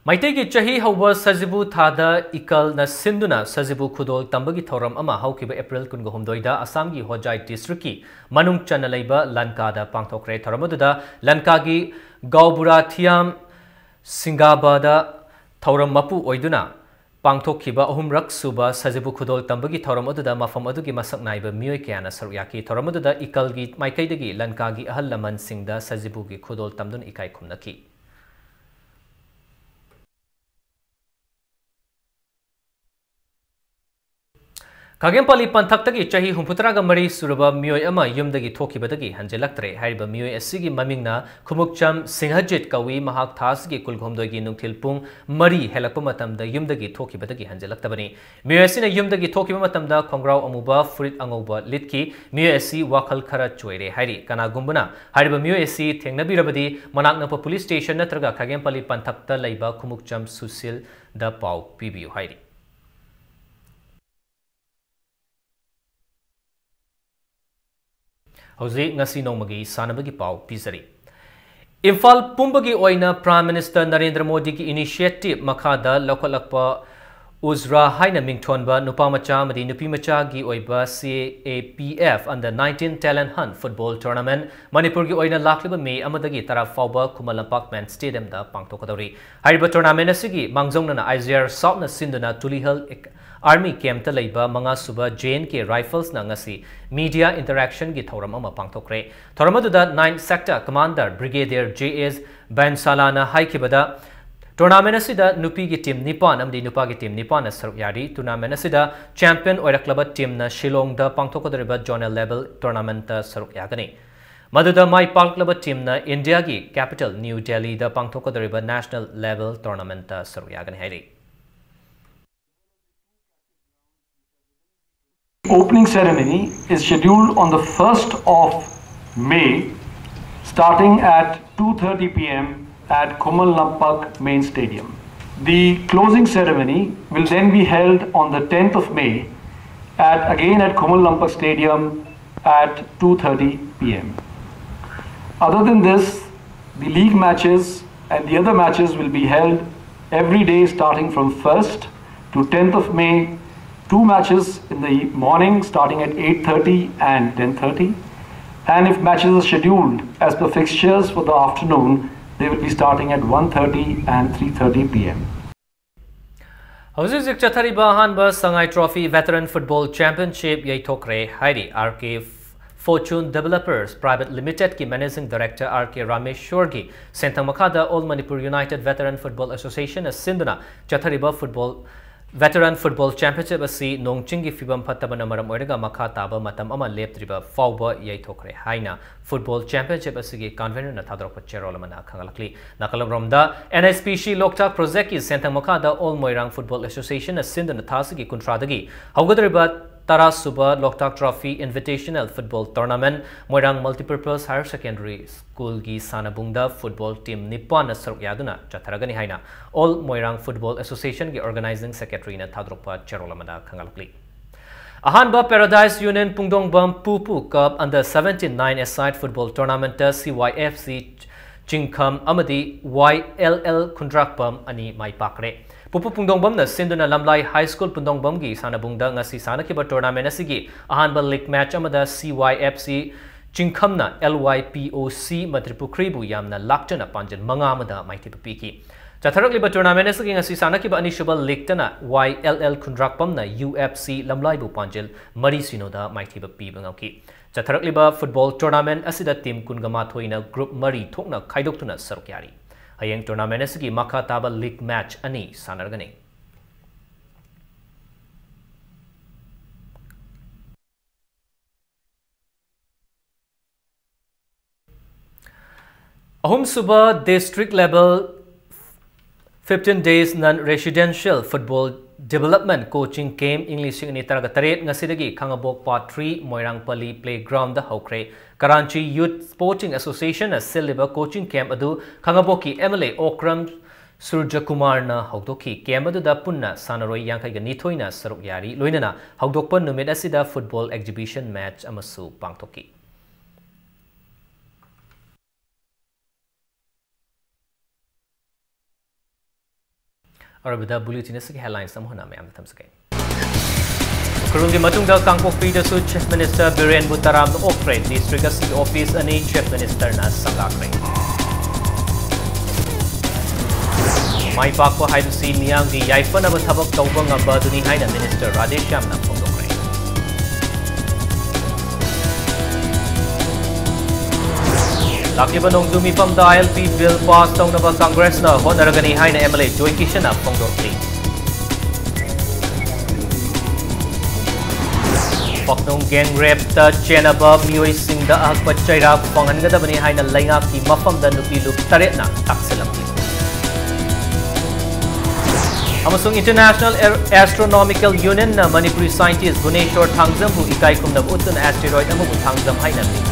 ꯃꯩꯇꯩꯒꯤ ꯆꯍꯤ ꯍꯧꯕ ꯁꯖꯤꯕꯨ ꯊꯥꯗ ꯏꯀꯜꯅ ꯁꯤꯟꯗꯨꯅ ꯁꯖꯤꯕꯨ ꯈꯨꯗꯣꯜ ꯇꯝꯕꯒꯤ ꯊꯧꯔꯝ ꯑꯃ ꯍꯧꯈꯤꯕ ꯑꯦꯄ꯭ꯔꯤꯜ ꯀꯨꯟꯒ ꯍꯨꯝꯗꯣꯏꯗ ꯑꯁꯥꯝꯒꯤ ꯍꯣꯖꯥꯏ ꯗꯤꯁꯇ꯭ꯔꯤꯛꯀꯤ ꯃꯅꯨꯡ ꯆꯟꯅ ꯂꯩꯕ ꯂꯟꯀꯥꯗ ꯄꯥꯡꯊꯣꯛꯈ꯭ꯔꯦ꯫ ꯊꯧꯔꯝ ꯑꯗꯨꯗ ꯂꯟꯀꯥꯒꯤ ꯒꯥꯎꯕꯨꯔꯥ ꯊꯤꯌꯥꯝ ꯁꯤꯡꯒꯥꯕꯥꯗ ꯊꯧꯔꯝ ꯃꯄꯨ ꯑꯣꯏꯗꯨꯅ ꯄꯥꯡꯊꯣꯛꯈꯤꯕ ꯑꯍꯨꯝꯔꯛ ꯁꯨꯕ ꯁꯖꯤꯕꯨ ꯈꯨꯗꯣꯜ ꯇꯝꯕꯒꯤ ꯊꯧꯔꯝ ꯑꯗꯨꯗ ꯃꯐꯝ ꯑꯗꯨꯒꯤ ꯃꯁꯛ ꯅꯥꯏꯕ ꯃꯤꯑꯣꯏ ꯀꯌꯥꯅ ꯁꯔꯨꯛ ꯌꯥꯈꯤ꯫ ꯊꯧꯔꯝ ꯑꯗꯨꯗ ꯏꯀꯜꯒꯤ ꯃꯥꯏꯀꯩꯗꯒꯤ ꯂꯟꯀꯥꯒꯤ ꯑꯍꯜ ꯂꯃꯟꯁꯤꯡꯗ ꯁꯖꯤꯕꯨꯒꯤ ꯈꯨꯗꯣꯜ ꯇꯝꯗꯨꯅ ꯏꯀꯥꯏ ꯈꯨꯝꯅꯈꯤ꯫ ꯈꯥꯒꯦꯝꯄꯜꯂꯤ ꯄꯟꯊꯛꯇꯒꯤ ꯆꯍꯤ ꯍꯨꯝꯐꯨꯇꯔꯥꯒ ꯃꯔꯤ ꯁꯨꯔꯕ ꯃꯤꯑꯣꯏ ꯑꯃ ꯌꯨꯝꯗꯒꯤ ꯊꯣꯛꯈꯤꯕꯗꯒꯤ ꯍꯟꯖꯤꯜꯂꯛꯇ꯭ꯔꯦ꯫ ꯍꯥꯏꯔꯤꯕ ꯃꯤꯑꯣꯏ ꯑꯁꯤꯒꯤ ꯃꯃꯤꯡꯅ ꯈꯨꯃꯨꯛꯆꯝ ꯁꯤꯡꯍꯖꯤꯠ ꯀꯧꯏ꯫ ꯃꯍꯥꯛ ꯊꯥ ꯑꯁꯤꯒꯤ ꯀꯨꯟꯍꯨꯝꯗꯣꯏꯒꯤ ꯅꯨꯡꯊꯤꯜ ꯄꯨꯡ ꯃꯔꯤ ꯍꯦꯜꯂꯛꯄ ꯃꯇꯝꯗ ꯌꯨꯝꯗꯒꯤ ꯊꯣꯛꯈꯤꯕꯗꯒꯤ ꯍꯟꯖꯤꯜꯂꯛꯇꯕꯅꯤ꯫ ꯃꯤꯑꯣꯏ ꯑꯁꯤꯅ ꯌꯨꯝꯗꯒꯤ ꯊꯣꯛꯈꯤꯕ ꯃꯇꯝꯗ ꯈꯣꯡꯒ꯭ꯔꯥꯎ ꯑꯃꯨꯕ, ꯐꯨꯔꯤꯠ ꯑꯉꯧꯕ ꯂꯤꯠꯈꯤ꯫ ꯃꯤꯑꯣꯏ ꯑꯁꯤ ꯋꯥꯈꯜ ꯈꯔ ꯆꯣꯏꯔꯦ ꯍꯥꯏꯔꯤ꯫ ꯀꯅꯥꯒꯨꯝꯕꯅ ꯍꯥꯏꯔꯤꯕ ꯃꯤꯑꯣꯏ ꯑꯁꯤ ꯊꯦꯡꯅꯕꯤꯔꯕꯗꯤ ꯃꯅꯥꯛ ꯅꯛꯄ ꯄꯨꯂꯤꯁ ꯁ꯭ꯇꯦꯁꯟ ꯅꯠꯇ꯭ꯔꯒ ꯈꯥꯒꯦꯝꯄꯜꯂꯤ ꯄꯟꯊꯛꯇ ꯂꯩꯕ ꯈꯨꯃꯨꯛꯆꯝ ꯁꯨꯁꯤꯜꯗ ꯄꯥꯎ ꯄꯤꯕꯤꯌꯨ ꯍꯥꯏꯔꯤ꯫ ꯍꯧꯖꯤꯛ ꯉꯁꯤ ꯅꯣꯡꯃꯒꯤ ꯁꯥꯟꯅꯕꯒꯤ ꯄꯥꯎ ꯄꯤꯖꯔꯤ꯫ ꯏꯝꯐꯥꯜ ꯄꯨꯝꯕꯒꯤ ꯑꯣꯏꯅ Prime Minister ꯅꯔꯦꯟꯗ꯭ꯔ ꯃꯣꯗꯤꯒꯤ initiative ꯃꯈꯥꯗ ꯂꯧꯈꯠꯂꯛꯄ ꯎꯖ꯭ꯔꯥ ꯍꯥꯏꯅ ꯃꯤꯡꯊꯣꯟꯕ ꯅꯨꯄꯥ ꯃꯆꯥ ꯑꯃꯗꯤ ꯅꯨꯄꯤ ꯃꯆꯥꯒꯤ ꯑꯣꯏꯕ C A P F Under nineteen Talent Hunt Football Tournament ꯃꯅꯤꯄꯨꯔꯒꯤ ꯑꯣꯏꯅ ꯂꯥꯛꯂꯤꯕ ꯃꯦ ꯑꯃꯗꯒꯤ ꯇꯔꯥ ꯐꯥꯎꯕ ꯈꯨꯃꯟ ꯂꯝꯄꯥꯛ ꯃꯦꯟ ꯁ꯭ꯇꯦꯗꯤꯌꯝꯗ ꯄꯥꯡꯊꯣꯛꯀꯗꯧꯔꯤ꯫ ꯍꯥꯏꯔꯤꯕ tournament ꯑꯁꯤꯒꯤ ꯃꯥꯡꯖꯧꯅꯅ I G R Southꯅ ꯁꯤꯟꯗꯨꯅ ꯇꯨꯂꯤꯍꯜ ꯑꯥꯔꯃꯤ ꯀꯦꯝꯞꯇ ꯂꯩꯕ ꯃꯉꯥ ꯁꯨꯕ J N K Riflesꯅ ꯉꯁꯤ media interactionꯒꯤ ꯊꯧꯔꯝ ꯑꯃ ꯄꯥꯡꯊꯣꯛꯈ꯭ꯔꯦ꯫ ꯊꯧꯔꯝ ꯑꯗꯨꯗ Ninth Sector Commander Brigadier J S ꯕꯦꯟꯁꯥꯂꯥꯅ ꯍꯥꯏꯈꯤꯕꯗ, tournament ꯑꯁꯤꯗ ꯅꯨꯄꯤꯒꯤ team ꯅꯤꯄꯥꯟ ꯑꯃꯗꯤ ꯅꯨꯄꯥꯒꯤ team ꯅꯤꯄꯥꯟꯅ ꯁꯔꯨꯛ ꯌꯥꯔꯤ꯫ Tournament ꯑꯁꯤꯗ champion ꯑꯣꯏꯔꯛꯂꯕ teamꯅ ꯁꯤꯂꯣꯡꯗ ꯄꯥꯡꯊꯣꯛꯀꯗꯧꯔꯤꯕ zonal level tournamentꯇ ꯁꯔꯨꯛ ꯌꯥꯒꯅꯤ꯫ ꯃꯗꯨꯗ ꯃꯥꯏ ꯄꯥꯛꯂꯕ teamꯅ ꯏꯟꯗꯤꯌꯥꯒꯤ capital New Delhiꯗ ꯄꯥꯡꯊꯣꯛꯀꯗꯧꯔꯤꯕ national level tournamentꯇ ꯁꯔꯨꯛ ꯌꯥꯒꯅꯤ ꯍꯥꯏꯔꯤ꯫ Opening ceremony is scheduled on the first of May, starting at two thirty P M at Khuman Lampak Main Stadium. The closing ceremony will then be held on the tenth of May at, again at Khuman Lampak Stadium at two thirty P M. Other than this, the league matches and the other matches will be held Every day starting from first to tenth of May, two matches in the morning starting at eight thirty and ten thirty. And if matches are scheduled as per fixtures for the afternoon, they will be starting at one thirty and three thirty p m. ꯍꯧꯖꯤꯛ ꯍꯧꯖꯤꯛ ꯆꯠꯊꯔꯤꯕ ꯑꯍꯥꯟꯕ ꯁꯉꯥꯏ ꯇ꯭ꯔꯣꯐꯤ ꯚꯦꯇꯔꯟ ꯐꯨꯠꯕꯣꯜ ꯆꯦꯝꯄꯤꯌꯟꯁꯤꯞ ꯌꯩꯊꯣꯛꯈ꯭ꯔꯦ ꯍꯥꯏꯔꯤ R K fortune developers private ꯂꯤꯃꯤꯇꯦꯗꯀꯤ ꯃꯦꯅꯦꯖꯤꯡ ꯗꯥꯏꯔꯦꯛꯇꯔ ꯑꯥꯔ ꯀꯦ ꯔꯥꯃꯦꯁ꯭ꯋꯔꯒꯤ ꯁꯦꯟꯊꯪ ꯃꯈꯥꯗ all Manipur united veteran football ꯑꯦꯁꯣꯁꯤꯌꯦꯁꯟꯅ ꯁꯤꯟꯗꯨꯅ ꯆꯠꯊꯔꯤꯕ ꯐꯨꯠꯕꯣꯜ ꯚꯦꯇꯔꯟ ꯐꯨꯠꯕꯣꯜ ꯆꯦꯝꯄꯤꯌꯟꯁꯤꯞ ꯑꯁꯤ ꯅꯣꯡ ꯆꯤꯡꯒꯤ ꯐꯤꯕꯝ ꯐꯠꯇꯕꯅ ꯃꯔꯝ ꯑꯣꯏꯔꯒ ꯃꯈꯥ ꯇꯥꯕ ꯃꯇꯝ ꯑꯃ ꯂꯦꯞꯇ꯭ꯔꯤꯕ ꯐꯥꯎꯕ ꯌꯩꯊꯣꯛꯈ꯭ꯔꯦ ꯍꯥꯏꯅ ꯐꯨꯠꯕꯣꯜ ꯆꯦꯝꯄꯤꯌꯟꯁꯤꯞ ꯑꯁꯤꯒꯤ ꯀꯟꯚꯦꯅꯔꯅ ꯊꯥꯗꯣꯔꯛꯄ ꯆꯦꯔꯣꯜ ꯑꯃꯅ ꯈꯪꯍꯜꯂꯛꯂꯤ꯫ ꯅꯥꯀꯜ ꯑꯃꯔꯣꯝꯗ, ꯑꯦꯟ ꯑꯩꯆ ꯄꯤ ꯁꯤ ꯂꯣꯛꯇꯥꯛ ꯄ꯭ꯔꯣꯖꯦꯛꯀꯤ ꯁꯦꯟꯊꯪ ꯃꯈꯥꯗ ꯑꯣꯜ ꯃꯣꯏꯔꯥꯡ ꯐꯨꯠꯕꯣꯜ ꯑꯦꯁꯣꯁꯤꯌꯦꯁꯟꯅ ꯁꯤꯟꯗꯨꯅ ꯊꯥ ꯑꯁꯤꯒꯤ ꯀꯨꯟꯊ꯭ꯔꯥꯗꯒꯤ ꯍꯧꯒꯗꯧꯔꯤꯕ ꯇꯔꯥ ꯁꯨꯕ ꯂꯣꯛꯇꯥꯛ ꯇ꯭ꯔꯣꯐꯤ ꯏꯟꯚꯤꯇꯦꯁꯅꯦꯜ ꯐꯨꯠꯕꯣꯜ ꯇꯣꯔꯅꯥꯃꯦꯟꯠ ꯃꯣꯏꯔꯥꯡ ꯃꯜꯇꯤꯄꯔꯄꯁ ꯍꯥꯌꯔ ꯁꯦꯀꯦꯟꯗꯔꯤ ꯁ꯭ꯀꯨꯜꯒꯤ ꯁꯥꯟꯅꯕꯨꯡꯗ ꯐꯨꯠꯕꯣꯜ ꯇꯤꯝ ꯅꯤꯄꯥꯟꯅ ꯁꯔꯨꯛ ꯌꯥꯗꯨꯅ ꯆꯠꯊꯔꯒꯅꯤ ꯍꯥꯏꯅ ꯑꯣꯜ ꯃꯣꯏꯔꯥꯡ ꯐꯨꯠꯕꯣꯜ ꯑꯦꯁꯣꯁꯤꯌꯦꯁꯟꯒꯤ ꯑꯣꯔꯒꯅꯥꯏꯖꯤꯡ ꯁꯦꯀ꯭ꯔꯦꯇꯔꯤꯅ ꯊꯥꯗꯣꯔꯛꯄ ꯆꯦꯔꯣꯜ ꯑꯃꯗ ꯈꯪꯍꯜꯂꯛꯂꯤ꯫ ꯑꯍꯥꯟꯕ ꯄꯦꯔꯥꯗꯥꯏꯁ ꯌꯨꯅꯤꯌꯟ ꯄꯨꯡꯗꯣꯡꯕꯝ ꯄꯨꯄꯨ ꯀꯞ ꯑꯟꯗꯔ ꯁꯚꯦꯟꯇꯤꯟ ꯅꯥꯏꯟ ꯑꯦꯁꯥꯏꯗ ꯐꯨꯠꯕꯣꯜ ꯇꯣꯔꯅꯥꯃꯦꯟꯠꯇ ꯁꯤ ꯋꯥꯏ ꯑꯦꯐ ꯁꯤ ꯆꯤꯡꯈꯝ ꯑꯃꯗꯤ ꯋꯥꯏ ꯑꯦꯜ ꯑꯦꯜ ꯈꯨꯟꯗ꯭ꯔꯥꯛꯄꯝ ꯑꯅꯤ ꯃꯥꯏ ꯄꯥꯛꯈ꯭ꯔꯦ꯫ ꯄꯨꯄꯨ ꯄꯨꯡꯗꯣꯡꯕꯝꯅ ꯁꯤꯟꯗꯨꯅ ꯂꯝꯂꯥꯏ ꯍꯥꯏ ꯁ꯭ꯀꯨꯜ ꯄꯨꯡꯗꯣꯡꯕꯝꯒꯤ ꯁꯥꯟꯅꯕꯨꯡꯗ ꯉꯁꯤ ꯁꯥꯟꯅꯈꯤꯕ ꯇꯣꯔꯅꯥꯃꯦꯟꯠ ꯑꯁꯤꯒꯤ ꯑꯍꯥꯟꯕ ꯂꯤꯒ ꯃꯦꯆ ꯑꯃꯗ ꯁꯤ ꯋꯥꯏ ꯑꯦꯐ ꯁꯤ ꯆꯤꯡꯈꯝꯅ ꯑꯦꯜ ꯋꯥꯏ ꯄꯤ ꯑꯣ ꯁꯤ ꯃꯟꯇ꯭ꯔꯤꯄꯨꯈ꯭ꯔꯤꯕꯨ ꯌꯥꯝꯅ ꯂꯥꯛꯆꯅ ꯄꯥꯟꯖꯜ ꯃꯉꯥ ꯑꯃꯗ ꯃꯥꯏꯊꯤꯕ ꯄꯤꯈꯤ꯫ ꯆꯠꯊꯔꯛꯂꯤꯕ ꯇꯣꯔꯅꯥꯃꯦꯟꯠ ꯑꯁꯤꯒꯤ ꯉꯁꯤ ꯁꯥꯟꯅꯈꯤꯕ ꯑꯅꯤꯁꯨꯕ ꯂꯤꯒꯇꯅ ꯋꯥꯏ ꯑꯦꯜ ꯑꯦꯜ ꯈꯨꯟꯗ꯭ꯔꯥꯛꯄꯝꯅ ꯌꯨ ꯑꯦꯐ ꯁꯤ ꯂꯝꯂꯥꯏꯕꯨ ꯄꯥꯟꯖꯜ ꯃꯔꯤ ꯁꯤꯅꯣꯗ ꯃꯥꯏꯊꯤꯕ ꯄꯤꯕ ꯉꯝꯈꯤ꯫ ꯆꯠꯊꯔꯛꯂꯤꯕ ꯐꯨꯠꯕꯣꯜ ꯇꯣꯔꯅꯥꯃꯦꯟꯠ ꯑꯁꯤꯗ ꯇꯤꯝ ꯀꯨꯟꯒ ꯃꯥꯊꯣꯏꯅ ꯒ꯭ꯔꯨꯞ ꯃꯔꯤ ꯊꯣꯛꯅ ꯈꯥꯏꯗꯣꯛꯇꯨꯅ ꯁꯔꯨꯛ ꯌꯥꯔꯤ꯫ ꯍꯌꯦꯡ ꯇꯣꯔꯅꯥꯃꯦꯟꯠ ꯑꯁꯤꯒꯤ ꯃꯈꯥ ꯇꯥꯕ ꯂꯤꯒ ꯃꯦꯆ ꯑꯅꯤ ꯁꯥꯟꯅꯔꯒꯅꯤ꯫ ꯑꯍꯨꯝꯁꯨꯕ district level fifteen days non residential football development coaching camp ꯏꯪ ꯂꯤꯁꯤꯡ ꯑꯅꯤ ꯇꯔꯥꯒ ꯇꯔꯦꯠ ꯉꯁꯤꯗꯒꯤ ꯈꯥꯉꯕꯣꯛ ꯄꯥꯔꯠ ꯊ꯭ꯔꯤ ꯃꯣꯏꯔꯥꯡꯄꯜꯂꯤ ꯄ꯭ꯂꯦꯒ꯭ꯔꯥꯎꯟꯗ ꯍꯧꯈ꯭ꯔꯦ꯫ ꯀꯔꯥꯟꯆꯤ ꯌꯨꯊ ꯁ꯭ꯄꯣꯔꯇꯤꯡ ꯑꯦꯁꯣꯁꯤꯌꯦꯁꯟꯅ ꯁꯤꯜꯂꯤꯕ ꯀꯣꯆꯤꯡ ꯀꯦꯝꯞ ꯑꯗꯨ ꯈꯥꯉꯕꯣꯛꯀꯤ ꯑꯦꯝ ꯑꯦꯜ ꯑꯦ ꯑꯣꯀ꯭ꯔꯝ ꯁꯨꯔꯖꯀꯨꯃꯥꯔꯅ ꯍꯧꯗꯣꯛꯈꯤ꯫ ꯀꯦꯝꯞ ꯑꯗꯨꯗ ꯄꯨꯟꯅ ꯁꯥꯟꯅꯔꯣꯏ ꯌꯥꯡꯈꯩꯒ ꯅꯤꯊꯣꯏꯅ ꯁꯔꯨꯛ ꯌꯥꯔꯤ꯫ ꯂꯣꯏꯅꯅ ꯍꯧꯗꯣꯛꯄ ꯅꯨꯃꯤꯠ ꯑꯁꯤꯗ ꯐꯨꯠꯕꯣꯜ ꯑꯦꯛꯖꯤꯕꯤꯁꯟ ꯃꯦꯆ ꯑꯃꯁꯨ ꯄꯥꯡꯊꯣꯛꯈꯤ꯫ ꯑꯔꯣꯏꯕꯗ bulletin ꯑꯁꯤꯒꯤ headlines ꯑꯃꯨꯛ ꯍꯟꯅ ꯃꯌꯥꯝꯗ ꯊꯝꯖꯒꯦ꯫ ꯎꯈ꯭ꯔꯨꯜꯒꯤ ꯃꯇꯨꯡꯗ ꯀꯥꯡꯄꯣꯛꯄꯤꯗꯁꯨ Chief Minister ꯕꯤꯔꯦꯟꯕꯨ ꯇꯔꯥꯝꯅ ꯑꯣꯛꯈ꯭ꯔꯦ꯫ District ꯑꯁꯤꯒꯤ office ꯑꯅꯤ Chief Ministerꯅ ꯁꯪꯒꯥꯈ꯭ꯔꯦ꯫ ꯃꯥꯏ ꯄꯥꯛꯄ ꯍꯥꯏꯕꯁꯤ ꯃꯤꯌꯥꯝꯒꯤ ꯌꯥꯏꯐꯅꯕ ꯊꯕꯛ ꯇꯧꯕ ꯉꯝꯕ ꯑꯗꯨꯅꯤ ꯍꯥꯏꯅ Minister ꯔꯥꯙꯦꯁ꯭ꯌꯥꯝꯅ ꯐꯣꯡꯗꯣꯛꯈ꯭ꯔꯦ꯫ ꯂꯥꯛꯂꯤꯕ ꯅꯣꯡꯖꯨ ꯃꯤꯐꯝꯗ ILP bill pass ꯇꯧꯅꯕ Congressꯅ ꯍꯣꯠꯅꯔꯒꯅꯤ ꯍꯥꯏꯅ MLA ꯖꯣꯏ ꯀꯤꯁꯟꯅ ꯐꯣꯡꯗꯣꯛꯂꯤ꯫ ꯄꯥꯛꯅꯝ gang rapeꯇ ꯆꯦꯟꯅꯕ ꯃꯤꯑꯣꯏꯁꯤꯡꯗ ꯑꯍꯛꯄ ꯆꯩꯔꯥꯛ ꯐꯪꯍꯟꯒꯗꯕꯅꯤ ꯍꯥꯏꯅ ꯂꯩꯉꯥꯛꯀꯤ ꯃꯐꯝꯗ ꯅꯨꯄꯤ ꯂꯨꯞ ꯇꯔꯦꯠꯅ ꯇꯥꯛꯁꯤꯜꯂꯝꯂꯤ꯫ ꯑꯃꯁꯨꯡ International Aer-, Astronomical Unionꯅ Manipuri scientist ꯚꯨꯅꯦꯁꯣꯔ ꯊꯥꯡꯖꯝꯕꯨ ꯏꯀꯥꯏ ꯈꯨꯝꯅꯕ ꯎꯠꯇꯨꯅ asteroid ꯑꯃꯕꯨ ꯊꯥꯡꯖꯝ ꯍꯥꯏꯅ ꯃꯤꯡ